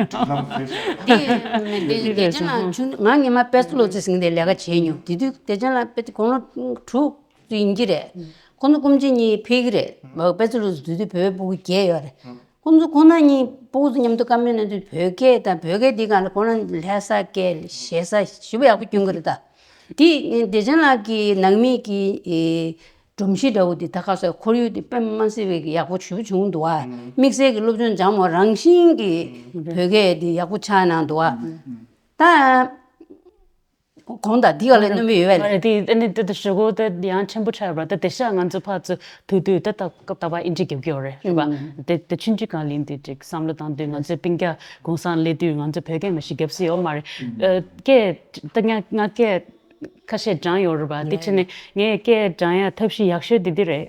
དེ་དེ་དེ་ཅན་ལ་ཆུང་ང་ངེད་མ་པེ་སི་ལོ་ཙི་ཟིན་དེ་ལས་ཀ་བྱས་མྱོང་། དེ་དུས་དེ་ཅན་ལ་དགུང་ལོ་དྲུག་ཡིན་གྱི་རེད། ཁོ་ཚོ་སྐུ་མཁྱེན་གཉིས་ཕེབས་ཀྱི་རེད། མ་པེ་ཙི་ལུ་དུས་དུས་བོད་པའི་སྤུ་གུ་བརྒྱད་ཡོད་རེད། ཁོ་ཚོ་ཁོ་ན་གཉིས་སྤུ་གུ་ཚོ་མཉམ་དུ་བཀའ་མོལ་གནང་དུས་བོད་སྐད་དང་བོད་སྐད་འདི་སྒང་ལ་ཁོ་རང་ལྷ་ས་སྐད་ཞེ་ས་ཞེ་པོ་ཡག་པོ་སྐྱོན་གྱི་རེད་ད། དེ་བདེ་ཆེན་ལགས་ཀྱི་ནང་མི་གི་སྒྲོམ་གཞི་འདྲ་བོ་འདི་ད་ག་སོ་ཁོར་ཡུག་འདི་དཔེ་མ་སྲིད་པའི་ཡག་པོ་ཞེ་པོ་བྱུང་འདུག་ཨ། དམིགས་བསལ་གྱི་སློབ་སྦྱོང་སྦྱངས་པ་རང་བཞིན་གྱི་བོད་སྐད་འདི་ཡག་པོ་ཆགས་གནང་འདུག་ཨ། ད། གོང་དང་འདི་ག་ལ་རྣམ་པ་ཡོད་པས་ལ། དེ་ཨ་ནི་དེ་དེ་ཞུ་སྒོ་དེ་ཡང་ཆེན་པོ་ཆགས་པ་དེ་དེ་ཤ་ང་ཚོ་ཕར་ཚུར་ཐུག་དུས་དེ་ད་སྐབས་དག་པ་ཨིན་ཇི་རྒྱབ་ཀྱི་ཡོད་རེད་རེད་པ། དེ་དེ་ཆུང་ཆུང་སྒང་ལ་ཡིན་དུས་ཅིག་བསམ་བློ་བཏང་དུས་ང་ཚོའི་སྤུན་ཀྱག་གུང་སེང་སླེབས་དུས་ང་ཚོ་བོད་སྐད་མ་ཤེས་རྒྱབ་སྲིད་ཡོད་མ་རེད། སྐད་ད་ང་ང་སྐད་ཁ་ཤས་སྦྱངས་ཡོད་རེད་པ། དེ་ཕྱིན་ནས་ངས་སྐད་སྦྱང་ཡ་ཐབས་ཤེས་ཡག་ཤོས་དེ་འདི་རེད།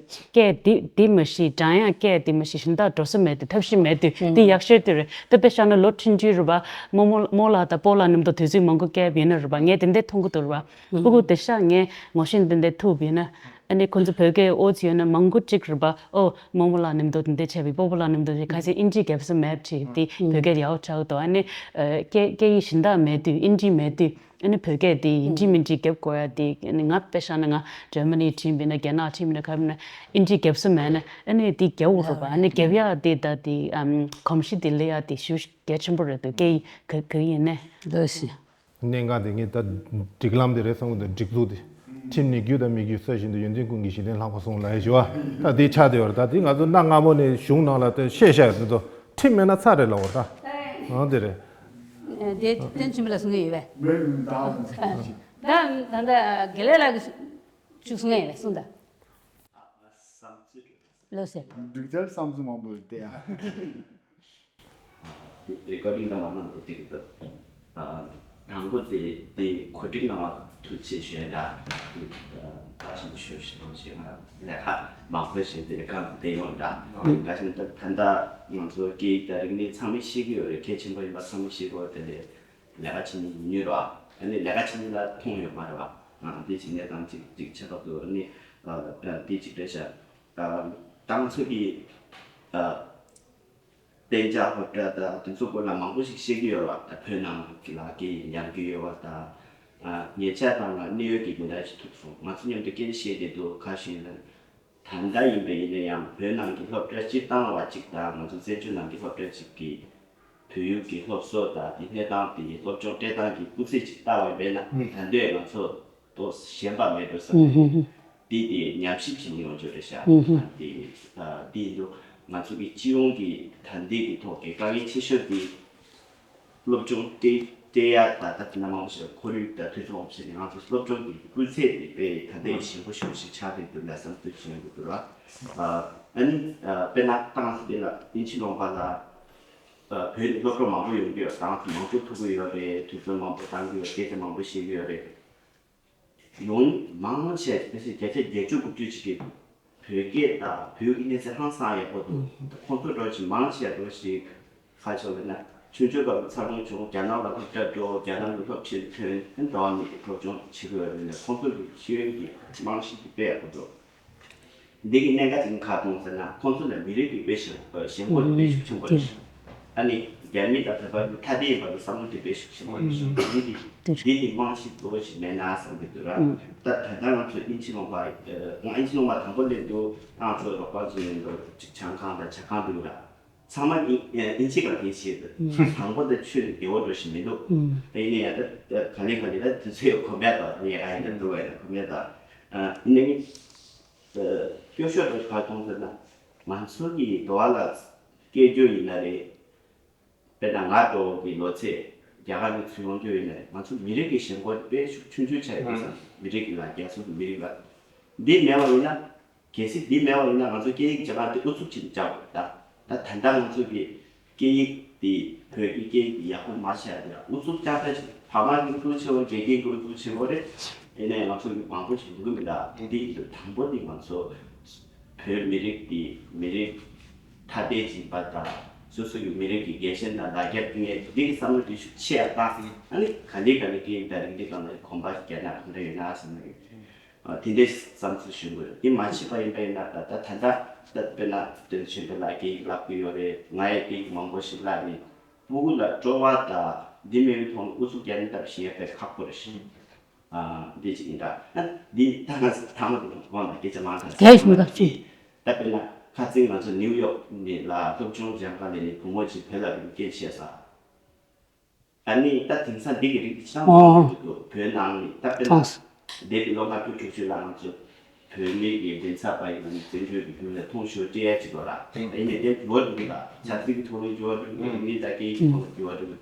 སྐད་འདི་འདི་མ་ཤེས་སྦྱང་ཡ་སྐད་འདི་མ་ཤེས་གཞན་དག་འགྲོ་ས་མེད་དུས་ཐབས་ཤེས་མེད་དུས་འདི་ཡག་ཤོས་དེ་རེད། ད་དཔེ་བཞག་ན་ལོ་ཆུང་ཆུང་རེད་པ། རྨོ་མོ་རྨོ་ལགས་དང་སྤོ་ལགས་མཉམ་དུ་དུས་ཚོད་མང་པོ་བསྐྱལ་བ་ཡིན་ན་རེད་པ། ངས་དེ་འདྲས་མཐོང་གི་འདུག་རེད་པ། ཕྲུ་གུ་དེ་ཤ་ངས་ངོ་ཤེས་དེ་འདྲས་ཐུབ་པ་ཡིན་ན་ཨ་ནི་ཁོ་ཚོ་བོད་སྐད་ཨོ་ཙི་ཡོད་ན་མང་པོ་ཅིག་རེད་པ། ཨོ་རྨོ་མོ་ལགས་མཉམ་དུ་དེ་འདྲས་བྱས་པའི་སྤོ་བོ་ལགས་མཉམ་དུ་ཁ་སང་ཨིན་ཇི་རྒྱབ་ས་མེད་བྱས་དེ་བོད་སྐད་ཡག་པོ་ཆགས་འདུག་ཨ་ནི་སྐད་སྐད་ཡིག་གཞན་དག་མེད་དུས་ཨིན་ཇི་མེད་དུས། ཨ་ནི་བོད་སྐད་དེ་ཡིན་གཅིག་མིན་གཅིག་རྒྱབ་དགོས་ཡ་དེ། ཨ་ནི་ང་དཔེ་བཞག་ན་ང་འཇར་མ་ནི་ཁྲིད་པ་ཡིན་ན་རྒྱ་ནག་ཁྲིད་པ་ཡིན་ན་ག་རེ་ཡིན་ན་ཨིན་ཇི་རྒྱབ་ས་མེད་ན་ཨ་ནི་དེ་རྒྱབ་དགོས་རེད་པ། ཨ་ནི་རྒྱབ་ཡ་དེ་ད་དེ་ཨམ་གོམས་གཤིས་དེ་སླེབས་ཡ་དེ་ཞེ་པོ་གལ་ཆེན་པོ་རེད་འདུག་སྐད་ཡིག་ག་ག་ཡིན་ནའི། ལགས་སོ། གནད་འགག་དེ་ངས་ད་སྒྲིག་ལམ་དེ་རེད་བསམ་གི་འདུག་སྒྲིག་འཛུགས་དེ། ཁྲིམས་ནི་རྒྱུ་དང་མི་རྒྱུ་ས་བཞིན་དུ་ཡོན་ཏན་ཀུན་གྱི་གཞི་རྟེན་ལྷག་པར་སྲུང་ལབ་ཡ་ཞུ་བ། ད་དེ་ཆགས་བསྡད་ཡོད་རེད། ད་དེ་ང་ཚོ་གནའ་སྔ་མོ་ནས་གཞུང་ནང་ལ་ད་བཤད་བཞག་ཡོད་དེ་ཚོ་ཁྲིམས་མེད་ན་ཚར་རེད་ལབ་པ་ད། ཨང་དེ་རེད། དེ་བསྟན་ཆེན་པོ་ལ་གསུང་གི་ཡོད་པས། མེད་མེད་ད། ད་ད་ད་དགེ་ལེགས་ལགས་ཀྱིས་ཅིག་གསུང་ཡ་ཡོད་པས་གསུང་ད། ལོ་ཟེར། འགྲིག་ཐལ་བསམ་ཚུལ་མང་པོ་ཡོད་དེ་ཡ། རེ་ཀོར་ཌིང་གནང་བ་གནང་འདུག་དེ་གི་འདུག་དང་པོ་དེ་དེ་གོ་སྒྲིག་གནང་བ་ཐུགས་རྗེ་ཆེ་ཞུ་ཡ་འདྲ། ད་ཆེན་པོ་ཞུ་ཞུ་ཞུ་ང་ལས་ཀ་མང་པོ་བྱས་ཏེ་ལས་ཀ་དེ་ཡོང་འདྲ། ད་ཆེན་ད་ད་ལྟ་ང་ཚོ་སྐད་ཡིག་དང་རིག་གནས་ཚང་མས་ཤེས་ཀྱི་ཡོད་རེད། གལ་ཆེན་པོ་ཡིན་པ་ཚང་མས་ཤེས་ཀྱི་ཡོད་དེ་ལས་ལས་ཀ་བྱེད་མཁན་ཉུང་ཉུང་རེད་བ། ཨ་ནི་ལས་ཀ་བྱེད་མཁན་ལ་མཐོང་ཡོད་མ་རེད་བ། དེ་བྱེད་མཁན་དང་གཅིག་གཅིག་ཆ་ཁ་ཏུ་ཨ་ནི་དེ་གཅིག་རེད་ཤག་ད་ང་ཚོ་གི་གཏན་འཇགས་སློབ་གྲྭ་དང་དེ་ཚོ་སྐོར་ལ་མང་པོ་ཞིག་བཤད་ཀྱི་ཡོད་རེད་བ། ད་བོད་ནང་གི་ལ་སྐད་ཡིག་ཉམས་ཀྱི་ཡོད་པ་དང་། ཉེ་ཆར་དང་ལ་གནས་ཡུལ་གྱི་མི་འདྲ་ཞིག་ཐུག་སོང་། ང་ཚོ་མཉམ་དུ་སྐད་ཆ་བཤད་བསྡད་འདུག་ག་ཞིག་ལ། ད་ལྟ་ཡིན་པ་ཡིན་ན་ཡང་བོད་ནང་གི་སློབ་གྲྭ་སྤྱིར་བཏང་བ་གཅིག་དང་ང་ཚོ་བཙན་བྱོལ་ནང་གི་སློབ་གྲྭ་གཅིག་གི་བོད་ཡིག་གི་སློབ་གསོ་དང་དེ་གནས་སྟངས་དེ་སློབ་སྦྱོང་སྤྲད་སྟངས་ཀྱི་སྤུས་ཚད་ཅིག་ལྟ་བ་ཡིན་པས་ན་ད་ལྟའི་ང་ཚོ་ཏོག་ཞན་པ་མེད་འགྲོ་བསམ། དེ་དེ་ཉམས་ཞིབ་བྱེད་མྱོང་ཆོག་རེད་ཤག་དེ་དེ་ཡིན་དུས་ང་ཚོ་གི་སྤྱི་ཡོངས་ཀྱི་ད་ལྟའི་གི་ཐོག་གི་དཀའ་ངལ་ཆེ་ཤོས་དེ། སློབ་སྦྱོང་སྤྲད་སྤྲད་ཡ་ད་ལྟ་དེ་འདྲ་མང་པོ་ཞིག་ཁོར་ཡུག་དང་དུས་ཚོད་མང་པོ་ཞིག་ནས་ང་ཚོ་སློབ་སྦྱོང་གི་སྤུས་ཚད་དེ་དཔེ་ད་ལྟའི་ཞན་པོ་ཞེ་པོ་ཞིག་ཆགས་བསྡད་འདུག་ལ་བསམ་ཚུལ་བྱེད་འདུག་ར། ཨ་ནི་དཔེར་ན་ཏང་སི་ལ་དབྱིན་ཇི་ལུང་པ་ལ་བོད་ནས་སློབ་གྲྭ་མང་པོ་ཡོང་གི་ཡོད། ཏང་སི་མང་པོ་ཐུག་གི་ཡོད་རེད། དུས་ཚོད་མང་པོ་བཏང་གི་ཡོད། སྐད་ཆ་མང་པོ་བཤད་ཀྱི་ཡོད་རེད། ཡོང་མང་ཆེ་བ་ཕལ་ཆེར་བརྒྱ་ཆ་བརྒྱད་ཅུ་དགུ་བཅུ་ཅིག་གིས་བོད་སྐད་དང་བོད་ཀྱི་གནས་ཚད་ཧང་སང་ཡག་པོ་འདུག་ཁོང་ཚོ་འདྲ་ཞིག་མང་ཆེ་བ་འདྲ་ཞིག་ཁ་ཕྱོགས་ལ་ན་ཆུང་ཆུང་སྐབས་འཚར་ལོངས་བྱུང་། རྒྱ་ནག་ལ་སློབ་གྲྭ་འགྲོ། རྒྱ་ནག་ལ་སློབ་ཆེན་ཐོན། འགྲོ་བ་མི་གི་སློབ་སྦྱོང་བྱེད་དགོས་པ་ཡིན་ན་ཁོང་ཚོ་གི་ཤེས་ཡོན་གྱི་རྨང་གཞི་དེ་དཔེ་ཡག་པོ་འདུག་འདི་གི་གནད་འགག་ཅིག་ག་རེ་མཐོང་ཟེར་ན་ཁོང་ཚོ་ལ་མི་རིགས་ཀྱི་དཔེ་ཞེན་ཞེན་ཁོག་དཔེ་ཤུགས་ཆེན་པོ་རེད། ཨ་ནི་རྒྱ་མི་དང་བོད་པ་ཐ་དད་ཡིན་པ་ལ་བསམ་བློ་དེ་དཔེ་ཤུགས་ཆེན་པོ་རེད། འདི་འདི་འདི་རྨང་གཞི་གཙོ་བོ་ཞིག་མེད་ན་བསམ་གྱི་འདུག་ར། ད་ད་ལྟ་ང་ཚོ་དབྱིན་ཇི་ལུང་པ་ང་དབྱིན་ཇི་ལུང་པ་དང་པོ་སླེབས་དུས་ང་ཚོ་རོགས་པ་ཚོ་ཡིན་འདུག་ཅིག་ཆང་ཁང་དང་ཇ་ཁང་འདུག་ར། ཚང་མ་དབྱིན་དབྱིན་ཇི་ག་དེ་བྱེད་འདུག་དང་པོ་དང་ཆོས་ལ་དགེ་བ་འགྲོ་བཞིན་མི་འདུག་ད་ཡིན་ན་ཡང་ད་ག་ལེ་ག་ལེ་ད་དུས་ཚོད་ཡོད་གོམས་པས་དང་ངས་ཨ་ཡིན་ད་འདུག་བས་ན་གོམས་པས་དང་ཡིན་ན་ངས། སྐྱོ་ཤོས་དེ་ག་རེ་མཐོང་ཟེར་ན། ང་ཚོ་གི་འགྲོ་བ་ལ་སྐྱེ་རྒྱུ་ཡིན་ན་རེད། དཔེར་ན་ང་འགྲོ་བའི་ལོ་ཚད་རྒྱ་གར་ནས་ཚུར་ཡོང་རྒྱུ་ཡིན་ན་རེད། ང་ཚོ་མི་རིགས་ཀྱི་ཞེན་ཁོག་དཔེ་ཤུགས་ཆུང་ཆུང་ཆགས་ཡོད་ཙང་མི་རིགས་ཀྱི་ལ་རྒྱ་མཚོ་གི་མི་རིགས་ལ་འདི་མེད་པ་ཡིན་ན། གལ་སྲིད་འདི་མེད་པ་ཡིན་ན་ང་ཚོ་སྐད་ཡིག་སྦྱང་ཡག་དེ་ཨུ་ཚུགས་ཆེན་པོ་རྒྱག་དགོས་རེད་ད། ད་ད་ལྟ་ང་ཚོ་གི་སྐད་ཡིག་དེ་བོད་ཀྱི་སྐད་ཡིག་དེ་ཡག་པོ་མ་ཤེས་ཡ་དེ་ཨུ་ཚུགས་རྒྱག་ད་ཅིག་ཕ་མ་གི་ཨུ་ཚུགས་ཆེ་བོ་དགེ་རྒན་གི་ཨུ་ཚུགས་ཆེ་བོ་རེད། ཡིན་ནའི་ང་ཚོ་གི་མང་པོ་ཞིག་ཡོང་གི་མི་འདུག་དེ་ཡིན་དུས་དང་པོ་དེ་ང་ཚོ་བོད་མི་རིགས་དེ་མི་རིགས་ཐ་དད་ཅིག་ཡིན་པ་དང་སོ་སོ་གི་མི་རིགས་ཀྱི་རྒྱལ་ཞེན་དང་ལ་རྒྱ་ངས་འདི་གི་བསམ་བློ་དེ་ཤུགས་ཆེ་ཡ་བཏང་ཟིན་ཨ་ནི་ག་ལེ་ག་ལེ་སྐད་ཡིག་དང་རིག་གནས་སྒང་ལ་གོམ་པ་རྒྱག་ན་གང་འདྲ་ཡོད་ན་བསམ་གི་ཡོད། དེ་འདྲའི་བསམ་ཚུལ་ཞུ་དགོས། དེ་མ་བྱས་པ་ཡིན་པ་ཡིན་ན་ད་ལྟ་ད་ལྟ་ད་དཔེར་ན་དོན་ཆེན་པོ་ལ་སྐད་ཡིག་བསླབ་ཀྱི་ཡོད་རེད། ང་ཡི་སྐད་ཡིག་མང་པོ་ཞིག་བསླབ་རེད། སྤུ་གུ་ལ་སྤྲོ་བ་དང་འདི་མེད་པའི་ཐོག་ནས་ཨུ་ཚུགས་རྒྱག་ནི་ལྟ་བུ་ཞིག་ཡོད་པའི་ཁག་པོ་རེད་ཤག་འདི་གཅིག་ཡིན་ད། འདི་ད་ང་ཚོ་ཐ་མ་དེ་དགོངས་དག་སྐད་ཆ་མང་དྲགས་གལ་ཞིག་མི་འདུག་ཅི། ད་དཔེར་ན་ཁ་སང་ང་ཚོ་ནིའུ་ཡོག་ནས་ལ་སློབ་སྦྱོང་སྦྱང་ག་ལས་ནས་བུ་མོ་གཅིག་བོད་ལ་རིག་སྐད་བཤད་ས། ཨ་ནི་ད་དེང་སང་འདི་གི་རིགས་ཅང་མང་པོ་འདུག་བོད་ནང་ནི་ད་དཔེར་ན་འདས་པའི་ལོ་ལྔ་བཅུ་དྲུག་ཅུ་ལ་ང་ཚོ་བོད་མི་གི་མགྲིན་ཚབ་པ་ཡིན་ན་བཙན་བྱོལ་གྱི་རྒྱུན་ལས་ཐོང་ཞོ་སྤྲད་ཡ་ཅིག་ཡོད་ར། ཨ་ནི་དེ་འགྱུར་བ་འགྲོ་གི་ལ་ཆབ་སྲིད་ཀྱི་ཐོག་ནས་འགྱུར་བ་འགྲོ་གི་མི་ད་སྐད་ཡིག་ཐོག་ནས་འགྱུར་བ་འགྲོ་གི་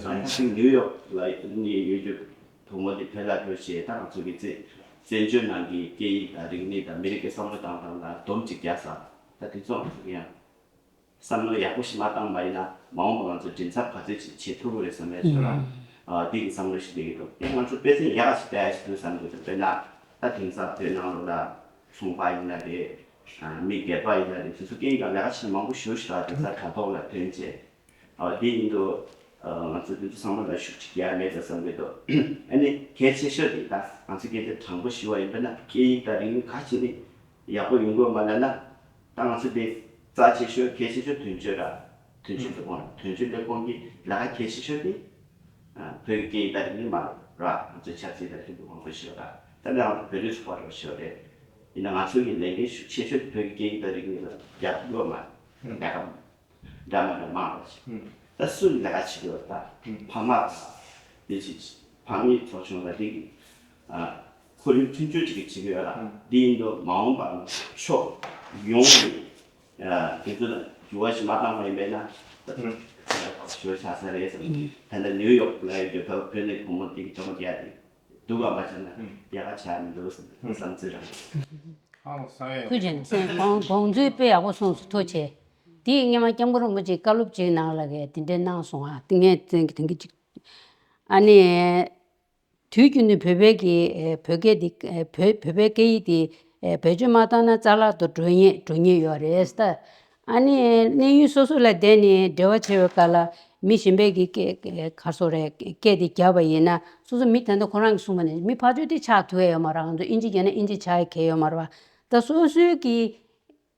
ཨ་ནི་ནིའུ་ཡོག་ལ་ནི་ཡོད་རྒྱུ་བུ་མོ་དེ་བོད་ལ་འགྲོ་བྱས་ད་ང་ཚོ་གི་བཙན་བཙན་བྱོལ་ནང་གི་སྐད་ཡིག་དང་རིག་གནས་དང་མི་རིགས་ཀྱི་བསམ་བློ་བཏང་སྟངས་ལ་སྡོམ་ཅིག་རྒྱག་ས་ད་དེ་ཚོ་ང་ཚོ་གི་ཡང་། བསམ་བློ་ཡག་པོ་ཞིག་མ་བཏང་པ་ཡིན་ན་མ་འོངས་པ་ང་ཚོ་མགྲིན་ཚབ་ག་ཚོད་ཅིག་བྱེད་ཐུབ་ཀྱི་རེད་བསམ་ཡས་ཞིག་ལ་འདི་གི་བསམ་བློ་ཞིག་སླེབས་ཀྱི་འདུག་ཨེ་ང་ཚོ་དཔེ་མཚོན་ཡག་ག་ཞིག་བལྟ་ཡ་ཞིག་འདུག་བསམ་གྱི་འདུག་དཔེར་ན་ད་དེང་སང་བོད་ནང་ལོགས་ལ་ཚོང་པ་ཡིན་ན་རེད། མི་སྒེར་པ་ཡིན་ན་རེད། དེ་ཚོ་སྐད་ཡིག་ལ་ལས་ཀ་བྱེད་མང་པོ་ཞེ་པོ་ཞིག་ལ་དེང་སང་དྲ་ཐོག་ལ་ཐོན་རྗེས་འདི་ཡིན་དུས་ང་ཚོ་འདི་ཚོ་ཚང་མ་ལ་ཤུགས་ཅིག་རྒྱག་ཡ་མེད་དོ་བསམ་གྱི་འདུག་ཨ་ནི་གལ་ཆེ་ཤོས་དེ་ད་ང་ཚོ་སྐད་ཆ་དྲང་པོ་ཞུ་བ་ཡིན་པ་ན་སྐད་ཡིག་དང་རིག་གནས་ག་ཅིག་ནི་ཡག་པོ་ཡོང་དགོས་མ་ལབ་ན། ད་ང་ཚོ་དེ་རྩ་ཆེ་ཤོས་གལ་ཆེ་ཤོས་དོན་གཅོད་ར། དོན་གཅོད་ལས་ཁུངས་དོན་གཅོད་ལས་ཁུངས་ཀྱི་ལས་ཀ་གལ་ཆེ་ཤོས་དེ་བོད་ཀྱི་སྐད་ཡིག་དང་རིག་གནས་མ་ར་ང་ཚོའི་ཆབ་སྲིད་དང་མཐུན་པའི་དབང་དུ་ཞུགས་ར། ད་ནི་ང་ཚོ་བོད་རིགས་ཚོགས་པ་རུ་ཞུགས་རེད། ཡིན་ན་ང་ཚོ་གི་ལས་འགན་ཤུགས་ཆེ་ཤོས་དེ་བོད་ཀྱི་སྐད་ཡིག་དང་རིག་གནས་ལ་རྒྱབ་སྐྱོར་མ་ལས་ཀ་འདྲ་མ་འདྲ་མང་བ་ཞིག་ད་སུ་ལས་ཀ་བྱེད་ཀྱི་ཡོད་ད་ཕ་མ་དེ་ཅིག་ཕ་མའི་ཚོགས་ཆུང་ལ་རིག་ཁོར་ཡུག་མཐུན་སྦྱོར་ཅིག་བྱེད་ཀྱི་ཡོད་ལ། འདི་ཡིན་དུས་མ་འོངས་པར་ཕྱོགས་ཡོངས་ནས་དེ་ཚོ་ལ་འགྱུར་བ་ཞིག་མ་བཏང་བ་ཡིན་པས་ན་ཞོར་ཆགས་ས་རེད་བསམ། ད་ལྟ་ནིའུ་ཡོག་ལ་ཡོད་རྒྱུ་བོད་ནས་བུ་མོ་དེ་གི་གྲོགས་རྒྱག་དེ་སྡུག་ག་མ་བྱས་ན་ཡག་ག་ཆགས་མི་འདུག་བསམ་བསམ་ཚུལ་རང་། ཨང་སང་ཡོད། ཐུགས་རྗེ་ཆེ། དགོངས་དགོངས་ཚུལ་དཔེ་ཡག་པོ་གསུངས་སོང་། ཐུགས་རྗེ་ཆེ། དེ་སྔོན་མ་སྐྱབས་མགོན་རིན་པོ་ཆེས་བཀའ་སློབ་ཅིག་ནང་ལ་གས་དེ་འདྲའི་གནང་སོང་ཨ། དེ་ངས་བཙན་གྱི་དེང་གི་ཅིག་ཨ་ནི། དུས་རྒྱུན་དུ་བོད་པའི་གི་ཨེ་བོད་སྐད་འདི་ཨེ་བོད་བོད་པའི་སྐད་ཡིག་འདི་ཨེ་བེད་སྤྱོད་མ་བཏང་ན་རྩ་བརླག་ཏུ་འགྲོ་ཉེན་འགྲོ་ཉེན་ཡོད་རེད་ད། ཨ་ནི་གནས་ཡུལ་སོ་སོ་ལ་བསྡད་ནས་འབྲེལ་བ་བྱེད་པའི་སྐབས་ལ་མི་གཞན་པའི་གི་སྐད་སྐད་ག་སོ་རེད་སྐད་འདི་བརྒྱབ་པ་ཡིན་ན་སོ་སོ་མི་ད་ལྟ་ཁོ་རང་གིས་གསུངས་པ་ནི་མི་ཕར་ཕྱོགས་དེ་ཆགས་ཐུབ་ཡ་ཡོད་མ་རེད། ང་ཚོ་དབྱིན་ཇི་བརྒྱབ་ན་དབྱིན་ཇི་ཆགས་ཡ་གལ་ཡོད་མ་རེད་བ། ད་སོ་སོའི་གི་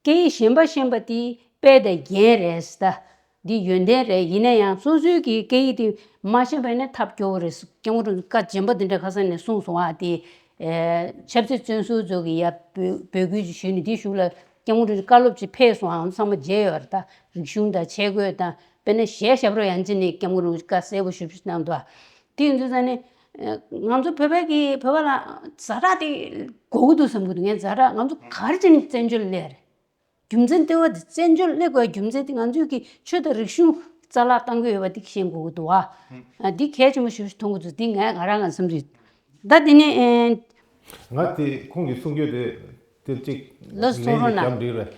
སྐད་ཡིག་གཞན་པ་ཤེས་པ་དེ་དཔལ་དང་རྒྱན་རེད་ཟེར། ད་འདི་ཡོན་ཏན་རེད། ཡིན་ན་ཡང་སོ་སོའི་གི་སྐད་ཡིག་དེ་མ་ཤེས་པ་ཡིན་ན་ཐབས་སྐྱོ་བོ་རེད་ཟེར། སྐྱབས་མགོན་རིན་པོ་ཆེས་བཀའ་རྒྱན་པ་འདི་འདྲ་ཁ་སང་ནས་གསུངས་སོང་ཨ། དེ་ཨེ་ཆབ་སྲིད་བཙོན་ཟུར་ཚོ་གི་ཡ་འབོད་འབོད་སྐུལ་ཅིག་ཞུས་ནས་དེ་གཞུག་ལ་སྐྱབས་མགོན་རིན་པོ་ཆེ་བཀའ་སློབ་ཅིག་ཕེབས་སོང་ཨ། ཚང་མ་མཇལ་ཡོད་རེད། ད་རིག་གཞུང་དང་ཆས་གོས་དང་དཔེར་ན་གཞས་ཞབས་བྲོ་ཡང་ཅིན་ནས་སྐྱབས་མགོན་རིན་པོ་ཆེས་བཀའ་གསལ་པོ་ཞུ་ཞུ་གནང་འདུག་ཨ། དེ་ཡིན་དུས་ཙང་ནས་ང་ཚོ་བོད་པའི་གི་བོད་པ་ལ་ཛ་དྲག་དེ་དགོས་ཀྱི་འདུག་བསམ་གྱི་འདུག་ངས་ཛ་དྲག་ང་ཚོ་ག་རེ་བྱས་ནས་བཙན་བྱོལ་སླེབས་རེད། རྒྱུ་མཚན་ལྟེ་བ་དེ་བཙན་བྱོལ་སླེབས་དགོས་རྒྱུ་མཚན་དེ་ང་ཚོའི་གི་ཆོས་དང་རིག་གཞུང་ རྩ་བརླག་བཏང་གི་ཡོད་པ་འདི་ཤེས་དགོས་ཀྱི་འདུག་ཨ། ཨ་འདི་གལ་ཆེན་པོ་ཞེ་པོ་ཞིག་མཐོང་གི་འདུག་འདི་ངས་ང་རང་ང་བསམ་ཚུལ། ད་འདི་ནས་ཨེ། ང་དེ་ཁོང་གིས་གསུང་རྒྱུ་དེ་དེ་གཅིག་ལགས་སོ་གསུང་རོགས་གནང་། ལན་ཞིག་རྒྱབ་འགྲིག་རེད།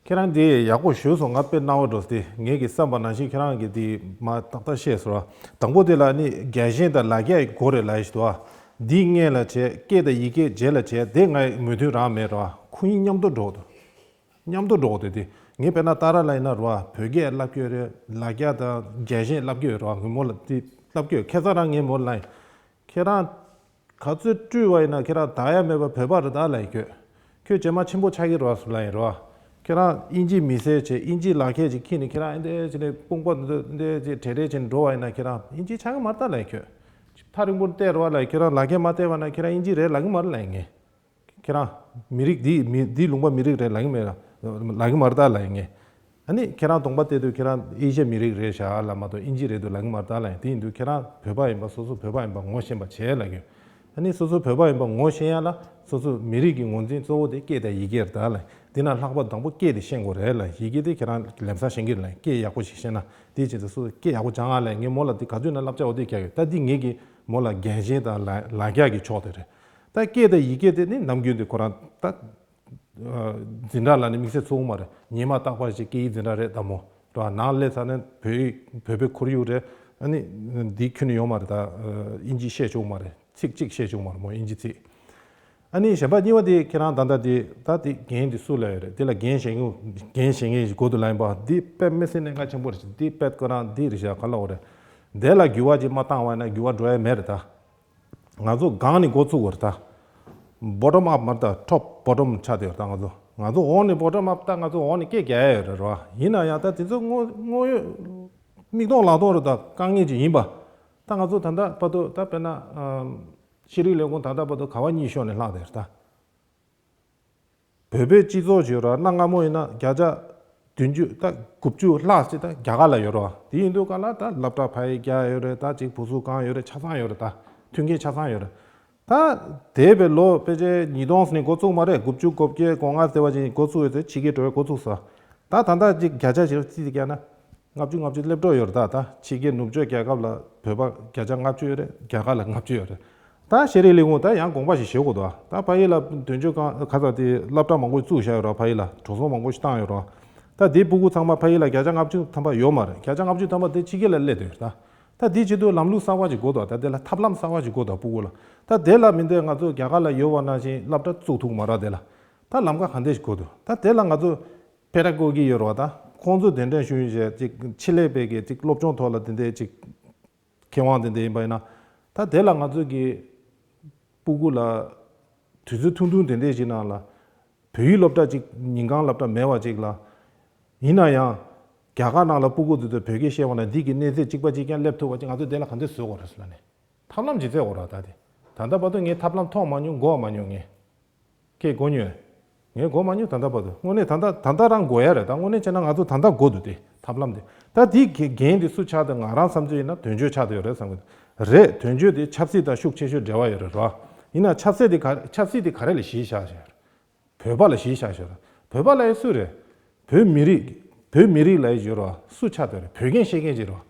ཁྱེད་རང་འདི་ཡག་པོ་ཞུས་སོང་། ང་དཔེ་སྣང་བ་འགྲོ་སྟེ་ངས་ཀྱི་བསམ་པ་ནང་བཞིན་ཁྱེད་རང་གིས་འདི་མ་ཏག་ཏག་བཤད་སོང་བ། དང་པོ་དེ་ལ་ནི་རྒྱལ་ཞེན་དང་ལ་རྒྱ་ཡི་སྒོ་རེད་ལབ་ཡ་ཞིག་འདུག་བ། འདིའི་སྔོན་ལ་བྱས་སྐད་དང་ཡི་གེ་རྗེས་ལ་བྱས་དེ་ངའི་མོས་མཐུན་རང་མེད་ར་བ། ཁོ་གཉིས་མཉམ་དུ་འགྲོ་འདུག་མཉམ་དུ་འགྲོ་འདུག་དེ་ངས་དཔེར་ན་ཏཱ་ར་ལབ་ཡིན་ན་ར་བ་བོད་སྐད་བསླབ་ཀྱི་ཡོད་རེད། ལ་རྒྱ་དང་རྒྱལ་ཞེན་བསླབ་ཀྱི་ཡོད་ར་བ། ངས་མོ་ལ་དེ་བསླབ་ཀྱི་ཡོད། ཁ་སང་རང་ངས་མོ་ལ་ལབ་ཡིན། ཁྱེད་རང་ག་ཚོད་སྤྲུལ་བ་ཡིན་ན་ཁྱེད་རང་དག་ཡ་མེད་པ་བོད་པ་རེད་ད་ལབ་ཡིན་ཁྱོད། ཁྱོད་རྗེས་མ་ཆེན་པོ་ཆགས་ཀྱི་རེད་བ་ཟེར་ལབ་ཡིན་རེད་བ། ཁྱེད་རང་དབྱིན་ཇི་མི་སེར་བྱས་དབྱིན་ཇི་ལག་ཁྱེར་ཅིག་ཁྱེར་ནས་ཁྱེད་རང་ཨེ་འདྲས་བྱས་ནས་དཔུང་པ་འདི་འདྲས་ཅིག་བྲེལ་བྲེལ་བྱས་ནས་འགྲོ་བ་ཡིན་ན་ཁྱེད་རང་དབྱིན་ཇི་ཆགས་ཀྱི་མ་རེད་ད་ལབ་ཡིན་ཁྱོད། ཐག་རིང་པོར་བལྟས་རེད་བ་ལབ་ཡིན། ཁྱེད་རང་ལག་ཁྱེར་མ་བལྟས་པ་ན་ཁྱེད་རང་དབྱིན་ཇི་རེད་ལབ་ཀྱི་མ་རེད་ལབ་ཡིན་ངས། ཁྱེད་རང་མི་རིགས་འདི་མི་འདི་ལུང་པ་མི་རིགས་རེད་ལབ་ཀྱི་མེད་ལབ་ཀྱི་མ་རེད་ད་ལབ་ཡིན་ངས། ཨ་ནི་ཁྱེད་རང་གདོང་པ་བལྟས་དུས་ཁྱེད་རང་ཨེ་ཤ་མི་རིགས་རེད་ཤག་ལབ་མ་གཏོགས་དབྱིན་ཇི་རེད་འདུག་ལབ་ཀྱི་མ་རེད་ད་ལབ་ཡིན། དེ་ཡིན་དུས་ཁྱེད་རང་བོད་པ་ཡིན་པ་སོ་སོ་བོད་པ་ཡིན་པ་ངོ་ཤེས་པ་བྱས་ལབ་ཀྱི་ཡོད། ཨ་ནི་སོ་སོ་བོད་པ་ཡིན་པ་ངོ་ཤེས་ཡ་ལ་སོ་སོ་མི་རིགས་ཀྱི་ངོས་འཛིན་གཙོ་བོ་དེ་སྐད་དང་ཡི་གེ་རེད་ད་ལབ་ཡིན། དེ་ན་ལྷག་པ་དང་པོ་སྐད་དེ་ཤེས་དགོས་རེད་ལབ་ཡིན། ཡི་གེ་དེ་ཁྱེད་རང་ལམ་སང་ཤེས་ཀྱི་རེད་ལབ་ཡིན། སྐད་ཡག་པོ་ཞིག་ཤེས་ན་དེ་བྱས་ཙང་སོ་སོ་སྐད་ཡག་པོ་སྦྱང་ཨ་ལབ་ཡིན། ངས་མོ་ལ་དེ་ག་དུས་ན་བསླབ་བྱ་འོ་དེ་རྒྱག་ཡོད། ད་འདི་ངེད་ཀྱིས་མོ་ལ་རྒྱལ་ཞེན་དང་ལ་ལ་རྒྱ་གི་ཕྱོགས་དེ་རེད། ད་སྐད་དང་ཡི་གེ་དེ་ནི་ནམ་རྒྱུན་དེ་ཁོ་རང་ད། འཛིན་གྲྭ་ལ་ནི་དམིགས་བསལ་ཚུགས་མ་རེད། ཉི་མ་རྟག་པར་ཞིག་སྐད་ཡིག་འཛིན་གྲྭ་རེད་ད་མོ། རེད་བ། ནང་སླེབས་ཚར་ནས་བོད་ཡིག་བོད་པའི་ཁོར་ཡུག་རེད། ཨ་ནི་འདི་ཁྱོན་ནས་ཡོང་མ་རེད་ད། དབྱིན་ཇི་བཤད་ཆོག་མ་རེད། ཚིག་གཅིག་བཤད་ཆོག་མ་རེད་མོ་དབྱིན་ཇི་ཚིག་ཨ་ནི་གཞན་པ་གཉིས་པ་དེ་ཁྱེད་རང་ད་ལྟ་དེ་ད་དེ་རྒན་དེ་སུ་ལ་ཡོད་རེད། དེ་ལ་རྒན་བྱེད་མཁན་རྒན་བྱེད་མཁན་ཞིག་དགོས་འདུག་ལབ་ཡིན་པ། འདི་དཔེ་མི་སྲིད་གནད་འགག་ཆེན་པོ་རེད། འདི་དཔེ་ཁོ་རང་འདི་རེད་ཤག་ག་ལ་འོ་རེད། དེ་ལ་འགྱུར་བ་ཅིག་མ་བཏང་བ་ཡིན་ན་འགྱུར་བ་འགྲོ་ཡ་མེད་རེད་ད། ང་ཚོ་སྒང་ནས་འགོ་ཚུགས་པ་རེད་ད། བོ་ཊམ་ཨབ་མ་རེད་ད། ཊོབ་བོ་ཊམ་ཆགས་བསྡད་ཡོད་རེད་ད་ང་ཚོ། ང་ཚོ་འོག་ནས་བོ་ཊམ་ཨབ་ད་ང་ཚོ་འོག་ནས་སྐད་རྒྱག་ཡ་ཡོད་རེད་རེད་བ། ཡིན་ན་ཡང་ད་དེ་ཚོ་དངོས་དངོས་ཡོད་མིག་མཐོང་ལག་མཐོང་རེད་ད། དཀའ་ངལ་ཅིག་ཡིན་པ། ད་ང་ཚོ་ད་ལྟ་བར་དུ་ད་དཔེར་ན་ཨམ་ཤེས་རིག་ལས་ཁུངས་ད་ལྟ་བར་དུ་ག་བ་གཉིས་ཤོག་ནས་ལྷག་བསྡད་རེད་ད། བོད་པའི་སྤྱི་ཚོགས་ཡོད་ར། གནའ་སྔ་མོ་ཡིན་ན་བརྒྱ་ཆ་བདུན་ཅུ་ད་དགུ་བཅུ་ལྷག་ཅིག་ད་རྒྱ་གར་ལ་ཡོད་ར། དེ་ཡིན་དུས་ག་ལ་ད་སློབ་གྲྭ་ཕ་ཡི་རྒྱ་ཡོད་རེད། ད་ཅིག་བུ་གསོ་ཁང་ཡོད་རེད། ཆ་ཚང་ཡོད་རེད། ད་མཐུན་རྐྱེན་ཆ་ཚང་ཡོད་རེད། ད་འདས་པའི་ལོ་ཕལ་ཆེར་ཉིས་སྟོང་ནས་འགོ་བཙུགས་མ་རེད། དགུ་བཅུ་གོ་བརྒྱད་གོ་ལྔ་ཟེར་བ་ཅིག་འགོ་བཙུགས་ཡོད་ཚེ་ཕྱི་རྒྱལ་འགྲོ་བའི་འགོ་བཙུགས་ས། ད་ད་ལྟ་ཅིག་བརྒྱ་ཆ་ཞིག་རྩིས་ཏེ་བརྒྱབ་ན། ལྔ་བཅུ་ལྔ་བཅུ་སླེབས་འགྲོ་ཡོད་རེད་ད། ད་ཕྱི་རྒྱལ་ནུབ་ཕྱོགས་རྒྱལ་ཁབ་ལ་བོད་པ་བརྒྱ་ཆ་ལྔ་བཅུ་ཡོད་རེད། རྒྱ་གར་ལ་ལྔ་བཅུ་ཡོད་རེད། ད་ཤེས་རིག་ལས་ཁུངས་ད་ཡང་དགོངས་པ་ཞིག་བཞེས་དགོས་འདུག་ད་ཕ་ཡི་ལ་དོན་གཅོད་ཁང་ཁ་ཚ་དེ་སློབ་གྲྭ་མང་པོ་བཙུགས་བཞག་ཡོད་རེད། ཕ་ཡི་ལ་འགྲོ་སོང་མང་པོ་ཞིག་བཏང་ཡོད་རེད། ད་དེ་སྤུ་གུ་ཚང་མ་ཕ་ཡི་ལ་བརྒྱ་ཆ་ལྔ་བཅུ་ཐམ་པ་ཡོད་མ་རེད། བརྒྱ་ཆ་ལྔ་བཅུ་ཐམ་པ་དེ་ཕྱི་རྒྱལ་ལ་སླེབས་བསྡད་ཡོད་རེད་ད། ད་དེ་བྱེད་དུས་ལམ་ལུགས་གསར་བ་ཞིག་དགོས་འདུག་ད་དེ་ལ་ཐབས་ལམ་གསར་བ་ཞིག་དགོས་འདུག་སྤུ་གུ་ལ། ད་དེ་ལ་མི་འདོད་ང་ཚོ་རྒྱ་གར་ལ་ཡོད་པ་ནང་བཞིན་སློབ་གྲྭ་བཙུགས་ཐུབ་མ་རེད་དེ་ལ། ད་ལམ་ཁ་ག་འདྲས་ཞིག་དགོས་འདུག་ད་དེ་ལ་ང་ཚོ་པེ་ཌ་གོ་གི་ཡོད་རེད་བ། ད་ཁོང་ཚོ་གདན་འདྲེན་ཞུ་ཡིན་བྱས་ཅིག་ཆེད་ལས་པའི་གི་ཅིག་སློབ་སྦྱོང་ཐོག་ལ་དེ་འདྲས་ཅིག་མཁས་དབང་དེ་འདྲས་ཡིན་པ་ཡིན་ན། ད་དེ་ལ་ང་ཚོ་གི་སྤུ་གུ་ལ་དུས་ཚོད་ཐུང་ཐུང་དེ་འདྲས་ཞིག་ནང་ལ་བོད་ཡིག་སློབ་གྲྭ་ཅིག་ཉིན་གང་སློབ་གྲྭ་མེད་པ་ཅིག་ལ། ཡིན་ན་ཡང་རྒྱ་གར་ནང་ལ་སྤུ་གུ་དེ་ཚོ་བོད་སྐད་བཤད་པ་ན་འདི་གི་གནས་ཚད་གཅིག་པ་གཅིག་རྐྱང་སླེབས་ཐུབ་པ་ཅིག་ང་ཚོ་དེ་ལ་ག་འདྲས་བཟོ་དགོས་རེད་ཟེར་ལ་ནི། ཐབས་ལམ་ཅིག་བཙལ་དགོས་རེད་ད་དེ། ད་ལྟ་བར་དུ་ངས་ཐབས་ལམ་མཐོང་མ་མྱོང་། གོ་མ་མྱོང་ངས། ཁྱེད་གོ་མྱོང་། ངས་གོ་མ་མྱོང་ད་ལྟ་བར་དུ། དངོས་གནས་ད་ལྟ་ད་ལྟ་རང་དགོས་ཡ་རེད་ད། དངོས་གནས་བྱས་ན་ང་ཚོ་ད་ལྟ་དགོས་འདུག་དེ་ཐབས་ལམ་དེ། ད་དེ་གི་འགན་དེ་སུ་ཆགས་འདུག་ང་རང་བསམ་ཚུལ་ཡིན་ན་དོན་གཅོད་ཆགས་བསྡད་ཡོད་རེད་བསམ་གི་འདུག་རེད། དོན་གཅོད་དེ་ཆབ་སྲིད་དང་ཤུགས་ཆེ་ཤོས་འབྲེལ་བ་ཡོད་རེད་ར། ཡིན་ན་ཆབ་སྲིད་དེ་ག་ཆབ་སྲིད་དེ་ག་རེ་ལ་གཞི་བཞག་བཞག་ཡོད་རེད། བོད་པ་ལ་གཞི་བཞག་བཞག་ཡོད་རེད། བོད་པ་ལ་ཡི་སུ་རེད། བོད་མི་རིགས། བོད་མི་རིགས་ལ་ཡི་ཡོད་རེད་བ། སུ་ཆགས་བསྡད་རེད། བོད་སྐད་བཤད་མཁན་ཅིག་རེད་བ།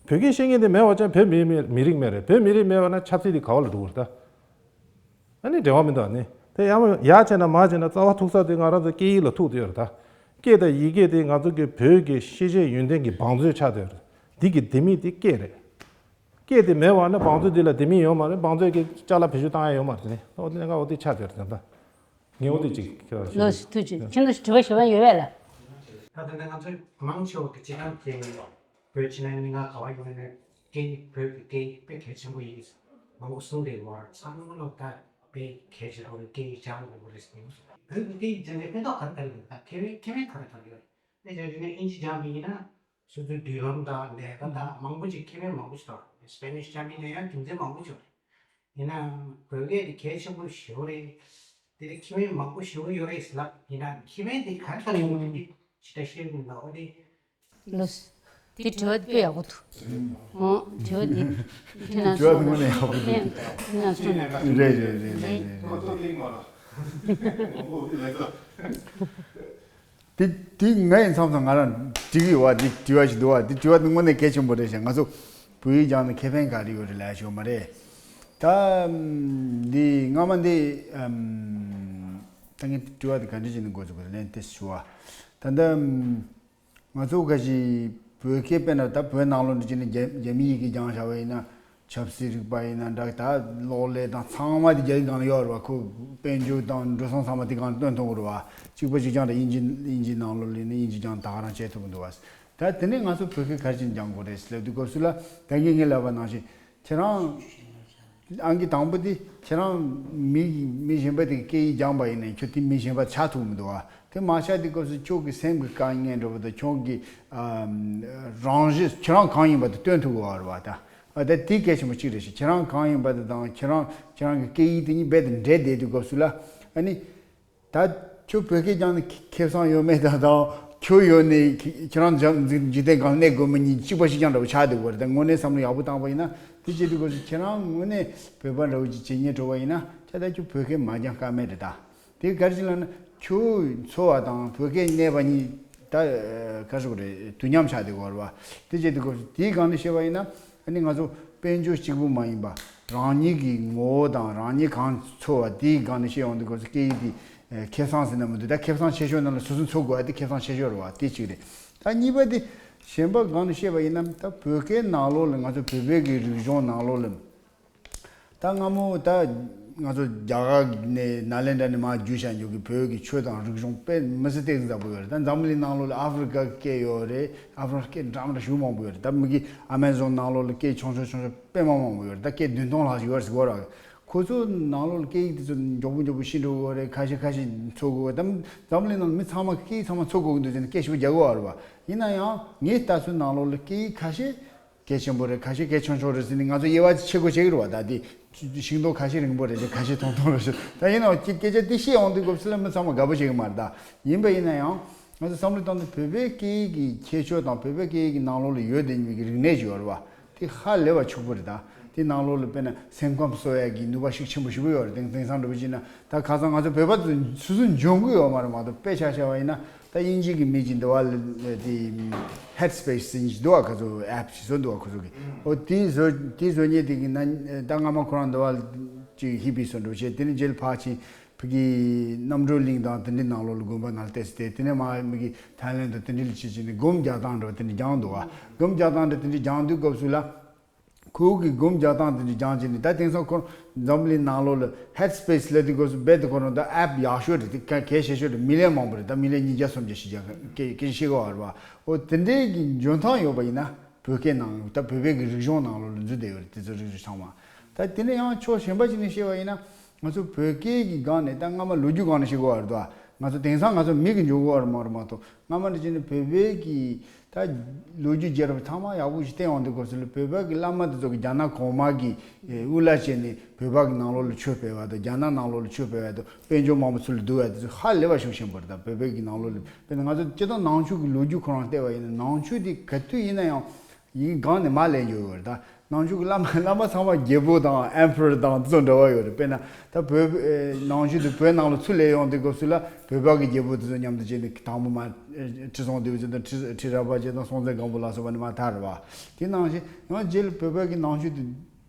བོད་སྐད་བཤད་མཁན་དེ་མེད་པ་ཅང་བོད་མི་མི་མི་རིགས་མེད་རེད། བོད་མི་རིགས་མེད་པ་ན་ཆབ་སྲིད་དེ་ག་བ་ལ་འགྲོ་གི་རེད་ད། ཨ་ནི་འབྲེལ་བ་མི་འདུག་ཨ་ནི་དེ་ཡང་ཡག་བྱས་ན་མང་བྱས་ན་རྩ་བ་ཐུག་ས་དེ་ང་རང་ཚོ་སྐད་ཡིག་ལ་ཐུག་བསྡད་ཡོད་རེད་ད། སྐད་དང་ཡི་གེ་དེ་ང་ཚོ་གི་བོད་ཀྱི་ཤེས་བྱའི་ཡོན་ཏན་གྱི་བང་མཛོད་ཆགས་བསྡད་ཡོད་རེད། འདི་གི་ལྡེ་མིག་དེ་སྐད་རེད། སྐད་དེ་མེད་པ་ན་བང་མཛོད་འདི་ལ་ལྡེ་མིག་ཡོད་མ་རེད། བང་མཛོད་ཀྱི་ཅ་ལག་བེད་སྤྱོད་བཏང་ཡ་ཡོད་མ་རེད་ནི། ཨོ་དེ་ལས་ཀ་ཨོ་དེ་ཆགས་བསྡད་རེད་ད། ངས་ཨོ་དེ་ཅིག་ཁྱེད་ལ་ཞུ། ལགས་སོ། ཐུགས་རྗེ་ཆེ། ཁྱེད་ཚོ་དྲི་བ་ཞུ་མཁན་ཡོད་པས་ལགས། ད་ལྟ་ང་ཚོ་མང་ཆེ་བ་གི་སྤྱི་བཏང་གི་བོད་ཕྱི་ནང་གཉིས་ཀ་ག་བ་ཡོང་ནས་སྐད་ཡིག་བོད་ཀྱི་སྐད་ཡིག་དཔེ་གལ་ཆེན་པོ་ཡིན། མང་པོ་གསུངས་ཏེ་མར་ཚང་མ་ལོ་ད་དཔེ་གལ་ཆེན་པོ་སྐད་ཡིག་སྦྱང་དགོས་རེད་ཟེར། བོད་ཀྱི་སྐད་ཡིག་སྦྱང་ནས་དཔེ་ཐོག་ག་རེ་ག་རེ་ཡོད། ད་ཁེ་ཕན་ཁེ་ཕན་ག་རེ་ག་རེ་ཡོད། དཔེ་བྱས་ན་དབྱིན་ཇི་སྦྱང་བ་ཡིན་ན། སོ་སོའི་མདུན་ལམ་དང་ལས་ཀ་དང་མང་པོ་ཅིག་ཁེ་ཕན་མང་པོ་ཞིག་འདུག་སྤེ་ནིཤ་སྦྱང་མཁན་ཡང་རྒྱུ་མཚན་མང་པོ་ཞིག་ཡོད་རེད། ཡིན་ནའང་བོད་སྐད་དེ་གལ་ཆེན་པོ་ཞེ་པོ་རེད། དེ་ལས་ཁེ་ཕན་མང་པོ་ཞེ་པོ་ཡོད་རེད་ཟེར་ལབ་ཡིན་ན་ཁེ་ཕན་དེ་ག་རེ་ག་རེ་ཡོད་མེད་དེ་ཇི་ལྟར་ཤེས་མི་འདུག་འོ་དེ། ལགས་སོ། དེ་དྲི་བ་དཔེ་ཡག་པོ་འདུག་འོ་དྲི་བ་དེ་དེ་ན་དྲི་བ་དེ་དངོས་གནས་ཡག་པོ་འདུག་དེ་ན་སོང་། རེད་རེད་རེད་རེད་རེད། དེ་ང་ཡི་མཚམས་སུ་ང་རང་འགྲིག་ཡོད་བ། འདི་དྲི་བ་ཞིག་འདུག་བ། འདི་དྲི་བ་འདི་དངོས་གནས་གལ་ཆེན་པོ་རེད་ཤག་ང་ཚོ་བོད་ཡིག་སྦྱངས་ནས་ཁེ་ཕན་ག་རེ་ཡོད་རེད་ལབ་ཡ་ཞིག་ཡོད་མ་རེད། ད་འདི་སྔ་མ་འདི་ད་ངས་དྲི་བ་འདི་ག་འདྲ་བྱས་ནས་འགོ་ཚུགས་དགོས་ལན་དེ་ཞུ་བ། ད་ལྟ་ང་ཚོ་ག་ཞིག་བོད་སྐད་དཔེར་ན་ད་བོད་ནང་ལོགས་འདྲ་བྱས་ནས་རྒྱ་རྒྱ་མི་ཡི་གེ་སྦྱངས་བཞག་པ་ཡིན་ན། ཆབ་སྲིད་རིག་པ་ཡིན་ན་འདྲ། ད་གློག་ཀླད་དང་ཚང་མ་དེ་རྒྱ་ཡིག་སྒང་ལ་ཡོད་རེད་བ། ཁོ་དཔལ་འབྱོར་དང་འགྲོ་སོང་ཚང་མ་དེ་སྒང་ལ་སྟོན་ཐུབ་ཀྱི་རེད་བ། གཅིག་པ་གཅིག་རྐྱང་རེད། དབྱིན་ཇི་དབྱིན་ཇི་ནང་ལོགས་ལ་ཡིན་ན་དབྱིན་ཇི་སྦྱངས་ད་ག་རང་བྱེད་ཐུབ་ཀྱི་འདུག་བ། ད་དེ་ནས་ང་ཚོ་བོད་སྐད་ག་རེ་བྱས་ནས་སྦྱང་དགོས་རེད་ཟེར་ལབ་དུས་སྐབས་སུ་ལ། ད་གིན་ངས་ལབ་པ་ནང་བཞིན་ཁྱེད་རང་ཨང་ཀི་དང་པོ་དེ་ཁྱེད་རང་མི་མི་གཞན་པ་དེ་གི་སྐད་ཡིག་སྦྱངས་པ་ཡིན་ན་ཁྱོད་དེ་མི་གཞན་པ་ཆགས་ཐུབ་མི་འདུག་བ། དེ་མ་ཆགས་དུས་སྐབས་སུ་ཁྱོད་ཀྱི་སེམས་ཀྱི་དཀའ་ངལ་འདྲ་པོ་དང་ཁྱོད་ཀྱི་ཨམ་རང་བཞིན་ཁྱེད་རང་གང་ཡིན་པ་དེ་སྟོན་ཐུབ་དགོས་པ་རེད་བ། ད་ཨ་ད་དེ་གལ་ཆེན་པོ་གཅིག་རེད་ཤག་ཁྱེད་རང་གང་ཡིན་པ་དེ་དང་ཁྱེད་རང་ཁྱེད་རང་གི་སྐད་ཡིག་དེ་གཉིས་རྦད་དེ་འདྲེས་བསྡད་དུས་སྐབས་སུ་ལ། ཨ་ནི་ད་ཁྱོད་བོད་སྐད་སྦྱངས་ནས་ཁེ་ཁེ་བཟང་ཡོད་མེད་དང་དང་ཁྱོད་ཡོད་ནས་ཁྱེད་ཁྱེད་རང་འཇམ་འཇིག་འཇིག་རྟེན་སྒང་གནས་དགོས་མིན་གཉིས་གཅིག་པ་གཅིག་རྐྱང་འདྲ་པོ་ཆགས་བསྡད་དགོས་རེད། ད་དངོས་གནས་བསམ་བློ་ཡག་པོ་བཏང་པ་ཡིན་ན། དེ་བྱེད་དུས་སྐབས་སུ་ཁྱེད་རང་དངོས་གནས་བོད་པ་འདྲ་པོ་ཅིག་བྱེད་སྙིང་བྲོ་བ་ཡིན་ན་ད་ལྟ་ཁྱོད་བོད་སྐད་མ་སྦྱང་ཀ་མེད་རེད་ད། དེ་ག་རེ་བྱས་ལབ་ན་ཁྱོད་འཚོ་བ་དང་བོད་སྐད་གནས་པ་གཉིས་ད་ག་རེ་ཟེར་དགོས་རེད། དུས་མཉམ་ཆགས་བསྡད་ཡོད་རེད་བ། དེ་བྱེད་དུས་སྐབས་སུ་དེའི་སྒང་ནས་བཤད་པ་ཡིན་ན། ཨ་ནི་ང་ཚོ་དཔལ་འབྱོར་གཅིག་པུ་མ་ཡིན་པ་རང་ཉིད་ཀྱི་ངོ་བོ་དང་རང་ཉིད་གང་འཚོ་བ་དེའི་སྒང་ནས་བཤད་ཡོང་དུས་སྐབས་སུ་སྐད་ཡིག་དེ་ཁེ་བཟང་ཟེར་ན་མི་འདུག་ད་ཁེ་བཟང་ཆེ་ཤོས་ནང་ལ་སོ་སོ་འཚོ་དགོས་པ་དེ་ཁེ་བཟང་ཆེ་ཤོས་རེད་བ། དེ་གཅིག་རེད། ད་གཉིས་པ་དེ་གཞན་པ་སྒང་ནས་བཤད་པ་ཡིན་ན། ད་བོད་སྐད་ནང་ལོགས་ལ་ང་ཚོ་བོད་པའི་གི་རིག་གཞུང་ནང་ལོགས་ལ། ད་སྔ་མོ་ད་ང་ཚོ་རྒྱ་གར་ནས་ནཱ་ལེནྡྲ་ནས་མར་བརྒྱུད་བཞག་རྒྱུ་གི་བོད་ཀྱི་ཆོས་དང་རིག་གཞུང་དཔེ་མི་སྲིད་སྟེགས་གསར་པོ་ཡོད་རེད། ད་འཛམ་གླིང་ནང་ལོགས་ལ་ཨ་ཧྥེ་རི་ཀ་གི་སྐད་ཡོད་རེད། ཨ་ཧྥེ་རི་ཀ་སྐད་འདྲ་མི་འདྲ་ཞེ་པོ་མང་པོ་ཡོད་རེད། ད་མི་གི་ཨ་མེ་ཟོན་ནང་ལོགས་ལ་སྐད་ཆུང་ཆུང་ཆུང་ཆུང་དཔེ་མང་མང་པོ་ཡོད་རེད། ད་སྐད་བདུན་སྟོང་ལྷག་ཞིག་ཡོད་རེད་ཟེར་གོ་ར། ཁོ་ཚོ་ནང་ལོགས་ལ་སྐད་ཡིག་དེ་ཚོ་མགྱོགས་པོ་མགྱོགས་པོ་ཤེས་འགྲོ་གི་ཡོད་རེད། ཁ་ཤས་ཁ་ཤས་འཚོ་གི་ཡོད་རེད། ད་འཛམ་གླིང་ནང་ལ་མི་ཚང་མ་སྐད་ཡིག་ཚང་མ་འཚོ་དགོས་ཀྱི་འདུག་ཟེར་ནས་སྐད་ཞེ་པོ་རྒྱག་གི་ཡོད་རེད་བ། ཡིན་ན་ཡང་ངའི་ལྟ་ཚུལ་ནང་ལོགས་ལ་སྐད་ཡིག་ཁ་ཤས་གལ་ཆེན་པོ་རེད། ཁ་ཤས་གལ་ཆུང་ཆུང་རེད་ཟེར་ནས་ང་ཚོ་དབྱེ་བ་ཕྱེ་དགོས་བྱེད་ཀྱི་རེད་བ། ད་དེ་ཤིང་སྡོང་ཁ་ཤས་རིང་པོ་རེད། དེ་ཁ་ཤས་ཐུང་ཐུང་རེད་ཟེར། ད་ཡིན་ནའང་སྐད་སྐད་ཆ་དེ་བཤད་ཡོང་དུས་སྐབས་སུ་ལ་མི་ཚང་མ་དགའ་པོ་བྱེད་ཀྱི་མ་རེད། ད་ཡིན་པ་ཡིན་ན་ཡང་ང་ཚོ་བསམ་བློ་བཏང་དུས་བོད་པའི་སྐད་ཡིག་གི་ཁྱད་ཆོས་དང་བོད་པའི་སྐད་ཡིག་གི་ནང་ལོགས་ལ་ཡོད་བསྡད་མཁན་གྱི་རིག་གནས་ཤིག་ཡོད་རེད་བ། དེ་ཧ་ལས་པ་ཕྱུག་པོ་རེད། ད་དེ་ནང་ལོགས་ལ་དཔེར་ན་སེམས་ཁམས་གསོ་ཡག་གི་ནུས་པ་ཤུགས་ཆེན་པོ་ཞེ་པོ་ཡོད་རེད། དེང་དེང་སང་འདྲ་པོ་བྱས་ན་ད་ཁ་སང་ང་ཚོ་བོད་པ་ཚོ་སོ་སོ་འཇོན་གྱི་ཡོད་མ་རེད་མ་གཏོགས། དཔེ་ཆ་བཞག་པ་ཡིན་ན་ད་དབྱིན་ཇི་གི་མི་གཅིག་འདི་བ་ལ་དེ་Headspace་ཟེར་མཁན་ཞིག་འདུག་བ། ཁ་ཚོ་ཨེབ་ཞིག་བཟོ་འདུག་བ། ཁོ་ཚོ་གི་ཨོ་དེ་བཟོ་དེ་བཟོ་མཁན་དེ་གི་ན་ད་སྔ་མ་ཁོ་རང་འདི་བ་ལ་ཅིག་ཧི་པི་བཟོ་འདྲ་པོ་བྱས། དེ་ནས་རྗེས་ལ་ཕར་ཕྱིན། ཕ་གི་རྣམ་གྲོལ་གླིང་དང་དེ་འདྲའི་ནང་ལོགས་ལ་དགོན་པ་ནང་ལ་བལྟས་སུ་བལྟས། དེ་ནས་མར་མི་གི་ཐའི་ལེན་དང་དེ་འདྲའི་ལ་ཕྱིན་ཕྱིན་ནས་སྒོམ་རྒྱག་སྟངས་འདྲ་བ་དེ་འདྲ་སྦྱངས་འདུག་བ། སྒོམ་རྒྱག་སྟངས་འདྲ་དེ་འདྲ་སྦྱངས་དུས་སྐབས་སུ་ལ། ཁོ་གི་སྒོམ་རྒྱག་སྟངས་དེ་འདྲ་སྦྱངས་བྱས་ནས་ད་དེང་སང་ཁོ་འཛམ་གླིང་ནང་ལོགས་ལ་Headspace་ལབ་དུས་སྐབས་སུ་རྦད་དེ་ཁོ་རང་ད་ཨེབ་ཡག་ཤོས་རེད། དེ་ག་གལ་ཆེ་ཤོས་རེད། མི་ལན་མང་པོ་རེད། ད་མི་ལན་ཉིས་བརྒྱ་སུམ་བརྒྱ་ཞིག་རྒྱག་སྐད་སྐད་ཤེས་གི་བ་རེད་བ། ཨོ་དེ་འདྲའི་གི་འཇོན་ཐང་ཡོད་པ་ཡིན་ན་བོད་སྐད་ནང་ད་བོད་པའི་གི་རིག་གཞུང་ནང་ལོགས་ལ་འཛུལ་བསྡད་ཡོད་རེད། དེ་ཚོ་རིག་གཞུང་ཚང་མ། ད་དེ་ནས་ཡང་ཕྱོགས་གཞན་པ་ཅིག་ནས་བཤད་པ་ཡིན་ན། ང་ཚོ་བོད་སྐད་ཀྱི་སྒང་ནས་ད་སྔ་མ་ལོ་རྒྱུས་སྒང་ནས་བཤད་དགོས་པ་རེད་དོ། ང་ཚོ་དེང་སང་ང་ཚོ་མི་གི་འཇོན་གོ་བ་རེད་མ་རེད་མ་གཏོགས། སྔ་མ་འདྲ་བྱས་ན་བོད་པའི་གི་ད་ལོ་རྒྱུས་རྒྱལ་རབས་ཚང་མ་ཡག་པོ་ཞིག་བལྟས་ཡོང་དུས་སྐབས་སུ་ལ་བོད་པ་གི་བླ་མ་དེ་ཚོ་གི་རྒྱ་ནག་གོང་མ་གི་དབུ་བླ་བྱས་ནས་བོད་པ་གི་ནང་ལོགས་ལ་ཆོས་སྤེལ་བ་དང་། རྒྱ་ནག་ནང་ལོགས་ལ་ཆོས་སྤེལ་བ་དང་། དཔལ་འབྱོར་མང་པོ་ཚུར་ལ་བསྡུ་བ་དེ་ཚོ་ཧ་ལས་པ་ཤུགས་ཆེན་པོ་རེད། ད་བོད་པའི་གི་ནང་ལོགས་ལ་དཔེར་ན་ང་ཚོ་སྤྱིར་བཏང་ནང་ཆོས་ཀྱི་ལོ་རྒྱུས་ཁོ་རང་བལྟས་པ་ཡིན་ན། ནང་ཆོས་དེ་ག་དུས་ཡིན་ན་ཡང་ཡིན་གང་ནས་མར་ལེན་རྒྱུ་ཡོད་རེད། ད་ནང་ཆོས་ཀྱི་བླ་མ་བླ་མ་ཚང་མ་རྒྱལ་པོ་དང་ཨེམ་པ་རར་དང་དེ་ཚོ་འདྲ་བ་ཡོད་རེད། དཔེར་ན་ད་བོད་ཨེ་ནང་ཆོས་དེ་བོད་ནང་ལ་ཚུར་སླེབས་ཡོང་དུས་སྐབས་སུ་ལ་བོད་པ་གི་རྒྱལ་པོ་དེ་ཚོ་མཉམ་དུ་བྱས་ནས་དང་པོ་མར་ཨེ་ཁྲི་སྲོང་ལྡེའུ་བཙན་དང་ཁྲི་ཁྲི་རལ་པ་ཅན་དང་སྲོང་བཙན་སྒམ་པོ་ལ་སོགས་པ་ནས་མར་ཐར་རེད་བ། དེ་ནང་བཞིན་ཡང་རྗེས་ལ་བོད་པ་གི་ནང་ཆོས་དེ་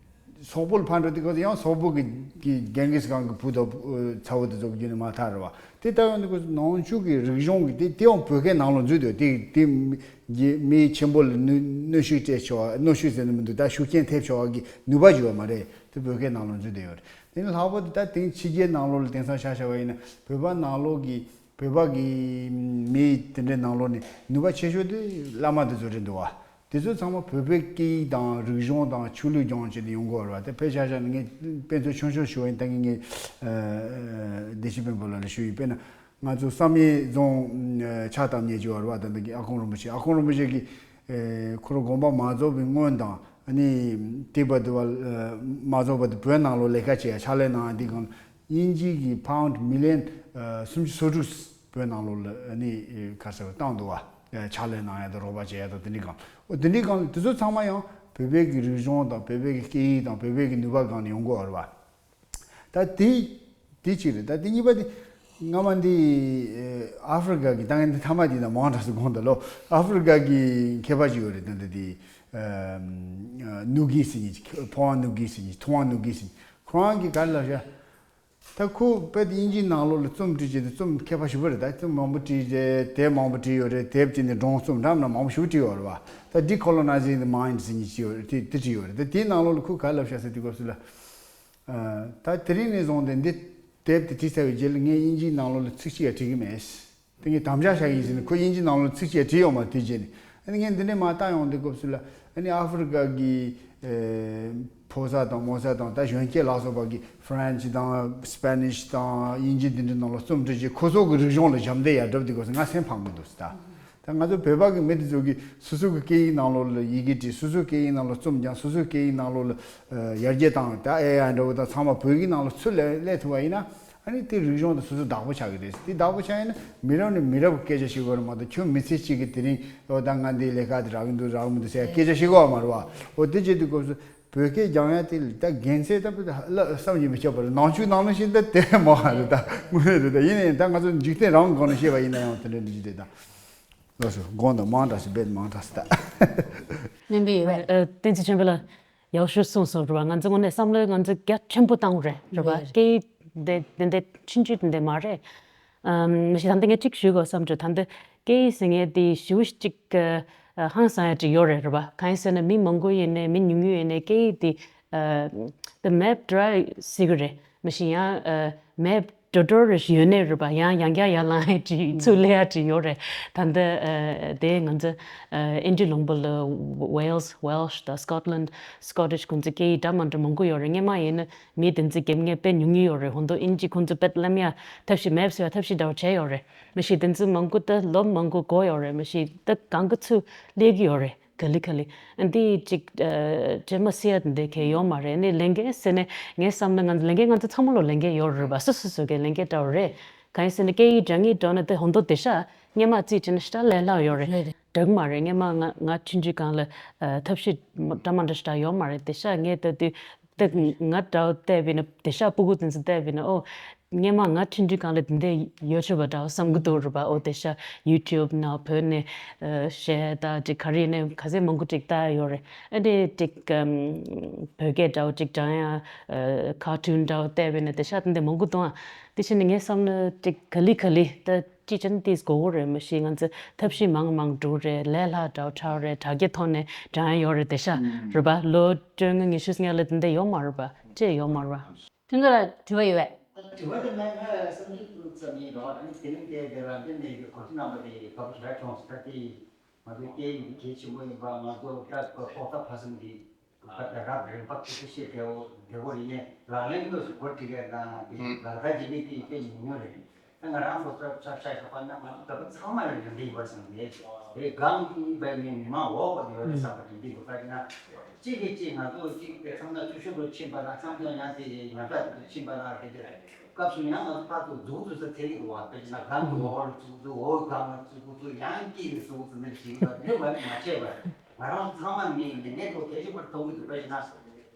སོག་པོ་ལ་ཕར་འགྲོ་དུས་སྐབས་སུ་ཡང་སོག་པོ་གི་གི་གྷན་གྷི་སི་ཁཱན་གི་བུ་དང་ཨེ་ཚ་བོ་དེ་ཚོ་གི་བརྒྱུད་ནས་མར་ཐར་རེད་བ། དེ་ལྟ་ཡོང་དུས་སྐབས་སུ་ནང་ཆོས་ཀྱི་རིག་གཞུང་གི་དེ་དེ་ཡང་བོད་སྐད་ནང་ལ་འཛུལ་འདུག་དེ་དེ་རྗེས་མི་ཆེན་པོ་ལ་གནོན་གནོན་ཤུགས་སྤྲད་ཆོག་གནོན་ཤུགས་ཟེར་ནི་མི་འདུག་ད་ཤུགས་རྐྱེན་ཐེབས་ཆོག་གི་ནུས་པ་ཞིག་ཡོད་མ་རེད། དེ་བོད་སྐད་ནང་ལ་འཛུལ་བསྡད་ཡོད་རེད། དེ་ནི་ལྷག་པར་དུ་ད་དེང་ཕྱི་རྒྱལ་ནང་ལོགས་ལ་དེང་སང་ཆ་བཞག་པ་ཡིན་ན་བོད་པ་ནང་ལོགས་ཀྱི་བོད་པ་གི་མི་དེ་འདྲའི་ནང་ལོགས་ནས་ནུས་པ་ཆེ་ཤོས་དེ་བླ་མ་དེ་ཚོ་རེད་འདུག་བ། དེ་ཚོ་ཚང་མ་བོད་པའི་སྐད་ཡིག་དང་རིག་གཞུང་དང་ཆོས་ལུགས་སྦྱོང་བྱས་ནས་ཡོང་གི་ཡོད་རེད་བ། དེ་དཔེ་ཆ་བཞག་ན་ངས་དཔེ་མཚོན་ཆུང་ཆུང་ཞུ་བ་ཡིན། ད་ངས་ངས་བདེ་ཆེན་དཔོན་པོ་ལགས་ལ་ཞུ་ཡིན། དཔེར་ན། ང་ཚོ་བསམ་ཡས་རྫོང་ཕྱག་བཏབ་མཁན་ཅིག་ཡོད་རེད་བ། ད་ལྟ་གི་ཨ་ཁུ་རིན་པོ་ཆེ། ཨ་ཁུ་རིན་པོ་ཆེ་གིས་ཁོ་རང་དགོངས་པ་མ་རྫོགས་པའི་སྔོན་དང་། ཨ་ནི་དེ་བར་དུ་བ་མ་རྫོགས་བར་དུ་བོད་ནང་ལོགས་ལས་ཀ་བྱེད་ཡ་ཕྱག་ལས་གནང་ཡ་འདི་སྒང་དབྱིན་ཇི་གི་ཕའུན་ཌི་མི་ལི་ཡན་སུམ་ཅུ་སོ་དྲུག་བོད་ནང་ལོགས་ལ་ཨ་ནི་ག་རེ་ཟེར་བ་བཏང་འདུག་བ། ཕྱག་ལས་གནང་ཡ་དང་རོགས་པ་བྱེད་ཡ་དང་། དེ་འདྲའི་སྒང་འོ་དེ་འདྲའི་སྒང་དེ་ཚོ་ཚང་མ་ཡང་བོད་པའི་གི་རིག་གཞུང་དང་བོད་པའི་གི་སྐད་ཡིག་དང་བོད་པའི་གི་ནུས་པ་སྒང་ནས་ཡོང་གི་ཡོད་རེད་བ། ད་དེ་དེ་གཅིག་རེད། ད་དེ་གཉིས་པ་དེ་ སྔ་མ་འདི་ཨ་ཧྥེ་རི་ཀ་གི། ད་ངས་འདི་ཐ་མ་འདི་ན་མང་དྲགས་སུ་དགོངས་དང་ལོ། ཨ་ཧྥེ་རི་ཀ་གི་མཁས་པ་ཞིག་ཡོད་རེད། ད་འདི་དེ་ནུ་གི་ཟེར་མཁན་ཅིག་ཕོ་ཝང་ནུ་གི་ཟེར་མཁན་ཅིག་ཐོ་ཝང་ནུ་གི་ཟེར་མཁན། ཁོ་རང་གི་ག་རེ་ལབ་ཤག་ད་ཁོ་དཔེ་དེ་དབྱིན་ཇིའི་ནང་ལོགས་ལ་རྩོམ་བྲིས་བྱས་ཏེ། རྩོམ་མཁས་པ་ཞིག་པ་རེད། ད་རྩོམ་མང་པོ་བྲིས་རེད། དེབ་བྲིས་ནས་སྒྲུང་རྩོམ་འདྲ་མིན་མང་པོ་ཞིག་བྲིས་ཡོད་རེད་བ། ད་Decolonizing the Mind ཟེར་མཁན་ཅིག་ཡོད་རེད། དེ་དེ་བྲིས་ཡོད་རེད། ད་དེའི་ནང་ལོགས་ལ་ཁོས་ག་རེ་ལབ་ཤག་ཟེར་དུས་སྐབས་སུ་ལ། ཨ། ད་དེ་རིང་ནས་བཟུང་སྟེ་འདི་དེབ་དེ་བྲིས་ཚར་བའི་རྗེས་ལ་ངས་དབྱིན་ཇིའི་ནང་ལོགས་ལ་ཚིག་གཅིག་ཡང་བྲིས་ཀྱི་མེད། དེ་ངས་དམ་བཅའ་བཞག་ཡིན་ཟེར་ནས། ཁོ་དབྱིན་ཇིའི་ནང་ལོགས་ཚིག་གཅིག་ཡང་བྲིས་ཡོད་མ་རེད། དེ་རྗེས་ནས་ཨ་ནི་ངས་འདི་འདྲས་མར་བལྟ་ཡོང་དུས་སྐབས་སུ་ལ། ཨ་ནི་ཨ་ཧྥེ་རི་ཀ་གི་ཨེ་ཕོ་གསར་དང་མོ་གསར་དང་། ད་གཞོན་སྐྱེས་ལ་སོགས་པ་གིས་ཧྥ་རན་སི་དང་སྤེ་ནིཤ་དང་དབྱིན་ཇི་འདི་འདྲའི་ནང་ལ་རྩོམ་བྲིས་བྱས། ཁོ་ཚོ་གི་རིག་གཞུང་ལ་ཞབས་འདེགས་ཡར་བསྒྲུབས་དུས་སྐབས་སུ་ང་སེམས་ཕམ་གི་འདུག་ཟེར། ད། ད་ང་ཚོ་བོད་པ་གི་མི་དེ་ཚོ་གིས་སོ་སོ་གི་སྐད་ཡིག་ནང་ལོགས་ལ་ཡི་གེ་བྲིས། སོ་སོའི་སྐད་ཡིག་ནང་ལོགས་རྩོམ་སྦྱངས། སོ་སོའི་སྐད་ཡིག་ནང་ལོགས་ལ་ཨ་ཡར་རྒྱས་བཏང་། ད་ཨེ་ཨའི་འདྲ་བོ་དང་ཚང་མ་བོད་ཡིག་ནང་ལ་ཚུར་སླེབས་སླེབས་ཐུབ་པ་ཡིན་ན། ཨ་ནི་དེ་རིག་གཞུང་དེ་སོ་སོ་བདག་པོ་ཆགས་ཀྱི་རེད། དེ་བདག་པོ་ཆགས་ཡིན་ན་མི་རབས་ནས་མི་རབས་སྐད་ཆ་བཤད་དགོས་རེད་མ་གཏོགས། ཁྱོད་མི་ཚེ་གཅིག་གི་དེ་རིང་ཨོ་ད་ང་འདི་ལས་ཀ་དེ་རག་གི་འདུག་རག་གི་མི་འདུག་ཟེར་སྐད་ཆ་བཤད་དགོས་པ་མ་རེད་བ། ཨོ་དེ་བྱེད་དུས་སྐབས་སུ་བོད་སྐད་སྦྱང་ཡ་དེ་ད་དགེ་མཚན་ད་བསམ་གྱིས་མི་ཁྱབ་པ་རེད། ནང་ཆོས་ནང་བཞིན་ད་དེ་མ་རེད། ད་དངོས་གནས་རེད། ད་ཡིན་ནའི་ད་ང་ཚོ་འཇིག་རྟེན་རང་གི་སྒང་ནས་བཤད་པ་ཡིན་ན་ཡང་དེ་འདྲ་འདྲ་ཞིག་རེད། ད། ལགས་སོ། དགོངས་དག་མང་དྲགས་སུ། རྦད་མང་དྲགས་སུ་ད། སྙན་པའི་ཡོད་པས། ཨ། བསྟན་འཛིན་ཆོས་འཕེལ་ལགས་ཡག་ཤོས་གསུངས་སོང་རེད་བ། ང་ཚོ་དངོས་གནས་བསམ་བློའི་ང་ཚོ་རྒྱ་ཆེན་པོ་བཏང་རེད། རེད་བ། རེད། སྐད་ཡིག་དེ་དེ་འདྲའི་ཆུང་ཆུང་དེ་འདྲ་མ་རེད། ཨམ། མ་གཞི་ད་ལྟ་ངས་གཅིག་ཞུ་དགོས་བསམ་བྱུང་། ད་ལྟ་སྐད་ཡིག་ཟེར་མཁན་དེ་ཞེ་པོ་ཅིག་ཨ། ཧང་སང་ཡ་ཅིག་ཡོད་རེད། རེད་བ། གང་ཡིན་ཟེར་ན་མི་མང་པོ་ཡིན་ནའི་མི་ཉུང་ཉུང་ཡིན་ནའི་སྐད་ཡིག་དེ་ཨ། དེ་མེད་འདྲ་ཟེར་གི་རེད། མ་གཞི་ཡང་ཨ། མེད་འགྲོ་འགྲོ་རེ་ཞིག་ཡོད་ནའི། རེད་བ། ཡང་ཡང་བསྐྱར་ཡར་ལངས་ཡ་ཅིག་ཚུར་སླེབས་ཡ་ཅིག་ཡོད་རེད། ད་ལྟ་ཨ། དེ་ང་ཚོ་ཨ། ཨིན་ཇི་ལུང་པ་ལ་Wales Welsh དང་Scotland Scottish ཁོང་ཚོ་སྐད་ཡིག་འདྲ་མི་འདྲ་མང་པོ་ཡོད་རེད། སྔོན་མ་ཡིན་ན་མི་དེ་ཚོ་རྒན་པ་དཔེ་ཉུང་ཉུང་ཡོད་རེད། ཧོན་ཏོ་ཨིན་ཇི་ཁོང་ཚོ་དཔེ་ལམ་ཡ་ཐབས་ཤེས་མེད་ཟེར་བ་ཐབས་ཤེས་འདྲ་བོ་བྱས་ཡོད་རེད། མ་གཞི་དེ་ཚོ་མང་པོ་ད་ལོ་མང་པོ་འགོར་ཡོད་རེད། མ་གཞི་ད་གང་ག་ཚུར་སླེབས་ཀྱི་ཡོད་རེད། ག་ལེ་ག་ལེ། ཨ། འདི་ཅིག་ཨ། རྗེས་མ་སེ་ཡ་དེ་འདྲ་གས་ཡོད་མ་རེད། ནི་ལས་འགན་ཟེར་ནས་ངའི་བསམ་ན་ང་ལས་འགན་ང་ཚོ་ཚང་མ་ལོ་ལས་འགན་ཡོད་རེད་པ། སོ་སོ་སོ་གའི་ལས་འགན་འདྲ་བོ་རེད། གང་ཡིན་ཟེར་ན་སྐད་ཡིག་སྦྱང་གི་འགྲོ་ན་དེ་ཧོན་ཏོ་དེ་ཤ་སྔོན་མ་རྩིས་བྱས་ན་ཤ་ལས་སླ་ཡོད་རེད། རེད་རེད། འགྲིག་མ་རེད། སྔོན་མ་ང་ང་ཆུང་ཆུང་སྒང་ལ་ཨ། ཐབས་ཤེས་འདྲ་མ་འདྲ་ཞིག་འདྲ་ཡོད་མ་རེད། དེ་ཤ་ངས་ལྟ་དུས་ད་ང་འདྲ་བོ་བལྟས་པ་ཡིན་ན། དེ་ཤ་སྤུ་གུ་དེ་ཚོ་བལྟས་པ་ཡིན་ན། ཨོ། སྔོན་མ་ང་ཆུང་ཆུང་སྒང་ལ་དེ་འདྲ་ཡོད་ཆོག་པ་འདྲ་བསམ་གྱི་འདུག་རེད་པ། ཨོ་དེ་ཤ་YouTube ནང་བོད་ནས་ཨ། གཞས་དང་ཅིག་ག་རེ་ནས་ག་ཚད་མང་པོ་ཅིག་ལྟ་ཡོད་རེད། ཨ་ནི་ཅིག་ཨམ། བོད་སྐད་འདྲ་བོ་ཅིག་སྦྱང་ཡ་ཨ། cartoon འདྲ་བོ་བལྟས་པ་ཡིན་ན་དེ་ཤ་དེ་འདྲ་མང་པོ་འདུག་ཨ། དེ་བྱས་ནས་ངས་བསམ་ན་ཅིག་ག་ལེ་ག་ལེ་ད་ཅིག་བྱས་ན་ཏིས་དགོས་ཀྱི་རེད། མ་གཞི་ང་ཚོ་ཐབས་ཤེས་མང་མང་འགྲོ་རེད། ལས་སླ་འདྲ་བོ་ཆགས་རེད། དྲ་རྒྱའི་ཐོག་ནས་སྦྱང་ཡ་ཡོད་རེད། དེ་ཤ་རེད་པ། ལོ་བཅོ་ལྔ་ཉི་ཤུ་སྔོན་ལ་དེ་འདྲ་ཡོད་མ་རེད་པ། ཅི་ཡོད་མ་རེད་པ། ཁྱོད་ཚོ་ལ་དྲི་བ་ཡོད་པས། དྲི་བ་དེ་ནི་ངས་བསམ་ཚུལ་ཙམ་ཡིན་རོགས། ཨ་ནི་དེ་རིང་དེ་དེ་རང་བཙན་ནས་གོ་སྒྲིག་གནང་བ་དེ་དགའ་པོ་ཞེ་དྲག་བྱུང་སོང་། ད་དེ་ང་ཚོའི་སྐད་ཡིག་གལ་ཆེན་པོ་ཡིན་པ། ང་ཚོ་ད་ཐོག་མཐའ་བར་གསུམ་གྱི་ད་ལྟ་རག་རིམ་པ་ཁུ་ཁུ་ཤེས་བདེ་བོ་བདེ་བོ་ཡིན་ནས། ལག་ལེན་དངོས་སུ་འགོ་ཁྲིད་མཁན་དང་དེ་ལག་བསྟར་བྱེད་མཁན་དེ་དཔེ་ཉུང་ཉུང་རེད། ད་ང་རང་ཚོ་ཚབ་ཚབ་ཆ་བཞག་པ་ན་ང་ཚོ་ད་ལྟ་ཚང་མ་ལ་རེ་འདུན་ཡོད་པ་བསམ་ནས། དེ་སྒང་གི་བས་མི་མི་མང་འོག་པ་ཡོད་རེད་བསམ་པ་རེ་འདུན་ཡོད་པ་ཡིན་ན། གཅིག་གིས་གཅིག་ང་ཚོ་གཅིག་དེ་ཚང་མ་འཐུས་ཤོར་དུ་ཕྱིན་པ་དང་། ཚང་མ་ཡང་དེ་ཉམས་ཆག་དུ་ཕྱིན་པ་དང་། དེ་དེ་སྐབས་སུ་ཡང་ང་ཚོ་ཕར་ཚུར་འཛུགས་འཛུགས་ས་ཐེ་གི་འདུག་བ། དཔེར་ན་སྒང་གི་འོག་ལ་འཛུགས་འཛུགས། འོག་སྒང་ལ་འཛུགས་འཛུགས། ཡང་དཀྱིལ་ལ་འཛུགས་འཛུགས་ནས་བྱེད་ཀྱི་འདུག་དེ་མ་མ་བྱས་པར་ང་རང་ཚང་མ་ནི་ནས་ནས་ཐོག་གལ་ཆེན་པོ་མཐོང་གི་འདུག་དཔེར་ན་ང་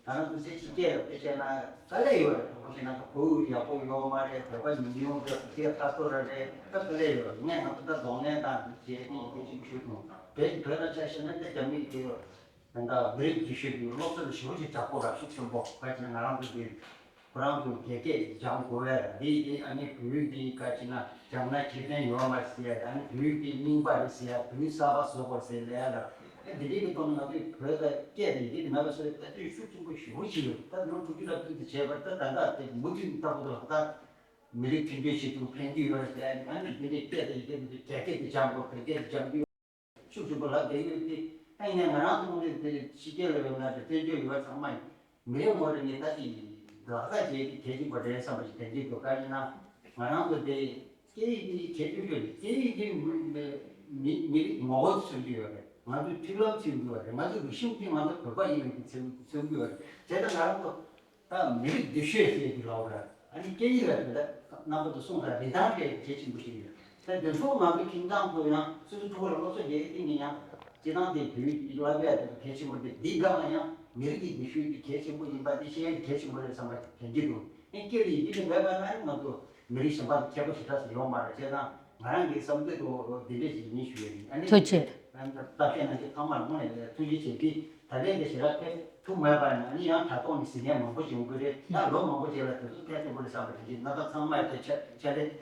རང་ཚོ་ཚེ་ཕྱི་སྐྱེས་ལ་དཔེ་བྱས་ན་དཀའ་ལས་ཡོད་རེད། དཔེ་བྱས་ན་བོད་ཡག་པོ་ཡོད་མ་རེད། བོད་པ་ཉུང་ཉུང་རེད། དེ་ཁ་ཐོར་རེད། ད་དཀའ་ལས་ཡོད་རེད། ངས་ང་ཚོ་ད་གདོང་ལེན་དང་བྱས་ཏེ་ཡིན་གཅིག་ཞུ་དང་། བོད་བོད་ལ་ཆ་བཞག་ན་ད་རྒྱ་མི་དེ་ད་ལྟ་མི་རིགས་རྒྱུད་ཤེས་ཀྱི་སློབ་གསོ་ལ་ཞེ་པོ་ཅིག་དྲག་པོ་རག་ཤུགས་ཆེན་པོ། ག་ཅི་ན་ང་རང་ཚོ་འདི་ཁོ་རང་ཚོ་དགེ་སྐད་སྦྱང་དགོས་པས། འདི་འདི་ཨ་ནི་བོད་ཀྱི་ག་ཅི་ན་སྦྱང་ན་ཁེ་ཕན་ཡོད་མ་ཟེར་ཡ། ཨ་ནི་བོད་ཀྱི་རྙིང་པ་རེད་ཟེར་ཡ། བོད་གསར་པ་བཟོ་དགོས་ཟེར་ལབ་ཡ་ལ། ཨ་འདི་འདྲའི་གི་ཐོག་ནས་ང་ཚོས་བོད་ལ་སྐད་དེ་ཡི་གེ་དེ་མེད་པ་བཟོ་ཡ་ལྟ་ཚུལ་ཤུགས་ཆེན་པོ་ཞེ་པོ་ཞིག་ཡོད། ད་ལོ་དྲུག་ཅུ་ལ་ཕུལ་དུ་བྱས་པར་ད་ད་ལྟ་དེ་མུ་མཐུད་ལྟ་བུ་ལ་ད་མི་རིགས་མཐུན་སྒྲིལ་བྱེད་དུ་ཕན་གྱི་ཡོད་རེད་ཟེར། ཨ་ནི་འདི་འདྲའི་སྐད་དེ་ཡི་གེ་དེ་རྒྱ་སྐད་དེ་སྦྱང་དགོས། བོད་སྐད་དེ་སྦྱང་རྒྱུ་ཤུགས་ཆེན་པོ་ལབ་བསྡད་ཡོད་དེ། ད་ཡིན་ན་ང་རང་ཚོ་ནི་དེ་ཕྱི་རྒྱལ་ལ་ཡོད་ན་དེ་བཙན་བྱོལ་ཡོད་པ་ཚང་མ་ཡིན། མི་རེ་ངོ་རེ་ནས་ད་ཅི་ལག་བསྟར་བྱེད་ཀྱི་གལ་ཆེན་པོ་རེད་བསམ་པ་ཞིག་དྲན་གྱི་འདུག་ག་ཡིན་ན་ང་རང་ཚོ་དེ་སྐད་ཡིག་དེ་གལ་ཆེ་ཤོས་རེད། སྐད་ཡིག་དེ་མི་མི་མི་རིགས་ངོ་བོ་མཚོན་གྱི་ཡོད་རེད། ང་ཚོའི་མཐུན་ལམ་མཚོན་གྱི་ཡོད་རེད། ང་ཚོའི་རིག་གཞུང་དེ་ང་ཚོ་བོད་པ་ཡིན་པའི་མཚོན་མཚོན་གྱི་ཡོད་རེད། བྱས་ཙང་ང་རང་ཚོ་ད་མི་རིགས་འདི་ཤོད་ཟེར་གྱི་ལབ་ར། ཨ་ནི་སྐད་ཡིག་ལ་དེ་འདྲ་རྣམ་པ་ཚོ་གསུངས་ར། རིན་ཐང་དེ་གལ་ཆེན་པོ་ཞིག་ཡོད། ད་དེ་ཚོ་ང་ཚོ་ཁྱིམ་ཚང་ཚོ་ཡང་སོ་སོའི་ཕྲུ་གུ་ལ་སློབ་གསོ་རྒྱག་གི་དེ་ནི་ཡང་སྤྱི་བཏང་དེ་བོད་ཡིག་བསླབ་ཡ་དེ་གལ་ཆེན་པོ་རེད། འདི་སྒང་ལ་ཡང་མི་རིགས་ཀྱི་འདི་ཤོད་ཀྱི་གལ་ཆེན་པོ་ཡིན་པ་དེ་ཤེས་ཡ་གལ་ཆེན་པོ་རེད་བསམ་པ་དྲན་གྱི་འདུག་ཨ་ནི་སྐད་ལ་ཡི་གེ་དེ་མེད་པ་ན་ང་ཚོ་ མི་རིགས་གཞན་པ་ཁྱད་པར་ཞེ་དྲག་ཞིག་ཡོད་མ་རེད། བྱས་ཙང་ང་རང་གི་བསམ་ཚུལ་དུ་འདི་འདྲ་ཞིག་ཡིན་ཞུ་ཡས་ཡིན། ཨ་ནི་ཐུགས་རྗེ་ཆེ། བརྟག་དཔྱད་གནང་མཁན་ཚང་མར་དངོས་གནས་ཐུགས་རྗེ་ཆེ། འདི་ད་ལན་འདི་ཞེ་དྲག་ཕན་ཐུབ་མེད་པ་ཡིན་ན། ཨ་ནི་ཡང་དྲ་ཐོག་ནས་ཟིན་མཁན་མང་པོ་ཞིག་ཡོང་གི་རེད། ད་ལོ་མང་པོ་རྗེས་ལ་དེ་ཚོ་ཕན་ཐོགས་པོ་རེད་བསམ་པ་དེ་འདྲ་ཡིན་ན། ད་ཚང་མས་དེ་ཕྱག་ཕྱག་ལས་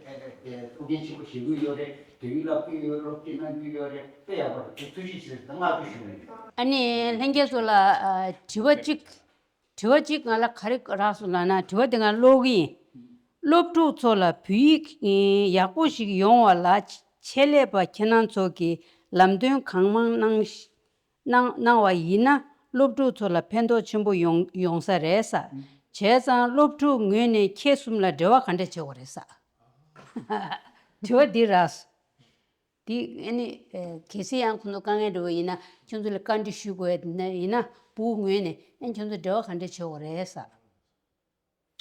ཐུགས་འགན་ཆེན་པོ་བཞེས་ཀྱི་ཡོད་རེད། བོད་ཡིག་བསླབ་ཀྱི་ཡོད། སློབ་ཁྲིད་གནང་གི་ཡོད་རེད། དཔེ་ཡག་པོ་རེད། དེ་ཐུགས་རྗེ་ཆེ་ཟེར་ཏེ་བསྔགས་བརྗོད་ཞུ་གི་ཡོད། ཨ་ནི་ལྷན་རྒྱས་ཚོ་ལ་ཨ་དྲི་བ་གཅིག་དྲི་བ་གཅིག་ང་ལ་ག་རེ་རག་སོང་ལབ་ན། དྲི་བ་དེ་ང་ཀློག་གི་ཡིན། སློབ་ཕྲུག་ཚོ་ལ་བོད་ཡིག་ཡག་པོ་ཞིག་ཡོང་བ་ལ་ཆེད་ལས་པ་ཁྱེད་རང་ཚོ་གིས་ལམ་སྟོན་གང་མང་གནང་གནང་གནང་བ་ཡིན་ན། སློབ་ཕྲུག་ཚོ་ལ་ཕན་ཐོགས་ཆེན་པོ་ཡོང་ཡོང་ས་རེད་ས། བྱས་ཙང་སློབ་ཕྲུག་ངོས་ནས་ཁྱེད་གསུམ་ལ་འབྲེལ་བ་ག་འདྲ་བྱེད་དགོས་རེད་ས། དྲི་བ་འདི་རག་སོང་། འདི་ཨ་ནི་ཨེ་གལ་སྲིད་ཡང་ཁོང་ཚོ་དཀའ་ངལ་འདྲ་བོ་ཡིན་ན། ཁྱོད་ཚོ་ལ་བཀའ་འདྲི་ཞུ་དགོས་ཡ་ཡིན་ན། བུ་ངོས་ནས་ཨ་ནི་ཁྱོད་ཚོ་འབྲེལ་བ་ག་འདྲ་བྱེད་དགོས་རེད་ས།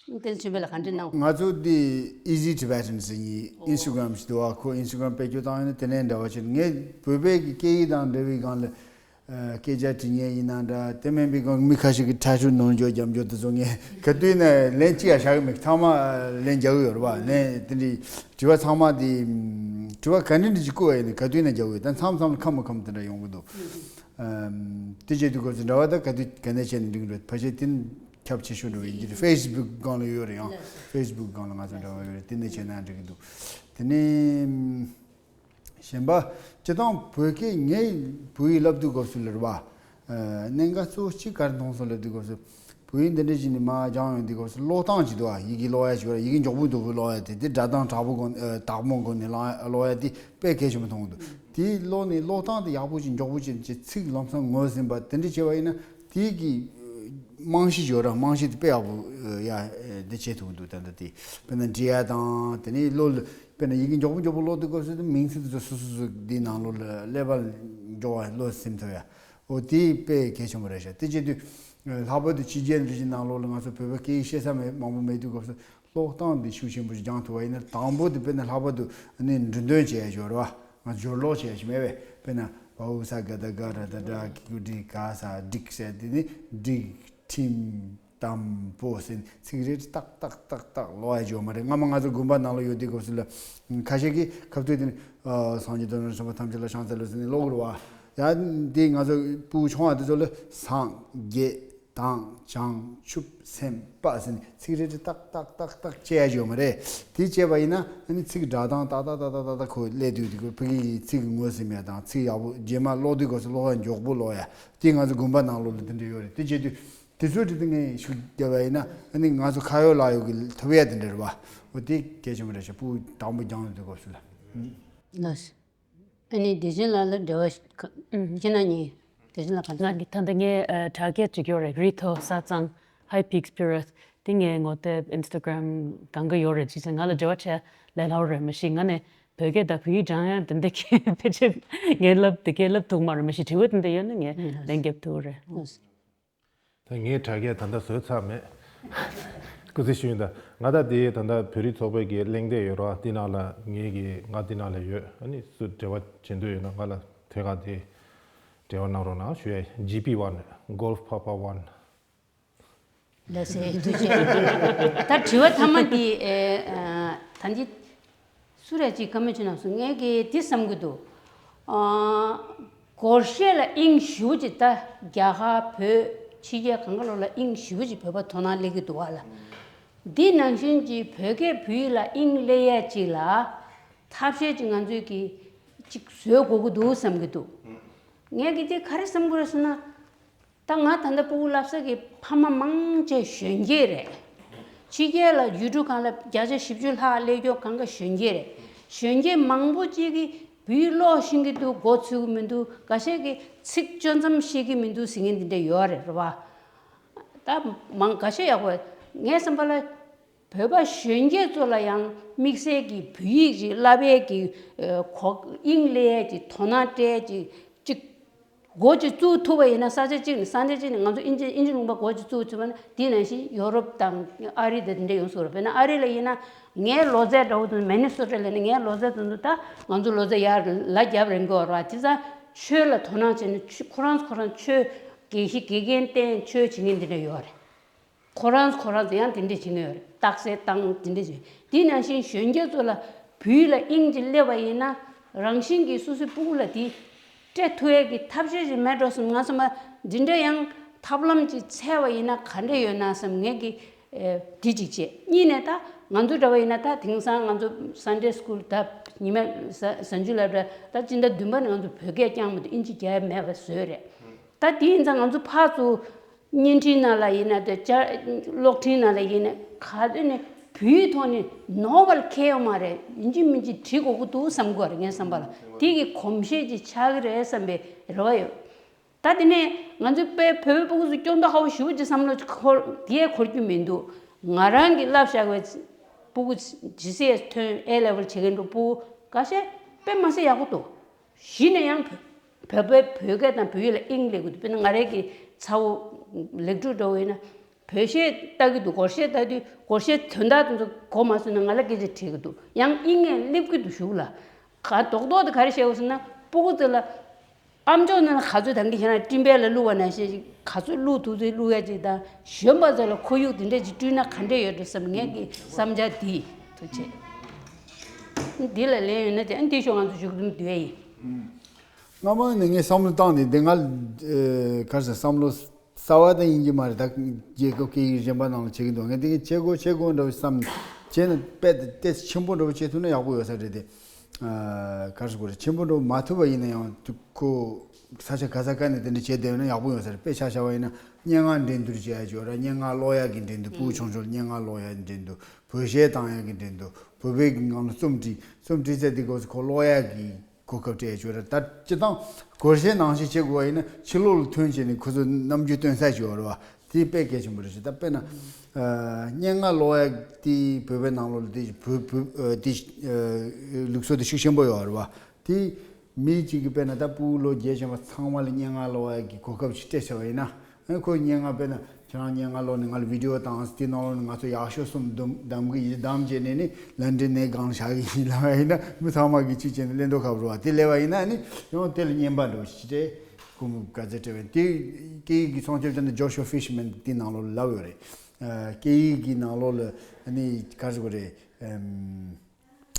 བསྟན་ཆོས་འཕེལ་ལ་ག་འདྲ་གནང་། ང་ཚོ་འདི་Easy Tibetan ཟེར་ཡིན། ཨོ། Instagram ཞིག་འདུག་བ། ཁོ་Instagram་བེད་སྤྱོད་བཏང་ཡོད་ན་དེ་ནས་འདྲ་བ་བྱེད། ངས་བོད་པའི་གི་སྐད་ཡིག་དང་འབྲེལ་བའི་སྒང་ལ་ཨ་སྐད་ཆ་དྲི་མཁན་ཡིན་ན་འདྲ། དེ་མིན་པའི་སྒང་མི་ཁ་ཤས་ཀྱི་ཁྲ་ཤུར་ནོར་འཇོག་རྒྱབ་འཇོག་དེ་ཚོ་ངས་ག་དུས་ནས་ལན་གཅིག་ཡང་བཞག་གི་མེད། ཚང་མ་ལན་རྒྱག་གི་ཡོད་རེད་བ། ལན་དེ་འདྲའི་དྲི་བ་ཚང་མ་དེ་དྲི་བ་ག་འདྲ་འདྲ་ཞིག་བསྐུར་བ་ཡིན་ན་ག་དུས་ནས་རྒྱག་གི་ཡོད། ད་མཚམས་མཚམས་ལ་ཁམས་མ་ཁམས་དེ་འདྲ་ཡོང་གི་འདུག་ཨམ། དེ་བྱེད་དུས་སྐབས་སུ་འདྲ་བ་ད་ག་དུས་ག་ནས་བྱས་ནས་འགྲིག་གི་རེད། ཕལ་ཆེར་དེ་ཁྱབ་ཆེ་ཤོས་འདྲ་བ་ཡིན་གྱི་རེད། Facebook་སྒང་ལ་ཡོད་རེད། ཡང་Facebook་སྒང་ལ་ང་ཚོ་འདྲ་བ་ཡོད་རེད། དེ་ནས་བྱས་ན་འགྲིག་གི་འདུག་དེ་ནས་གཞན་པ་སྤྱིར་བཏང་བོད་སྐད་ངས་བོད་ཡིག་བསླབ་དུས་སྐབས་སུ་ལ་རེད་བ། ཨ་གནད་འགག་གཙོ་བོ་གཅིག་ག་རེ་མཐོང་སོང་ལབ་དུས་སྐབས་སུ། བོད་ཡིག་འདི་འདྲ་ཞིག་ནས་མར་སྦྱངས་ཡོང་དུས་སྐབས་སུ་ཀློག་སྟངས་ཅིག་འདུག་ཨ། ཡི་གེ་ཀློག་ཡ་ཅིག་ཡོད་རེད། ཡི་གེ་མགྱོགས་པོ་མགྱོགས་པོ་ཀློག་ཡ་དེ་དེ་སྒྲ་གདངས་དྲག་པོ་སྒོ་ཨ་དྲག་མོ་སྒོ་ནས་ཀློག་ཡ་ཀློག་ཡ་དེ་དཔེ་གལ་ཆེན་པོ་མཐོང་གི་འདུག་དེ་ཀློག་ནས་ཀློག་སྟངས་དེ་ཡག་པོ་ཅིག་མགྱོགས་པོ་ཅིག་ཅིག་ཚིག་ལམ་སང་ངོས་ཟིན་པ་དེ་འདྲ་བྱས་པ་ཡིན་ན། དེ་གི་རྨང་གཞི་ཡོད་ར། རྨང་གཞི་དེ་དཔེ་ཡག་པོ་ཡ་འདི་བྱེད་ཐུབ་ཀྱི་འདུག་ད་ལྟ་དེ་དཔེར་ན་འབྲི་ཡ་དང་། དེ་ནས་ཀློག་དཔེར་ན་ཡི་གེ་མགྱོགས་པོ་མགྱོགས་པོ་ཀློག་དུས་སྐབས་སུ་དེ་མིང་ཚིག་དེ་ཚོ་སོ་སོ་སོ་དེའི་ནང་ལོགས་ལ་ཀླད་པ་མགྱོགས་པ་བློ་ཟིན་ཐུབ་ཡ། འོ་དེ་དཔེ་གལ་ཆེན་པོ་རེད་ཤག་དེ་བྱེད་དུས་ལྷག་པར་དུ་ཕྱི་རྒྱལ་འདི་ཚོའི་ནང་ལོགས་ལ་ང་ཚོ་བོད་པའི་སྐད་ཡིག་ཤེས་ས་མེད་མང་པོ་མེད་དུས་སྐབས་སུ་ཀློག་སྟངས་འདི་ཤུགས་ཆེན་པོ་ཞིག་སྦྱང་ཐུབ་པ་ཡིན་ན། དང་པོ་དེ་དཔེར་ན་ལྷག་པར་དུ་ཨ་ནི་འབྲི་འདོན་བྱེད་ཡ་ཞིག་ཡོད་རེད་བ། ང་ཚོ་སྦྱོར་ཀློག་བྱེད་ཡ་ཞིག་མེད་པས། དཔེར་ན་བ་འུ་ས་ག་ད་ག་ར་ད་དྲ་གི་གུ་ཌི་ག་ས་འགྲིག་ཟེར། དེ་ནི་འགྲིག་ཁྲིམས་དམ་པོ་ཟེར་ཚིག་རེ་རེ་ཏག་ཏག་ཏག་ཏག་ཀློག་ཡ་ཅིག་ཡོད་མ་རེད། སྔ་མ་ང་ཚོ་དགོན་པ་ནང་ལ་ཡོད་དུས་སྐབས་སུ་ལ་ཁ་ཤས་ཀྱིས་ཁ་ཐུག་དེ་ནི་ཨ་སངས་རྒྱས་བསྟན་འགྲོ་བྱེ་བ་ཐམས་ཅད་ལ་ཕྱག་འཚལ་ལོ་ཟེར་ནས་ཀློག་གི་རེད་བ། ཡ་འདི་ང་ཚོ་སྤུ་གུ་ཆུང་བ་དེ་ཚོ་ལ་སངས་རྒྱས་དང་བྱང་ཆུབ་སེམས་དཔའ་ཟེར་ནས་ཚིག་རེ་རེ་ཏག་ཏག་ཏག་ཏག་བཅད་ཡ་ཅིག་ཡོད་མ་རེད། དེ་བཅད་པ་ཡིན་ན་ཨ་ནི་ཚིག་སྒྲ་གདངས་ཏག་ཏག་ཏག་ཏག་ཏག་ཏག་ཁོ་སླེབས་དུས་དེ་ཁོ་ཕ་གི་གི་ཚིག་གི་ངོས་ཟིན་ཡ་དང་། ཚིག་ཡག་པོ་རྗེས་མ་ཀློག་དུས་སྐབས་སུ་ཀློག་ཡ་མགྱོགས་པོ་ཀློག་ཡ། དེ་ང་ཚོ་དགོན་པ་ནང་ལོགས་ལ་དེ་འདྲ་ཡོད་རེད། དེ་བྱེད་དུས་དེ་ཚོའི་གྲས་དེ་ངས་ཤུགས་བརྒྱབ་པ་ཡིན་ན་ཨ་ནི་ང་ཚོ་ཁ་ཡོད་ལག་ཡོད་ཀྱི་ཐོབ་ཡ་དེ་འདྲ་རེད་བ། འོ་དེ་གལ་ཆེན་པོ་རེད་ཤག་སྤུ་གུ་དང་པོ་སྦྱང་ཡོང་དུས་སྐབས་སུ་ལ། ལགས། ཨ་ནི་བདེ་ཆེན་ལགས་ལ་འབྲེལ་བ་ཞིག་ཁྱེད་རང་གཉིས་བདེ་ཆེན་ལགས་ག་ང་གི་ད་ལྟ་ངས་ཨ་དྲ་རྒྱ་ཅིག་ཡོད་རེད། རི་མཐོ་ས་གཙང་། High Peaks Purist། དེ་ངའི་ངོ་དེབ་Instagram་སྒང་ག་ཡོད་རེད། ཅི་ཟེར་ང་ལ་འབྲེལ་བ་བྱས་ལས་སླ་བོ་རེད། མ་གཞི་ང་ནས་བོད་སྐད་དང་བོད་ཡིག་སྦྱང་ཡ་དེ་འདྲ་གི་ཕལ་ཆེར་ངས་ལབ་དེ་གས་ལབ་ཐུབ་མ་རེད། མ་གཞི་དྲི་བ་དེ་འདྲ་ཡོད་ན་ངས་ལན་རྒྱབ་ཐུབ་རེད། ད་ངའི་དྲ་རྒྱ་ད་ལྟ་བཟོས་ཚར་མེད། སྐུ་ཚེ་ཞུ་ཡིན་ད། ང་ད་དེ་ད་ལྟ་བོད་རིགས་ཚོགས་པའི་གི་གླེང་སྟེགས་ཡོད་ར། དེ་ནང་ལ་ངའི་གི་ང་དེ་ནང་ལ་ཡོད། ཨ་ནི་སུ་འབྲེལ་བ་བྱེད་འདོད་ཡོད་ན་ང་ལ་དེ་ག་དེ་འབྲེལ་བ་གནང་རོགས་གནང་ཞུ་ཡ། G P one Golf Papa One། ལགས་སེ་ཐུགས་རྗེ་ཆེ། ད་དྲི་བ་མཐའ་མ་འདི་ཨེ་ཨ་ད་འདི་སུ་རེད་ཅིག་བཀའ་མོལ་ཅིག་གནང་སོང་། ངས་ཀྱིས་འདི་བསམ་གྱི་འདུག་ཨ་སྒོར་གཞས་ལ་དབྱིངས་ཞེ་པོ་ཅིག་ད་རྒྱ་གར་བོད་ཕྱི་རྒྱལ་གང་ག་ལོག་ལ་དབྱིངས་ཞེ་པོ་ཅིག་བོད་པ་དོ་སྣང་སླེབས་ཀྱི་འདུག་བ་ལ། འདི་ནང་བཞིན་གྱི་བོད་སྐད་བོད་ཡིག་ལ་དབྱིངས་སླེབས་ཡས་ཅིག་ལ་ཐབས་ཤེས་ཅིག་ང་ཚོས་ཀྱིས་ཅིག་བཟོ་དགོས་ཀྱི་འདུག་བསམ་གྱི་འདུག་ངས་ཀྱིས་འདི་ག་རེ་བསམ་གྱི་རེད་ཟེར་ན། ད་ང་ད་ལྟ་སྤུ་གུ་བསླབ་ས་གི་ཕ་མ་མང་ཆེ་གཞོན་སྐྱེས་རེད། ཕྱི་རྒྱལ་ལ་ཡུལ་གྲུ་གང་ལ་བརྒྱ་ཆ་བཞི་བཅུ་ལྷག་སླེབས་མཁན་གང་ག་གཞོན་སྐྱེས་རེད། གཞོན་སྐྱེས་མང་པོ་ཅིག་གིས་བོད་ཡིག་ཀློག་ཤེས་ཀྱི་འདུག་མགོ་ཚོད་ཀྱི་མི་འདུག་འགའ་ཤས་ཀྱིས་ཚིག་གཅོད་མཚམས་ཤེས་ཀྱི་མི་འདུག་ཟེར་མཁན་འདི་འདྲ་ཡོད་རེད། རེད་བ། ད་མང་འགའ་ཤས་ཡག་པོ། ངའི་བསམ་པ་ལ། བོད་པ་གཞོན་སྐྱེས་ཚོ་ལ་ཡང་དམིགས་བསལ་གྱི་བོད་ཡིག་ཅིག་བསླབ་ཡས་ཀྱི་ཨ་གོ་དབྱིངས་སླེབས་ཡས་ཀྱི་དོ་སྣང་སྤྲད་ཅིག་ཅིག་འགོ་ཅིག་བཙུགས་ཐུབ་པ་ཡིན་ན། ས་ཆ་གཅིག་ནས་ས་ཆ་གཅིག་ནས་ང་ཚོ་དབྱིན་ཇི་དབྱིན་ཇི་ལུང་པ་འགོ་ཅིག་བཙུགས་ཐུབ་པ་ན། དེ་ནང་བཞིན་ཡོ་རོབ་དང་ཨ་རི་དང་དེ་འདྲ་ཡོང་སྲིད་རེད། དཔེར་ན་ཨ་རི་ལ་ཡིན་ན་ངའི་ལོ་ཚད་འདྲ་བོ་དང་། མི་ནི་སོ་ཊ་ལ་ནི་ངའི་ལོ་ཚད་དང་དུ་ད་ང་ཚོ་ལོ་ཚད་ཡར་ལ་རྒྱབ་རན་གྱི་ཡོད་རེད་བ། བྱས་ཙང་ཆོས་ལ་དོ་སྣང་བྱས་ནས་ཆོས་ཁོ་རང་ཁོ་རང་ཆོས་དགེ་བཤེས་དགེ་རྒན་བསྟེན་ཆོས་བྱེད་མཁན་དེ་འདྲ་ཡོད་རེད། ཁོ་རང་ཁོ་རང་ཚོ་ཡང་དེ་འདྲ་བྱེད་མཁན་ཡོད་རེད། རྟགས་གསལ་བཏང་དེ་འདྲ་བྱེད། དེ་ནང་བཞིན་གཞོན་སྐྱེས་ཚོ་ལ་བོད་ཡིག་ལ་དབྱིངས་ཅིག་སླེབས་པ་ཡིན་ན། རང་བཞིན་གྱིས་སོ་སོའི་སྤུ་གུ་ལ་དེ་སྤྲད་ཐུབ་ཡས་ཀྱི་ཐབས་ཤེས་ཅིག་མེད་འགྲོ་བསམ། ང་བསམ་པ་འདི་འདྲ་ཡང་ཐབས་ལམ་ཅིག་འཚོལ་བ་ཡིན་ན་ག་འདྲ་ཡོད་ན་བསམ། ངས་ཀྱི་ཨེ་དེ་གཅིག་བྱས། གཉིས་ནས་ད་ང་ཚོ་འདྲ་བ་ཡིན་ན། ད་དེང་སང་ང་ཚོ་Sunday school ད་ཉི་མ་གཟའ་གཟའ་མཇུག་སློབ་གྲྭ། ད་སྤྱི་ཟླ་བདུན་པ་ནས་ང་ཚོ་བོད་སྐད་རྐྱང་མ་གཏོགས་དབྱིན་ཇི་རྒྱག་ཡ་མེད་པ་བཟོས་རེད། ད་དེ་ཡིན་ཙང་ང་ཚོ་ཕར་ཚུར་བརྙན་འཕྲིན་ནང་ལ་ཡིན་ན། དེ་བཅར་གློག་འཕྲིན་ནང་ལ་ཡིན་ན། ག་དུས་ནས་བོད་ཡིག་ཐོག་ནས་ནོར་བ་ལ་ཁེལ་ཡོད་མ་རེད། ཡིན་གཅིག་མིན་གཅིག་བྲིས་དགོས་ཀྱི་འདུག་བསམ་གྱི་ཡོད་རེད། ངའི་བསམ་པ་ལ་དེ་གི་གོམས་གཤིས་ཅིག་ཆགས་ཀྱི་རེད་བསམ་པའི་རེ་བ་ཡོད། ད་དེ་ནས་ང་ཚོའི་དཔེ་བོད་པའི་སྤུ་གུ་ཚོ་སྐྱོན་ཏོག་ཧ་པོ་ཞེ་པོ་ཅིག་བསམ་བློ་འཁོར་དེ་ཡས་འཁོར་རྒྱུ་མི་འདུག་ང་རང་གིས་བསླབ་བཞག་པའི་སྤུ་གུ་ཇི་སི་ཨེས་ཐོན། ཨེ་ལེ་ཝལ་བྱེད་མཁན་འདྲ་བོ་སྤུ་གུ་འགའ་ཤས་དཔེ་མ་སྲིད་ཡག་པོ་འདུག་གཞི་ནས་ཡང་བོད་བོད་པའི་བོད་སྐད་དང་བོད་ཡིག་ལ་དབྱིངས་སླེབས་ཀྱི་འདུག་དཔེར་ན་ང་རང་གི་ཚ་བོ་ལེགས་གྲུབ་འདྲ་བོ་ཡིན་ན། བོད་གཞས་ལྟ་གི་འདུག་སྒོར་གཞས་ལྟ་དུས་སྒོར་གཞས་དོན་དག་དེ་ཚོ་གོ་མ་སོང་ན་ང་ལ་སྐད་ཆ་དྲིས་ཀྱི་འདུག་ཡང་དབྱིངས་ནས་སླེབས་ཀྱི་འདུག་གཞུག་ལ། ག་རྡོག་རྡོག་དེ་ག་རེ་བཤད་དགོས་ཟེར་ན། སྤུ་གུ་དེ་ལ་ཨམ་ཅོག་ནང་ལ་ག་ཚོད་ད་གིན་ཁྱེད་རང་སྤྲིན་པ་ལ་བླུགས་པ་ནང་བཞིན་ག་ཚོད་བླུགས་ཐུབ་ཚོད་བླུགས་ཡ་ཅིག་དང་། གཞོན་པ་ཚོ་ལ་ཁོར་ཡུག་དེ་འདྲ་ཅིག་བསྐྲུན་ན་ག་འདྲ་ཡོད་འགྲོ་བསམ། ངས་ཀྱི་བསམ་འཆར་འདི་ཐུགས་རྗེ་ཆེ། འདི་ལ་ལན་ཡོད་ན་དེ་འདི་ཤོག་ང་ཚོ་མཇུག་བསྡོམས་བསྡུ་ཡ་ཡིན། སྔ་མ་ནས་ངས་བསམ་བློ་བཏང་སྟེ། འདི་ང་ཨེ་ག་རེ་ཟེར། བསམ་བློ་གསར་པ་ད་ཡིན་གྱི་མ་རེད། ད་རྒྱལ་ཁབ་སྐད་ཡིག་གཞན་པ་ནང་ལ་བྱེད་ཀྱི་འདུག་ངས་འདི་བྱེད་དགོས་བྱེད་དགོས་འདྲ་བོ་བསམ། བྱས་ན་དཔེ་དེ་ཏོག་ཙམ་ཆེན་པོ་འདྲ་བོ་བྱེད་ཐུབ་ན་ཡག་པོ་ཡོད་ས་རེད་དེ། ཨ་ག་རེ་ཟེར་དགོས་རེད། ཆེན་པོ་འདྲ་བོ་མ་ཐུབ་པ་ཡིན་ན་ཡང་ཁོ་ས་ཆ་ག་ས་ག་ནས་དེ་འདྲ་བྱས་བསྡད་ཡོད་ན་ཡག་པོ་ཡོད་ས་རེད། དཔེ་ཆ་བཞག་པ་ཡིན་ན་སྙན་ངག་འགྲན་བསྡུར་བྱེད་ཡ་ཅིག་ཡོད་རེད། སྙན་ངག་ཀློག་ཡ་གི་འགྲན་བསྡུར། སྤུ་གུ་ཆུང་ཆུང་ལ་སྙན་ངག་ཀློག་ཡ་འགྲན་བསྡུར། བོད་གཞས་བཏང་ཡ་གི་འགྲན་བསྡུར། བོད་པའི་ངང་ལ་རྩོམ་བྲིས། རྩོམ་བྲིས་ཚར་དུས་སྐབས་སུ་ཁོ་ཀློག་ཡ་གི་གོ་སྐབས་སྤྲད་ཆོག་རེད། ད་སྤྱིར་བཏང་སྒོར་གཞས་ནང་བཞིན་བྱེད་དགོས་པ་ཡིན་ན་ཕྱི་ལོགས་ལ་ཐོན་བྱས་ནས་ཁོ་ཚོ་རྣམ་འགྱུར་སྟོན་ས་ཞིག་ཡོད་རེད་བ། དེ་དཔེ་གལ་ཆེན་པོ་རེད་ཤག་ད་དཔེར་ན་ཨ་སྙན་ངག་ཀློག་ཡ་དེ་བོད་པའི་ནང་ལོགས་ལ་དེ་བོད་བོད་ཨ་དེ་ཨ་ལུགས་སྲོལ་དེ་ཤུགས་ཆེན་པོ་ཡོད་རེད་བ། དེ་མི་གཅིག་གིས་དཔེར་ན་ད་སྤུ་གུ་ལོ་བརྒྱད་ལོན་པ་ཚང་མ་ལ་སྙན་ངག་ཀློག་ཡ་གི་གོ་སྐབས་ཤིག་སྤྲད་བྱས་པ་ཡིན་ན། ཨ་ཁོས་སྙན་ངག་དཔེར་ན་ཁྱེད་རང་སྙན་ངག་ཀློག་ནས་ང་ལ་བི་ཌི་ཨོ་བཏང་། དེ་ནང་ལོགས་ནས་ང་ཚོ་ཡག་ཤོས་གསུམ་འདུམ་གདམ་གི་ཡིན། གདམ་བྱས་ནས་ནི་ལན་ཀྲན་ནས་སྒང་ལ་བཞག་གི་ཡིན་ལབ་པ་ཡིན་ན། མི་ཚང་མ་གིས་ཅིག་བྱས་ནས་གླེང་མདོག་ཁ་པོ་རེད་བ། དེ་ལབ་པ་ཡིན་ན་ནི་ཡང་དེ་ལ་རྔན་པ་འདྲ་བོ་ཞིག་སྤྲད། ཁོ་མོ་ག་ཚོད་སྤྲད་པ་ཡིན། དེ་སྐད་ཡིག་གི་སྲུང་སྐྱོབ་བྱ་ནི་ཇོ་ཤུ་ཨ་ཧྥིཤ་མན་དེ་ནང་ལོགས་ལ་ལབ་ཡོད་རེད། ཨ་སྐད་ཡིག་གི་ནང་ལོགས་ལ་ནི་ག་རེ་ཟེར་དགོས་རེད། ཨམ།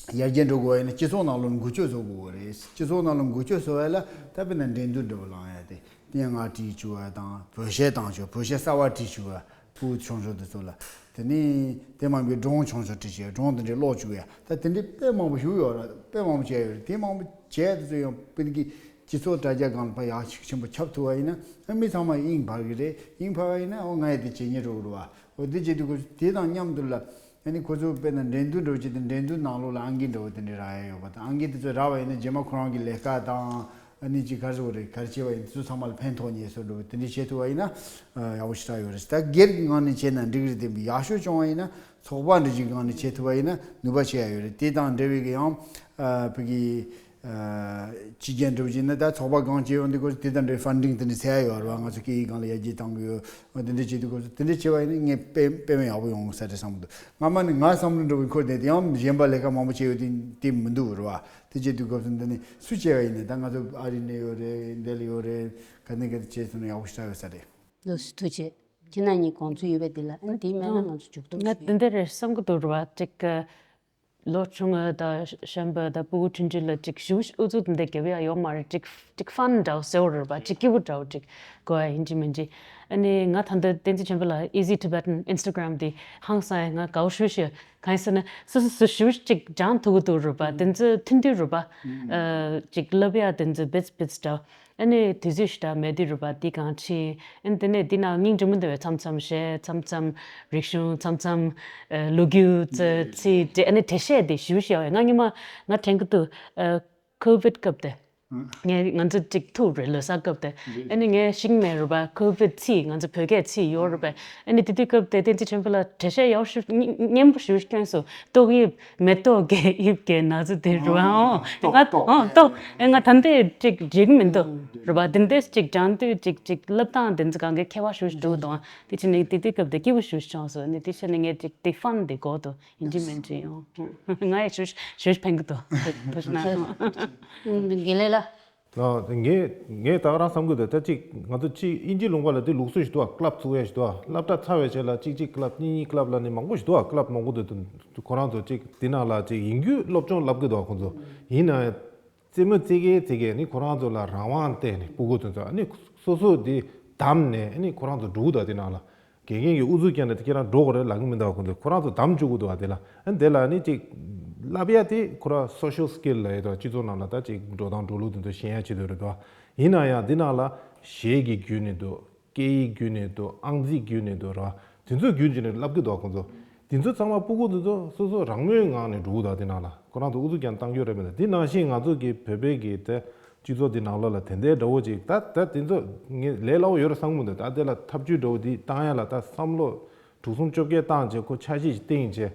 ཡར་རྒྱས་འགྲོ་དགོས་པ་ཡིན་ན་སྤྱི་ཚོགས་ནང་ལོགས་འགུལ་སྐྱོད་བཟོ་དགོས་པ་རེད། སྤྱི་ཚོགས་ནང་ལ་འགུལ་སྐྱོད་བཟོ་བ་ལ་ད་དཔེར་ན་འགྲན་བསྡུར་འདྲ་བོ་ལངས་ཡ་དེ། སྙན་ངག་བྲིས་བཅུག་པ་དང་། བོད་གཞས་བཏང་བཅུག་བོད་གཞས་གསར་པ་བྲིས་བཅུག་པ། སྤུ་གུ་ཆུང་ཆུང་དེ་ཚོ་ལ། དེ་ནས་དེ་མ་འབད་སྒྲུང་ཆུང་ཆུང་བྲིས་བྱས་སྒྲུང་དེ་འདྲ་ཀློག་བཅུག་ཡ། ད་དེ་འདྲའི་དཔེ་མང་པོ་ཞིག་ཡོད་རེད། དཔེ་མང་པོ་བྱས་ཡོད་རེད། དེ་མང་པོ་བྱས་དེ་ཚོ་ཡང་དཔེར་ན་གི་སྤྱི་ཚོགས་དྲ་རྒྱ་སྒང་ལ་ཕར་ཡག་ཤུགས་ཆེན་པོ་ཁྱབ་ཐུབ་པ་ཡིན་ན། ཨ་མི་ཚང་མ་དབྱིངས་འབར་གི་རེད། དབྱིངས་འབར་བ་ཡིན་ན་ཨོ་ང་ཡི་དེ་བྱེད་སྙིང་འདོད་ཀྱི་རེད་བ། འོ་དེ་བྱེད་དུས་ཁོ་དེ་དང་མཉམ་དུ་ལ། ཨ་ནི་ཁོ་ཚོ་དཔེར་ན་འགྲན་བསྡུར་འདྲ་བོ་བྱེད་དུས་འགྲན་བསྡུར་ནང་ལོགས་ལ་ཨང་ཀི་འདྲ་བོ་དེ་འདྲ་རག་ཡ་ཡོད་པ་དང་། ཨང་ཀི་དེ་ཚོ་རག་པ་ཡིན་ན་རྗེས་མ་ཁོ་རང་གི་ལས་ཀ་དང་། ཨ་ནི་ཅིག་ག་རེ་ཟེར་དགོས་རེད། ག་རེ་བྱེད་པ་ཡིན་ཚོ་ཚང་མ་ལ་ཕན་ཐོགས་ནི་བཟོ་འདྲ་བོ་དེ་འདྲ་བྱེད་ཐུབ་པ་ཡིན་ན། ཨ་ཡག་པོ་ཞེ་དྲག་ཡོད་རེད། ད་སྒེར་གྱི་ངང་ནས་བྱས་ན་འགྲིག་གི་རེད་དེ། ཡག་ཤོས་བྱུང་བ་ཡིན་ན། ཚོགས་པ་འདྲ་ཅིག་གི་ངང་ནས་བྱེད་ཐུབ་པ་ཡིན་ན་ནུས་པ་ཆེ་ཡ་ཡོད་རེད། དེ་དང་འབྲེལ་བའི་གི་ཡང་ཨ་ཕ་གི་ཨ་སྤྱི་རྒྱ་འགྲུབ་ཀྱི་ན། ད་ཚོགས་པ་གང་བྱེད་ཡོང་དུས་སྐབས་སུ་དེ་དང་འབྲེལ་ཕན་ཌིང་དེ་འདྲ་འཚོལ་ཡ་ཡོད་རེད་བ། ང་ཚོ་སྐད་ཡིག་སྒང་ལ་ཡར་རྒྱས་གཏང་གི་ཡོད། འོ་དེ་འདྲ་བྱེད་དུས་སྐབས་སུ་དེ་འདྲ་བྱས་པ་ཡིན་ན་ངས་དཔེ་དཔེ་མི་ཡག་པོ་ཡོང་ས་རེད་བསམ་གྱི་འདུག་སྔ་མ་ནས་ང་བསམ་བློ་འདྲ་བོ་འཁོར་བསྡད་དེ། ཡང་གཞན་པ་ལས་ཀ་མང་པོ་བྱས་ཡོད་དེ་དེ་མི་འདུག་རེད་བ། དེ་བྱེད་དུས་སྐབས་སུ་འདི་ནས་སུ་བྱས་པ་ཡིན་ན། ད་ང་ཚོ་ཨ་རི་ནས་ཡོད་རེད། འདི་ལ་ཡོད་རེད། ག་ནས་ག་དེ་བྱས་སོང་ན་ཡག་པོ་ཞེ་དྲག་ཡོད་ས་རེད། ལགས་སོ། ཐུགས་རྗེ་ཆེ། ཁྱེད་རྣམ་གཉིས་དགོངས་ཚུལ་ཡོད་པས་འདི་ལ། ཨ་ནི་དེ་མེད་ན་ང་ཚོ་མཇུག་བསྡོམས་ང་ཞུ་ཡིན། འདི་འདྲ་རེད་བསམ་གྱི་འདུག་རེད་བ། ཅིག་ལོ་ཆུང་ངུ་དང་གཞོན་པ་དང་སྤུ་གུ་ཆུང་ཆུང་ལ་ཅིག་ཞེ་པོ་ཨུ་ཚུགས་འདི་འདྲ་རྒྱབ་ཡ་ཡོད་མ་རེད། ཅིག་ཅིག་ཕན་འདྲ་བོ་ཟེར་བ་རེད་བ། ཅིག་སྐྱིད་པོ་འདྲ་བོ་ཅིག་དགོས་ཡ་ཡིན་གཅིག་མིན་གཅིག་ཨ་ནི་ང་ད་ལྟ་བསྟན་འཛིན་ཆོས་འཕེལ་ལགས་Easy Tibetan Instagram དེ་ཧང་སང་ཡ། ང་དགའ་པོ་ཞེ་པོ་ཞིག་གང་ཡིན་ཟེར་ན། སོ་སོ་སོ་ཞེ་པོ་ཅིག་སྦྱང་ཐུབ་ཀྱི་འདུག་རེད་བ། དེ་ཚོ་མཐུན་མཐུན་རེད་བ། ཨ་ཅིག་བསླབ་ཡ་དེ་ཚོ་བེད་བེད་འདྲ། ཨ་ནི་དུས་ཚོད་ཞེ་དྲག་མེད་དུས་རེད་བ། དེ་གང་ཕྱིན། ཨ་ནི་དེ་ནས་དེ་ནང་སྙིང་རྗེ་མོ་འདུག་བས། མཚམས་མཚམས་གཞས། མཚམས་མཚམས་རིག་གཞུང་། མཚམས་མཚམས་ཨ་ལོ་རྒྱུས་ཚོ་ཚིག་འགྲེལ། ཨ་ནི་འགྲེལ་བཤད་དེ་ཞེ་པོ་ཞིག་ཡོད་བས། ང་སྔོན་མ་ང་དྲན་གྱི་འདུག་ཨ་ཁོ་བིད་སྐབས་དེ། ངས་ང་ཚོ་ཅིག་ཐུག་རེད་ལོ་གསར་སྐབས་དེ། ཨ་ནི་ངས་ཤེས་མེད་རེད་བ། ཁོ་བིད་ཚིག་ང་ཚོ་བོད་སྐད་ཚིག་ཡོད་རེད་བས། ཨ་ནི་དེ་དུས་སྐབས་དེ་བསྟན་འཛིན་ཆོས་འཕེལ་ལགས་འགྲེལ་བཤད་ཡག་ཤོས་སྙན་པོ་ཞེ་པོ་བསྐྱོན་སོང་། ཏོག་དབྱིབས་མེ་ཏོག་གི་དབྱིབས་ཀྱི་ན་ཚ་དེ་རེད་བ། ཨོ་ཏོག་ང་ཏོག་ཨོ་ཏོག་ཨེ་ང་ད་ལྟ་ཅིག་འགྲིག་མི་འདུག་རེད་བ། དེ་འདྲས་ཅིག་སྦྱང་དུས་ཅིག་ཅིག་བསླབ་སྟངས་དེ་ཚོ་གང་གའི་ཁྱད་པར་ཞེ་པོ་ཞིག་འདུག་དང་། དེ་ཕྱིན་ནས་དེ་དུས་སྐབས་དེ་སྐྱིད་པོ་ཞེ་པོ་བྱུང་སོང་། ཨ་ནི་དེ་ཕྱིན་ནས་ངས་ཅིག་དེ་ཕན་དེ་དགོས་འདུག་ཡིན་གཅིག་མིན་གཅིག་ཡོང་། ང་ཡི་ཞུ་ཞུ་ཕན་གི་དོ། དོ་ཞུ་ན། དགེ་ལེགས་ལ། ང་ངས་ངས་ད་ག་རང་བསམ་གི་འདུག་ད་ཅིག་ང་ཚོ་ཅིག་དབྱིན་ཇི་ལུང་པ་ལ་དེ་ལུགས་སྲོལ་ཞིག་འདུག་ཨ། ཀླབ་བཙུགས་ཡ་ཞིག་འདུག་ཨ། སློབ་གྲྭ་ཚར་བའི་རྗེས་ལ་གཅིག་གཅིག་ཀླབ་གཉིས་གཉིས་ཀླབ་ལབ་ནས་མང་པོ་ཞིག་འདུག་ཨ། ཀླབ་མང་པོ་འདུག་ཁོ་རང་ཚོ་ཅིག་དེ་ནང་ལ་ཅིག་ཡིན་རྒྱུ་སློབ་སྦྱོང་བསླབ་གི་འདུག་ཨ། ཁོ་ཚོ་ཡིན་ན་ཡང་རྩེད་མོ་རྩེ་གི་རྩེ་གི་ནི་ཁོ་རང་ཚོ་ལ་རང་དབང་བསྟན་ནས་སྤུ་གུ་དེ་ཚོ་ནི་སོ་སོ་དེ་བདམས་ནས་ནི་ཁོ་རང་ཚོ་འགྲོ་གི་འདུག་ཨ། དེ་ནང་ལ། དགེ་རྒན་གྱིས་ཨུ་ཚུགས་བསྐྱངས་ནས་ཁྱེད་རང་འགྲོ་དགོས་རེད་ལབ་གི་མི་འདུག་ཁོ་ཚོས་ཁོ་རང་ཚོ་བདམས་བཅུག་གི་འདུག་བ། དེ་ལ་ཨ་དེ་ལ་ནི་ཅིག་བསླབ་ཡ་དེ་ཁོ་རང་social skill ལབ་ཡ་དང་སྤྱི་ཚོགས་ནང་ལ་ད་ཅིག་འགྲོ་སྟངས་འགྲོ་ལུགས་དེ་ཚོ་ཤེས་ཡ་ཆེད་དུ་རེད་དོ། ཡིན་ན་ཡང་འདི་ནང་ལ་གཞས་ཀྱི་བརྒྱུད་ནས་འདུག་སྐད་ཡིག་བརྒྱུད་ནས་འདུག་ཨང་རྩིས་བརྒྱུད་ནས་འདུག་ར། དེ་ཚོའི་བརྒྱུད་ནས་བསླབ་གི་འདུག་ཁོ་ཚོ། དེ་ཚོ་ཚང་མ་སྤུ་གུ་དེ་ཚོ་སོ་སོ་རང་མོས་ངང་ནས་འགྲོ་གི་འདུག་དེ་ནང་ལ་ཁོ་རང་ཚོ་ཨུ་ཚུགས་ཀྱང་བཏང་རྒྱུ་རེད་མི་འདུག་དེ་ནང་བཞིན་ང་ཚོ་གི་བོད་པའི་གི་དེ། སྤྱི་ཚོགས་འདི་ནང་ལོགས་ལ་དེ་འདྲའི་འདྲ་བོ་ཅིག་ད་ད་དེ་ཚོ་ངས་ལས་སླ་བོ་ཡོད་རེད་བསམ་གི་མི་འདུག་ད་དེ་ལ་ཐབས་ཇུས་འདྲ་བོ་འདི་བཏང་ཡ་ལ་ད་བསམ་བློ་དྲུག་གསུམ་བཅོ་བརྒྱད་བཏང་བྱས་ཁོ་འཆར་གཞི་ཞིག་བཏིང་བྱས་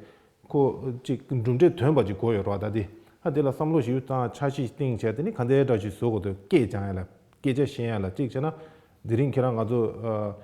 ཁོ་ཅིག་གྲུབ་འབྲས་ཐོན་པ་ཅིག་དགོས་ཡོད་རེད་བ། ད་དེ་ཨ་དེ་ལ་བསམ་བློ་ཞིག་བཏང་འཆར་གཞི་ཞིག་བཏིང་བྱས་དེ་ནི་ག་འདྲའི་འདྲ་ཞིག་བཟོ་དགོས་འདུག་སྐད་སྦྱང་ཡ་ལ་སྐད་ཆ་བཤད་ཡ་ལ་གཅིག་བྱས་ན་དེ་རིང་ཁྱེད་རང་ང་ཚོ་ཨ།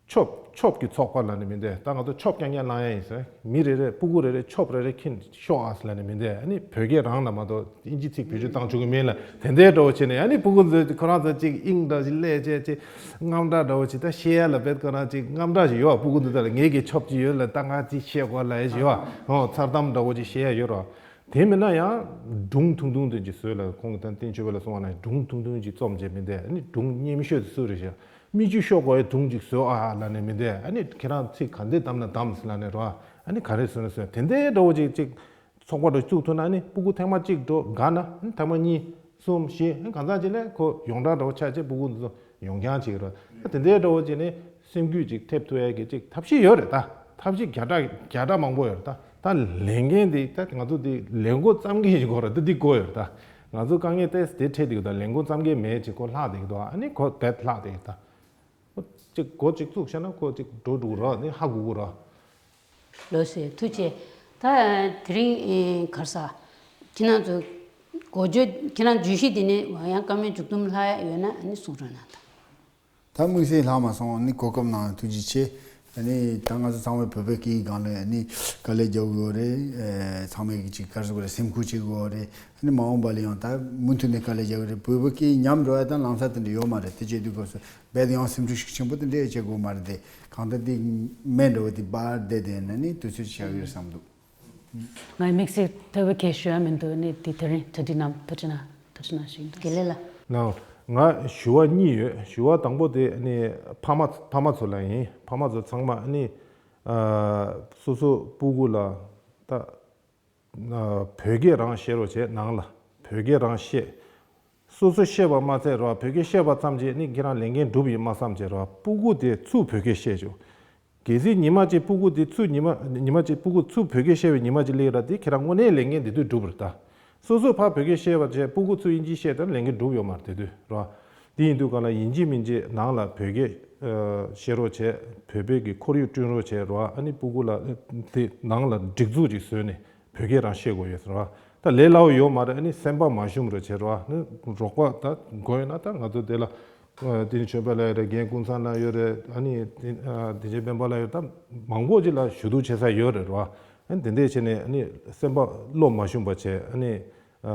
ཆོབ་ཆོབ་ཀྱི་ཚོགས་པ་ལ་ནི་མི་འདོད་ད་ང་ཚོ་ཆོབ་རྐྱང་རྐྱང་བླངས་ཡ་ཡིན་ཟེར། མི་རེ་རེ་སྤུ་གུ་རེ་རེ་ཆོབ་རེ་རེ་འཁྱེར་ཤོག་ཨ་ཟེར་ལ་ནི་མི་འདོད། ཨ་ནི་བོད་སྐད་རང་ལ་མ་གཏོགས་དབྱིན་ཇི་ཚིག་བེད་སྤྱོད་བཏང་ཆོག་གི་མིན་ལ་དེ་འདྲའི་འདྲ་བོ་བྱས་ནས་ཨ་ནི་སྤུ་གུ་ཚོས་ཁོ་རང་ཚོ་ཅིག་དབྱིངས་འདྲ་ཞིག་ཀླད་བྱས་ཅིག་རྔམ་སྐྲག་འདྲ་བོ་ཅིག་ད་བཤད་ཡ་ལ་བེད་ཁོ་རང་ཅིག་རྔམ་སྐྲག་ཞིག་ཡོད་པ། སྤུ་གུ་འདི་དག་ལ་ངེད་ཀྱི་ཆོབ་ཅིག་ཡོད་ལ་ད་ང་ཅིག་བཤད་དགོས་ལ་ཡ་ཞིག་ཡོད་པ། ཧོ་མཚར་གཏམ་འདྲ་བོ་ཅིག་བཤད་ཡ་ཡོད་རོགས། དེ་མིན་ན་ཡང་སྒྲུང་ཐུང་ཐུང་དེ་ཅིག་བཟོས་ལ་ཁོང་གི་ད་བསྟན་ཆོས་པ་ལ་གསུང་བ་ན་སྒྲུང་ཐུང་ཐུང་ཅིག་རྩོམ་བྱས་མི་འདུག་ཨ་ནི་སྒྲུང་སྙན་ཤོས་དེ་སུ་རེད་ཤག་མིག་ཆུ་ཤོར་དགོས་ཡའི་སྒྲུང་ཅིག་བཟོས་ཨ་ལ་ནི་མི་འདུག་ཨ་ནི་ཁྱེད་རང་ཚིག་ག་འདི་བདམས་ན་བདམས་ཟེར་ལ་ནི་རོ། ཨ་ནི་ག་རེ་བཟོས་ན་བཟོས་དེ་འདྲའི་འདྲ་བོ་ཅིག་ཅིག་ཚོགས་པ་འདྲ་བཙུགས་ཐུབ་ན་ཨ་ནི་སྤུ་གུ་ཐེངས་མ་གཅིག་འགྲོ་དགའ་ན་ཨ་ནི་ཐེངས་མ་གཉིས་གསུམ་བཞི་ཨ་ནི་གང་ཟག་ཅིག་ལས་ཁོ་ཡོངས་གྲགས་འདྲ་བོ་ཆགས་བྱས་སྤུ་གུ་འདི་ཚོ་ཡོངས་རྐྱང་བྱེད་ཀྱི་རོ། ཨ་དེ་འདྲའི་འདྲ་བོ་ཅིག་ནི་སེམས་འགུལ་ཅིག་ཐེབས་ཐུབ་ཡ་གི་ཅིག་ཐབས་ཤེས་ཡོད་རེད་ད། ཐབས་ཤེས་བརྒྱ་ཕྲག་བརྒྱ་ཕྲག་མང་པོ་ཡོད་རེད་ད། ད་ལས་འགན་འདི་ད་ང་ཚོ་འདི་ལས་འགོ་བརྩམ་མཁན་ཞིག་དགོས་རེད་ད། འདི་དགོས་ཡོད་རེད་ད། ང་ཚོ་དཀའ་ངལ་ཏོག་ཙམ་དེ་འཕྲད་འདུག་ད་ལས་འགོ་བརྩམ་མཁན་མེད་ཅིག་ཁོ་ལྷག་བསྡད་ཀྱི་འདུག་ཨ་ནི་ཁོ་བེད་ལྷག་བསྡད་ཀྱི་ད། ཅིག་འགོ་ཅིག་བཙུགས་ཤེ་ན་ཁོ་ཅིག་འགྲོ་འགྲོ་གི་རེད་ནི་ཧ་གོ་གི་རེད། ལོས་ཟེར་ཐུགས་རྗེ། ད་དེ་རིང་གར་ས་ཁྱེད་རང་ཚོ་འགོ་བརྗོད་ཁྱེད་རང་བརྗོད་གཞི་དེ་ནི་ཡང་བཀའ་མོལ་མཇུག་སྡོམ་ལྷག་ཡོད་ན་ཨ་ནི་གསུང་རོགས་གནང་དང་། ད་དམིགས་བསལ་ལྷག་མ་སོང་ནི་གོ་སྐབས་གནང་ཐུགས་རྗེ་ཆེ། ཨ་ནི་ད་ང་ཚོ་ཚང་མས་བོད་པའི་སྐད་ཡིག་སྒང་ལ་ཨ་ནི་དཀའ་ལས་རྒྱག་དགོས་རེད། ཚང་མས་ཀྱི་ཅིག་ག་རེ་ཟེར་དགོས་རེད་སེམས་ཁུར་བྱེད་དགོས་རེད། ཨ་ནི་མ་འོངས་པ་ལ་ཡང་ད་མུ་མཐུད་ནས་དཀའ་ལས་རྒྱག་གི་རེད། བོད་པའི་སྐད་ཡིག་ཉམས་འགྲོ་ཡ་ད་ལམ་སང་དེ་འདྲ་ཡོད་མ་རེད། དེ་བྱེད་དུས་སྐབས་སུ་རྦད་དེ་ཡང་སེམས་ཤུགས་ཤུགས་ཆེན་པོ་དེ་འདྲ་བྱེད་དགོས་མ་རེད་དེ། གང་ལྟར་དེ་སྨན་འདྲ་བོ་དེ་འབར་བསྡད་དེ་ན་ནི་དུས་ཚོད་བྱ་གི་རེད་བསམ་འདུག་ང་དམིགས་བསལ་ཐོས་པ་གལ་ཞུ་ཡ་མི་འདུག་ནི་དེ་དེ་རིང་གྲ་སྒྲིག་གནང་ཐུགས་རྗེ་གནང་ཐུགས་རྗེ་གནང་ཞུ་ཡི་འདུག་དགེ་ལེགས་ལགས། ལགས། ང་ཞུ་བ་གཉིས་ཡོད། ཞུ་བ་དང་པོ་དེ་ནི་ཕ་མ་ཕ་མ་ཚོ་ལ་ཡིན། ཕ་མ་ཚོ་ཚང་མ་ནི་ཨ་སོ་སོ་སྤུ་གུ་ལ་ད་ཨ་བོད་སྐད་རང་བཤད་རོགས་བྱས། ནང་ལ་བོད་སྐད་རང་བཤད། སོ་སོ་བཤད་པ་མ་ཚད་རོ། བོད་སྐད་བཤད་པ་ཙམ་གྱིས་ནི་ཁྱེད་རང་ལས་འགན་འགྲུབ་ཡིན་མ་བསམ་བྱས་རོ། སྤུ་གུ་དེ་ཚུར་བོད་སྐད་བཤད་ཆོག་གལ་སྲིད་ཉི་མ་གཅིག་སྤུ་གུ་དེ་ཚུར་ཉི་མ་ཉི་མ་གཅིག་སྤུ་གུ་ཚུར་བོད་སྐད་བཤད་པའི་ཉི་མ་གཅིག་སླེབས་ར་དེ་ཁྱེད་རང་དངོས་གནས་ལས་འགན་དེ་དུས་འགྲུབ་རེད་ད། སོ་སོ་ཕར་བོད་སྐད་བཤད་པ་བྱས་སྤུ་གུ་ཚུར་དབྱིན་ཇི་བཤད་ད་ལས་འགན་འགྲུབ་ཡོད་མ་རེད་དེ་དུས་རོ། དེ་ཡིན་དུས་གང་ལ་ཡིན་གཅིག་མིན་གཅིག་ནང་ལ་བོད་སྐད་ཨ་བཤད་རོགས་བྱས། བོད་པའི་གི་ཁོར་ཡུག་བསྐྲུན་རོགས་བྱས་རོ། ཨ་ནི་སྤུ་གུ་ལ་དེ་ནང་ལ་སྒྲིག་འཛུགས་ཅིག་བཟོས་ནས་བོད་སྐད་རང་བཤད་དགོས་ཡོད་ཟེར་བ། ད་ལས་སླ་བོ་ཡོད་མ་རེད། ཨ་ནི་སེམས་པ་མ་ཞུམ་རོགས་བྱེད་རོགས། ཨ་ནི་རོགས་པ་ད་དགོས་ཡོད་ན་ད་ང་ཚོ་དེ་ལ་ཨ་དེ་ནི་ཆོས་འཕེལ་ལགས་ཡོད་རེད། རྒན་ཀུན་བཟང་ལགས་ཡོད་རེད། ཨ་ནི་དེ་ཨ་དེ་རྗེ་སྤེན་པ་ལགས་ཡོད་རེད། ད་མང་པོ་ཅིག་ལ་ཞུ་གཏུག་བྱེད་ས་ཡོད་རེད་རོ། ཨ་ནི་དེ་འདྲས་བྱས་ནས་ཨ་ནི་སེམས་པ་བློ་མ་ཞུམ་པ་བྱས། ཨ་ནི་ཨ་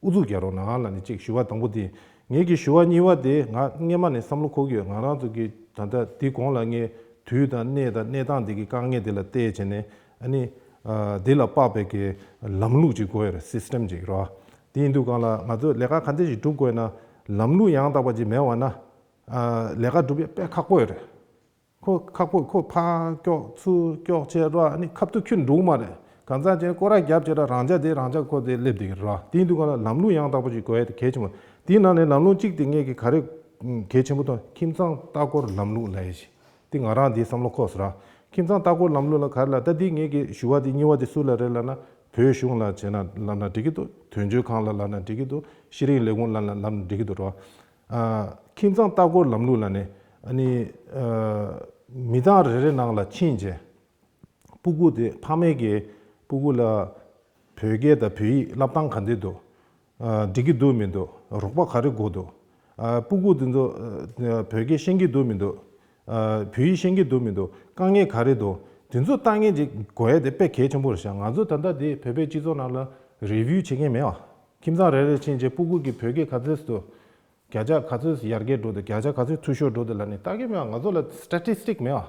ཨུ་ཚུགས་རྒྱག་རོགས་གནང་ལབ་ནས་གཅིག་ཞུ་བ་དང་པོ་དེ། ངེད་ཀྱི་ཞུ་བ་གཉིས་པ་དེ་ང་སྔས་མ་ནས་བསམ་བློ་འཁོར་གྱི་ཡོད། ང་རང་ཚོ་གི་ད་ལྟ་དེ་གོང་ལ་ངས་དུས་དང་གནས་དང་གནས་སྟངས་དེ་གི་དཀའ་ངལ་དེ་ལ་བལྟས་བྱས་ནས་ཨ་ནི་ཨ་དེ་ལ་དཔག་པའི་གི་ལམ་ལུགས་ཅིག་དགོས་ཡོད་རེད། སིས་ཊེམ་ཅིག་རོ། དེ་ཡིན་དུས་གང་ལ་ང་ཚོས་ལས་ཀ་ག་འདྲ་ཞིག་སྒྲུབ་དགོས་ན་ལམ་ལུགས་ཡང་དག་པ་ཅིག་མེད་པ་ན་ཨ་ལས་ཀ་སྒྲུབ་ཡ་དཔེ་ཁག་པོ་ཡོད་རེད། ཁོ་ཁག་པོ་ཁོ་ཕར་ཀྱོག་ཚུར་ཀྱོག་བྱས་རོགས། ཨ་ནི་ཁ་ཐུག་ཁྱོན་འགྲོ་གི་མ་རེད། གང་ཟག་ཅན་སྐོར་ར་རྒྱབ་བྱས་ར་རང་ཅག་དེ་རང་ཅག་ཁོ་དེ་སླེབས་བསྡད་ཀྱི་རེད་རོ། དེ་ཡིན་དུས་གང་ལ་ལམ་ལུགས་ཡང་དག་པོ་ཞིག་དགོས་ཡ་དེ་གལ་ཆེན་པོ། དེའི་ནང་ནས་ལམ་ལུགས་གཅིག་དེ་ངས་ཀྱི་ག་རེ་གལ་ཆེན་པོ་མཐོང་། ཁྱིམ་ཚང་ལྟ་སྐོར་ལམ་ལུགས་ལབ་ཡ་ཞིག་དེ་ང་རང་དེའི་བསམ་བློ་འཁོར་སོང་ར། ཁྱིམ་ཚང་ལྟ་སྐོར་ལམ་ལུགས་ལ་ག་རེ་ལབ། ད་དེ་ངས་ཀྱི་ཞུ་བ་དེ་གཉིས་པ་དེ་སུ་ལ་རེད་ལབ་ན་བོད་གཞུང་ལ་བྱས་ན་ལབ་ན་འགྲིག་གི་འདུག་དོན་གཅོད་ཁང་ལ་ལབ་ན་འགྲིག་གི་འདུག་ཤེས་རིག་ལས་ཁུངས་ལ་ལབ་ན་འགྲིག་གི་འདུག་རོ། ཨ་ཁྱིམ་ཚང་ལྟ་སྐོར་ལམ་ལུགས་ལ་ནི་ཨ་ནི་ཨ་མི་ཚང་རེ་རེ་ནང་ལ་ཕྱིན་བྱས་སྤུ་གུ་དེ་ཕ་མས་ཀྱིས་སྤུ་གུ་ལ་བོད་སྐད་དང་བོད་ཡིག་བསླབ་སྟངས་ག་འདྲ་འདུག་ཨ་འགྲིག་གི་འདུག་མི་འདུག་རོགས་པ་ག་རེ་དགོས་འདུག་ཨ་སྤུ་གུ་དེ་ཚོ་ཨ་བོད་སྐད་ཤེས་ཀྱི་འདུག་མི་འདུག་ཨ་བོད་ཡིག་ཤེས་ཀྱི་འདུག་མི་འདུག་དཀའ་ངལ་ག་རེ་འདུག་དེ་ཚོ་ལྟ་མཁན་ཅིག་དགོས་ཡ་དེ་དཔེ་གལ་ཆེན་པོ་རེད་ཤག་ང་ཚོ་ད་ལྟ་དེ་བོད་པའི་སྤྱི་ཚོགས་ནང་ལ་རི་བིའུ་བྱེད་མཁན་མེད་པ། ཁྱིམ་ཚང་རེ་རེ་ཕྱིན་བྱས་སྤུ་གུ་གི་བོད་སྐད་ག་ཚོད་དུ་བརྒྱ་ཆ་ག་ཚོད་ཡར་རྒྱས་འགྲོ་འདུག་བརྒྱ་ཆ་ག་ཚོད་འཐུས་ཤོར་འགྲོ་འདུག་ལབ་ནས་ལྟ་གི་མེད་པ། ང་ཚོ་ལ་སི་ཊེ་ཊི་སི་ཊིག་མེད་པ།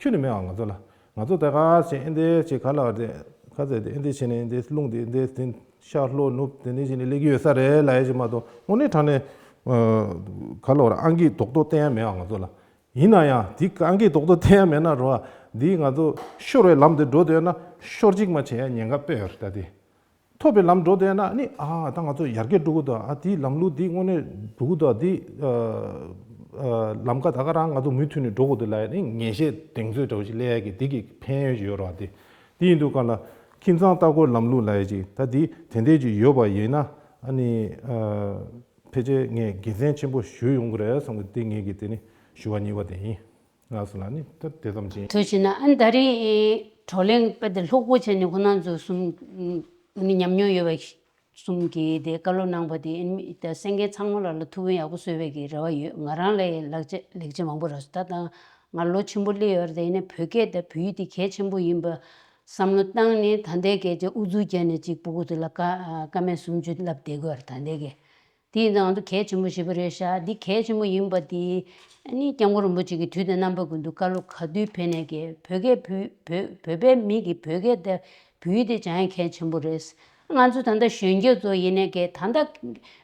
ཁྱོན་ནས་མེད་པ་ང་ཚོ་ལ། ང་ཚོ་ད་ག་ཟེ་ཨེ་འདྲ་ཟེ་ག་ལ་བར་དེ་ག་ཟེ་དེ་ཨེ་འདྲ་བྱས་ནས་ཨེ་འདྲ་རླུང་དེ་ཨེ་འདྲ་དེ་ཤར་ལྷོ་ནུབ་དེ་འདྲ་བྱས་ནས་སླེབས་ཀྱི་ཡོད་ས་རེད་ལབ་ཡ་ཅིག་མ་གཏོགས། དངོས་གནས་དྲང་གནས་ག་ལ་བར་ཨང་ཀི་རྡོག་རྡོག་བསྟན་ཡ་མེད་པ་ང་ཚོ་ལ། ཡིན་ན་ཡང་དེ་ཨང་ཀི་རྡོག་རྡོག་བསྟན་ཡ་མེད་ན་རོ། འདི་ང་ཚོ་ཤོར་བའི་ལམ་དེ་འགྲོ་བསྡད་ན་ཤོར་ཅིག་མ་བྱེད་ཡ་ཉེན་ཁ་དཔེ་ཡོད་རེད། ད་དེ་ཐོབ་པའི་ལམ་འགྲོ་བསྡད་ན་ནི་ཨ་ད་ང་ཚོ་ཡར་རྒྱས་འགྲོ་གི་འདུག་ཨ་དེའི་ལམ་ལུགས་འདི་དངོས་གནས་འགྲོ་གི་འདུག་དེ་ཨ་ཨ་ལམ་ཀ་ད་ག་རང་ང་ཚོ་མུ་མཐུད་ནས་འགྲོ་དགོས་འདུག་ལབ་ཡ་ནི་ངེས་ཤེས་གདེང་ཚོད་འདྲ་བོ་ཞིག་སླེབས་ཡ་གི་དེ་གི་ཕན་ཡོན་ཞིག་ཡོད་རེད་བ། དེ་དེ་ཡིན་དུས་གང་ལ་ཁྱིམ་ཚང་ལྟ་སྐོར་ལམ་ལུགས་ལབ་ཡ་ཅིག་ད་དེ་དེ་འདྲས་ཅིག་ཡོད་པ་ཡིན་ན་ཨ་ནི་ཨ། ཕལ་ཆེར་ངས་དགེ་མཚན་ཆེན་པོ་ཞུ་ཡོང་གི་རེད་བསམ་གི། དེ་ངས་ཀྱི་དེ་ནི་ཞུ་བ་གཉིས་པ་དེ་ཡིན། ལགས་སོ་ལགས། ནི་ད་དེ་ཙམ་ཅིག་ཐུགས་རྗེ་གནང་། ཨ་ནི་ད་རེས་བགྲོ་གླེང་དཔེ་དེ་ལྷུག་པོ་བྱས་ནས་ཁོ་རང་ཚོ་གསུམ་ནི་ཉམས་མྱོང་ཡོད་པ་གསུམ་གྱིས་དེ་བཀའ་སློབ་གནང་པ་དེ་ཨ་ནི་ད་གསན་མཁན་ཚང་མ་ལ་ལ་ཐུགས་ཕན་ཡག་པོ་གསོས་པའི་གི་རེ་བ་ཡོད། ང་རང་ལ་ཡང་ལེགས་ཆ་ལེགས་ཆ་མང་པོ་རག་སོང་། ད་ད་ང་ལོ་ཆེན་པོ་སླེབས་ཡོད་རེད། དེ་ཡིན་ན་བོད་སྐད་དང་བོད་ཡིག་དེ་གལ་ཆེན་པོ་ཡིན་པ་བསམ་བློ་བཏང་ནས་ད་ལྟའི་སྐད་ཆ་ཨུ་ཚུགས་བརྒྱབ་ནས་ཅིག་སྤུ་གུ་དེ་ལ་བཀའ་བཀའ་མོལ་སུམ་ཅུ་ལབ་བསྡད་དགོས་རེད་ད་ལྟའི་སྐད། དེ་ཡིན་ཙང་ང་ཚོ་གལ་ཆེན་པོ་ཞེ་པོ་རེད་ཤག་འདི་གལ་ཆེན་པོ་ཡིན་པ་དེ་ཨ་ནི་སྐྱབས་མགོན་རིན་པོ་ཆེ་གིས་དུས་དང་རྣམ་པ་ཀུན་ཏུ་བཀའ་སློབ་ག་དུས་ཕེབས་ནས་ཀྱི་བོད་སྐད་བོད་བོད་བོད་པའི་མི་གི་བོད་སྐད་དང་བོད་ཡིག་དེ་སྦྱང་ཡ་གལ་ཆེན་པོ་རེད། ང་ཚོ་ད་ལྟ་གཞོན་སྐྱེས་ཚོ་ཡིན་ནས་ཀྱི་ད་ལྟ་བོད་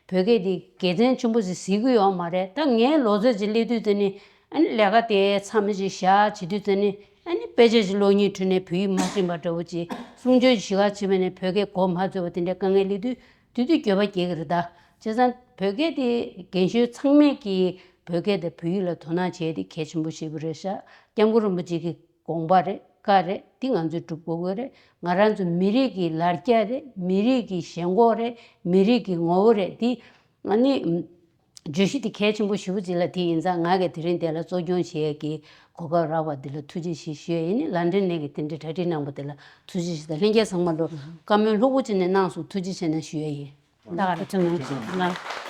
སྐད་དེ་དགེ་མཚན་ཆེན་པོ་ཞིག་གཟིགས་ཀྱི་ཡོད་མ་རེད། ད་ངའི་ལོ་ཚོད་ཅིག་སླེབས་དུས་ཙ་ནི་ཨ་ནི་ལས་ཀ་དེ་མཚམས་ཅིག་བཞག་བྱེད་དུས་ཙ་ནི་ཨ་ནི་དཔེ་ཆ་ཞིག་གློག་བརྙན་ཁྲོད་ནས་བོད་ཡིག་མ་ཤེས་པ་འདྲ་བོ་ཅིག་གསུང་ཆོས་ཞིག་ག་བྱེད་པ་ནས་བོད་སྐད་གོ་མ་ཚོད་པ་དེ་འདྲའི་དཀའ་ངལ་སླེབས་དུས། དེ་དུས་འགྱོད་པ་སྐྱེ་གི་རེད་ད། བྱས་ཙང་བོད་སྐད་དེ་རྒན་གཞོན་ཚང་མས་ཀྱིས་བོད་སྐད་དང་བོད་ཡིག་ལ་དོ་སྣང་བྱས་ཏེ་གལ་ཆེན་པོ་ཞེ་པོ་རེད་ཤག་སྐྱབས་མགོན་རིན་པོ་ཆེ་གི་དགོངས་པ་རེད། བཀའ་རེད། འདི་ང་ཚོས་སྒྲུབ་དགོས་ཀྱི་རེད། ང་རང་ཚོ་མི་རིགས་ཀྱི་ལ་རྒྱ་རེད། མི་རིགས་ཀྱི་ཞེན་ཁོག་རེད། མི་རིགས་ཀྱི་ངོ་བོ་རེད། འདི་ང་ནི་བརྗོད་གཞི་འདི་གལ་ཆེན་པོ་ཞེ་པོ་ཅིག་ལ་དེ་ཡིན་ཙང་ང་གིས་དེ་རིང་འདི་ལ་གཙོ་སྐྱོང་བྱེད་ཡས་ཀྱི་གོ་སྐབས་རག་པ་འདི་ལ་ཐུགས་རྗེ་ཆེ་ཞུ་ཡས་ཡིན། ལན་ཀྲན་ནས་ཀྱི་དེ་འདྲའི་གྲ་སྒྲིག་གནང་པ་འདི་ལ་ཐུགས་རྗེ་ཆེ་དང་། ལྷན་རྒྱས་ཚང་མ་ལ་བཀའ་མོལ་ལྷུག་པོ་བྱས་ནས་གནང་སོང་། ཐུགས་རྗེ་ཆེ་གནང་ཞུ་ཡས་ཡིན། ད་ག་རང་། ཐུགས་རྗེ་གནང་།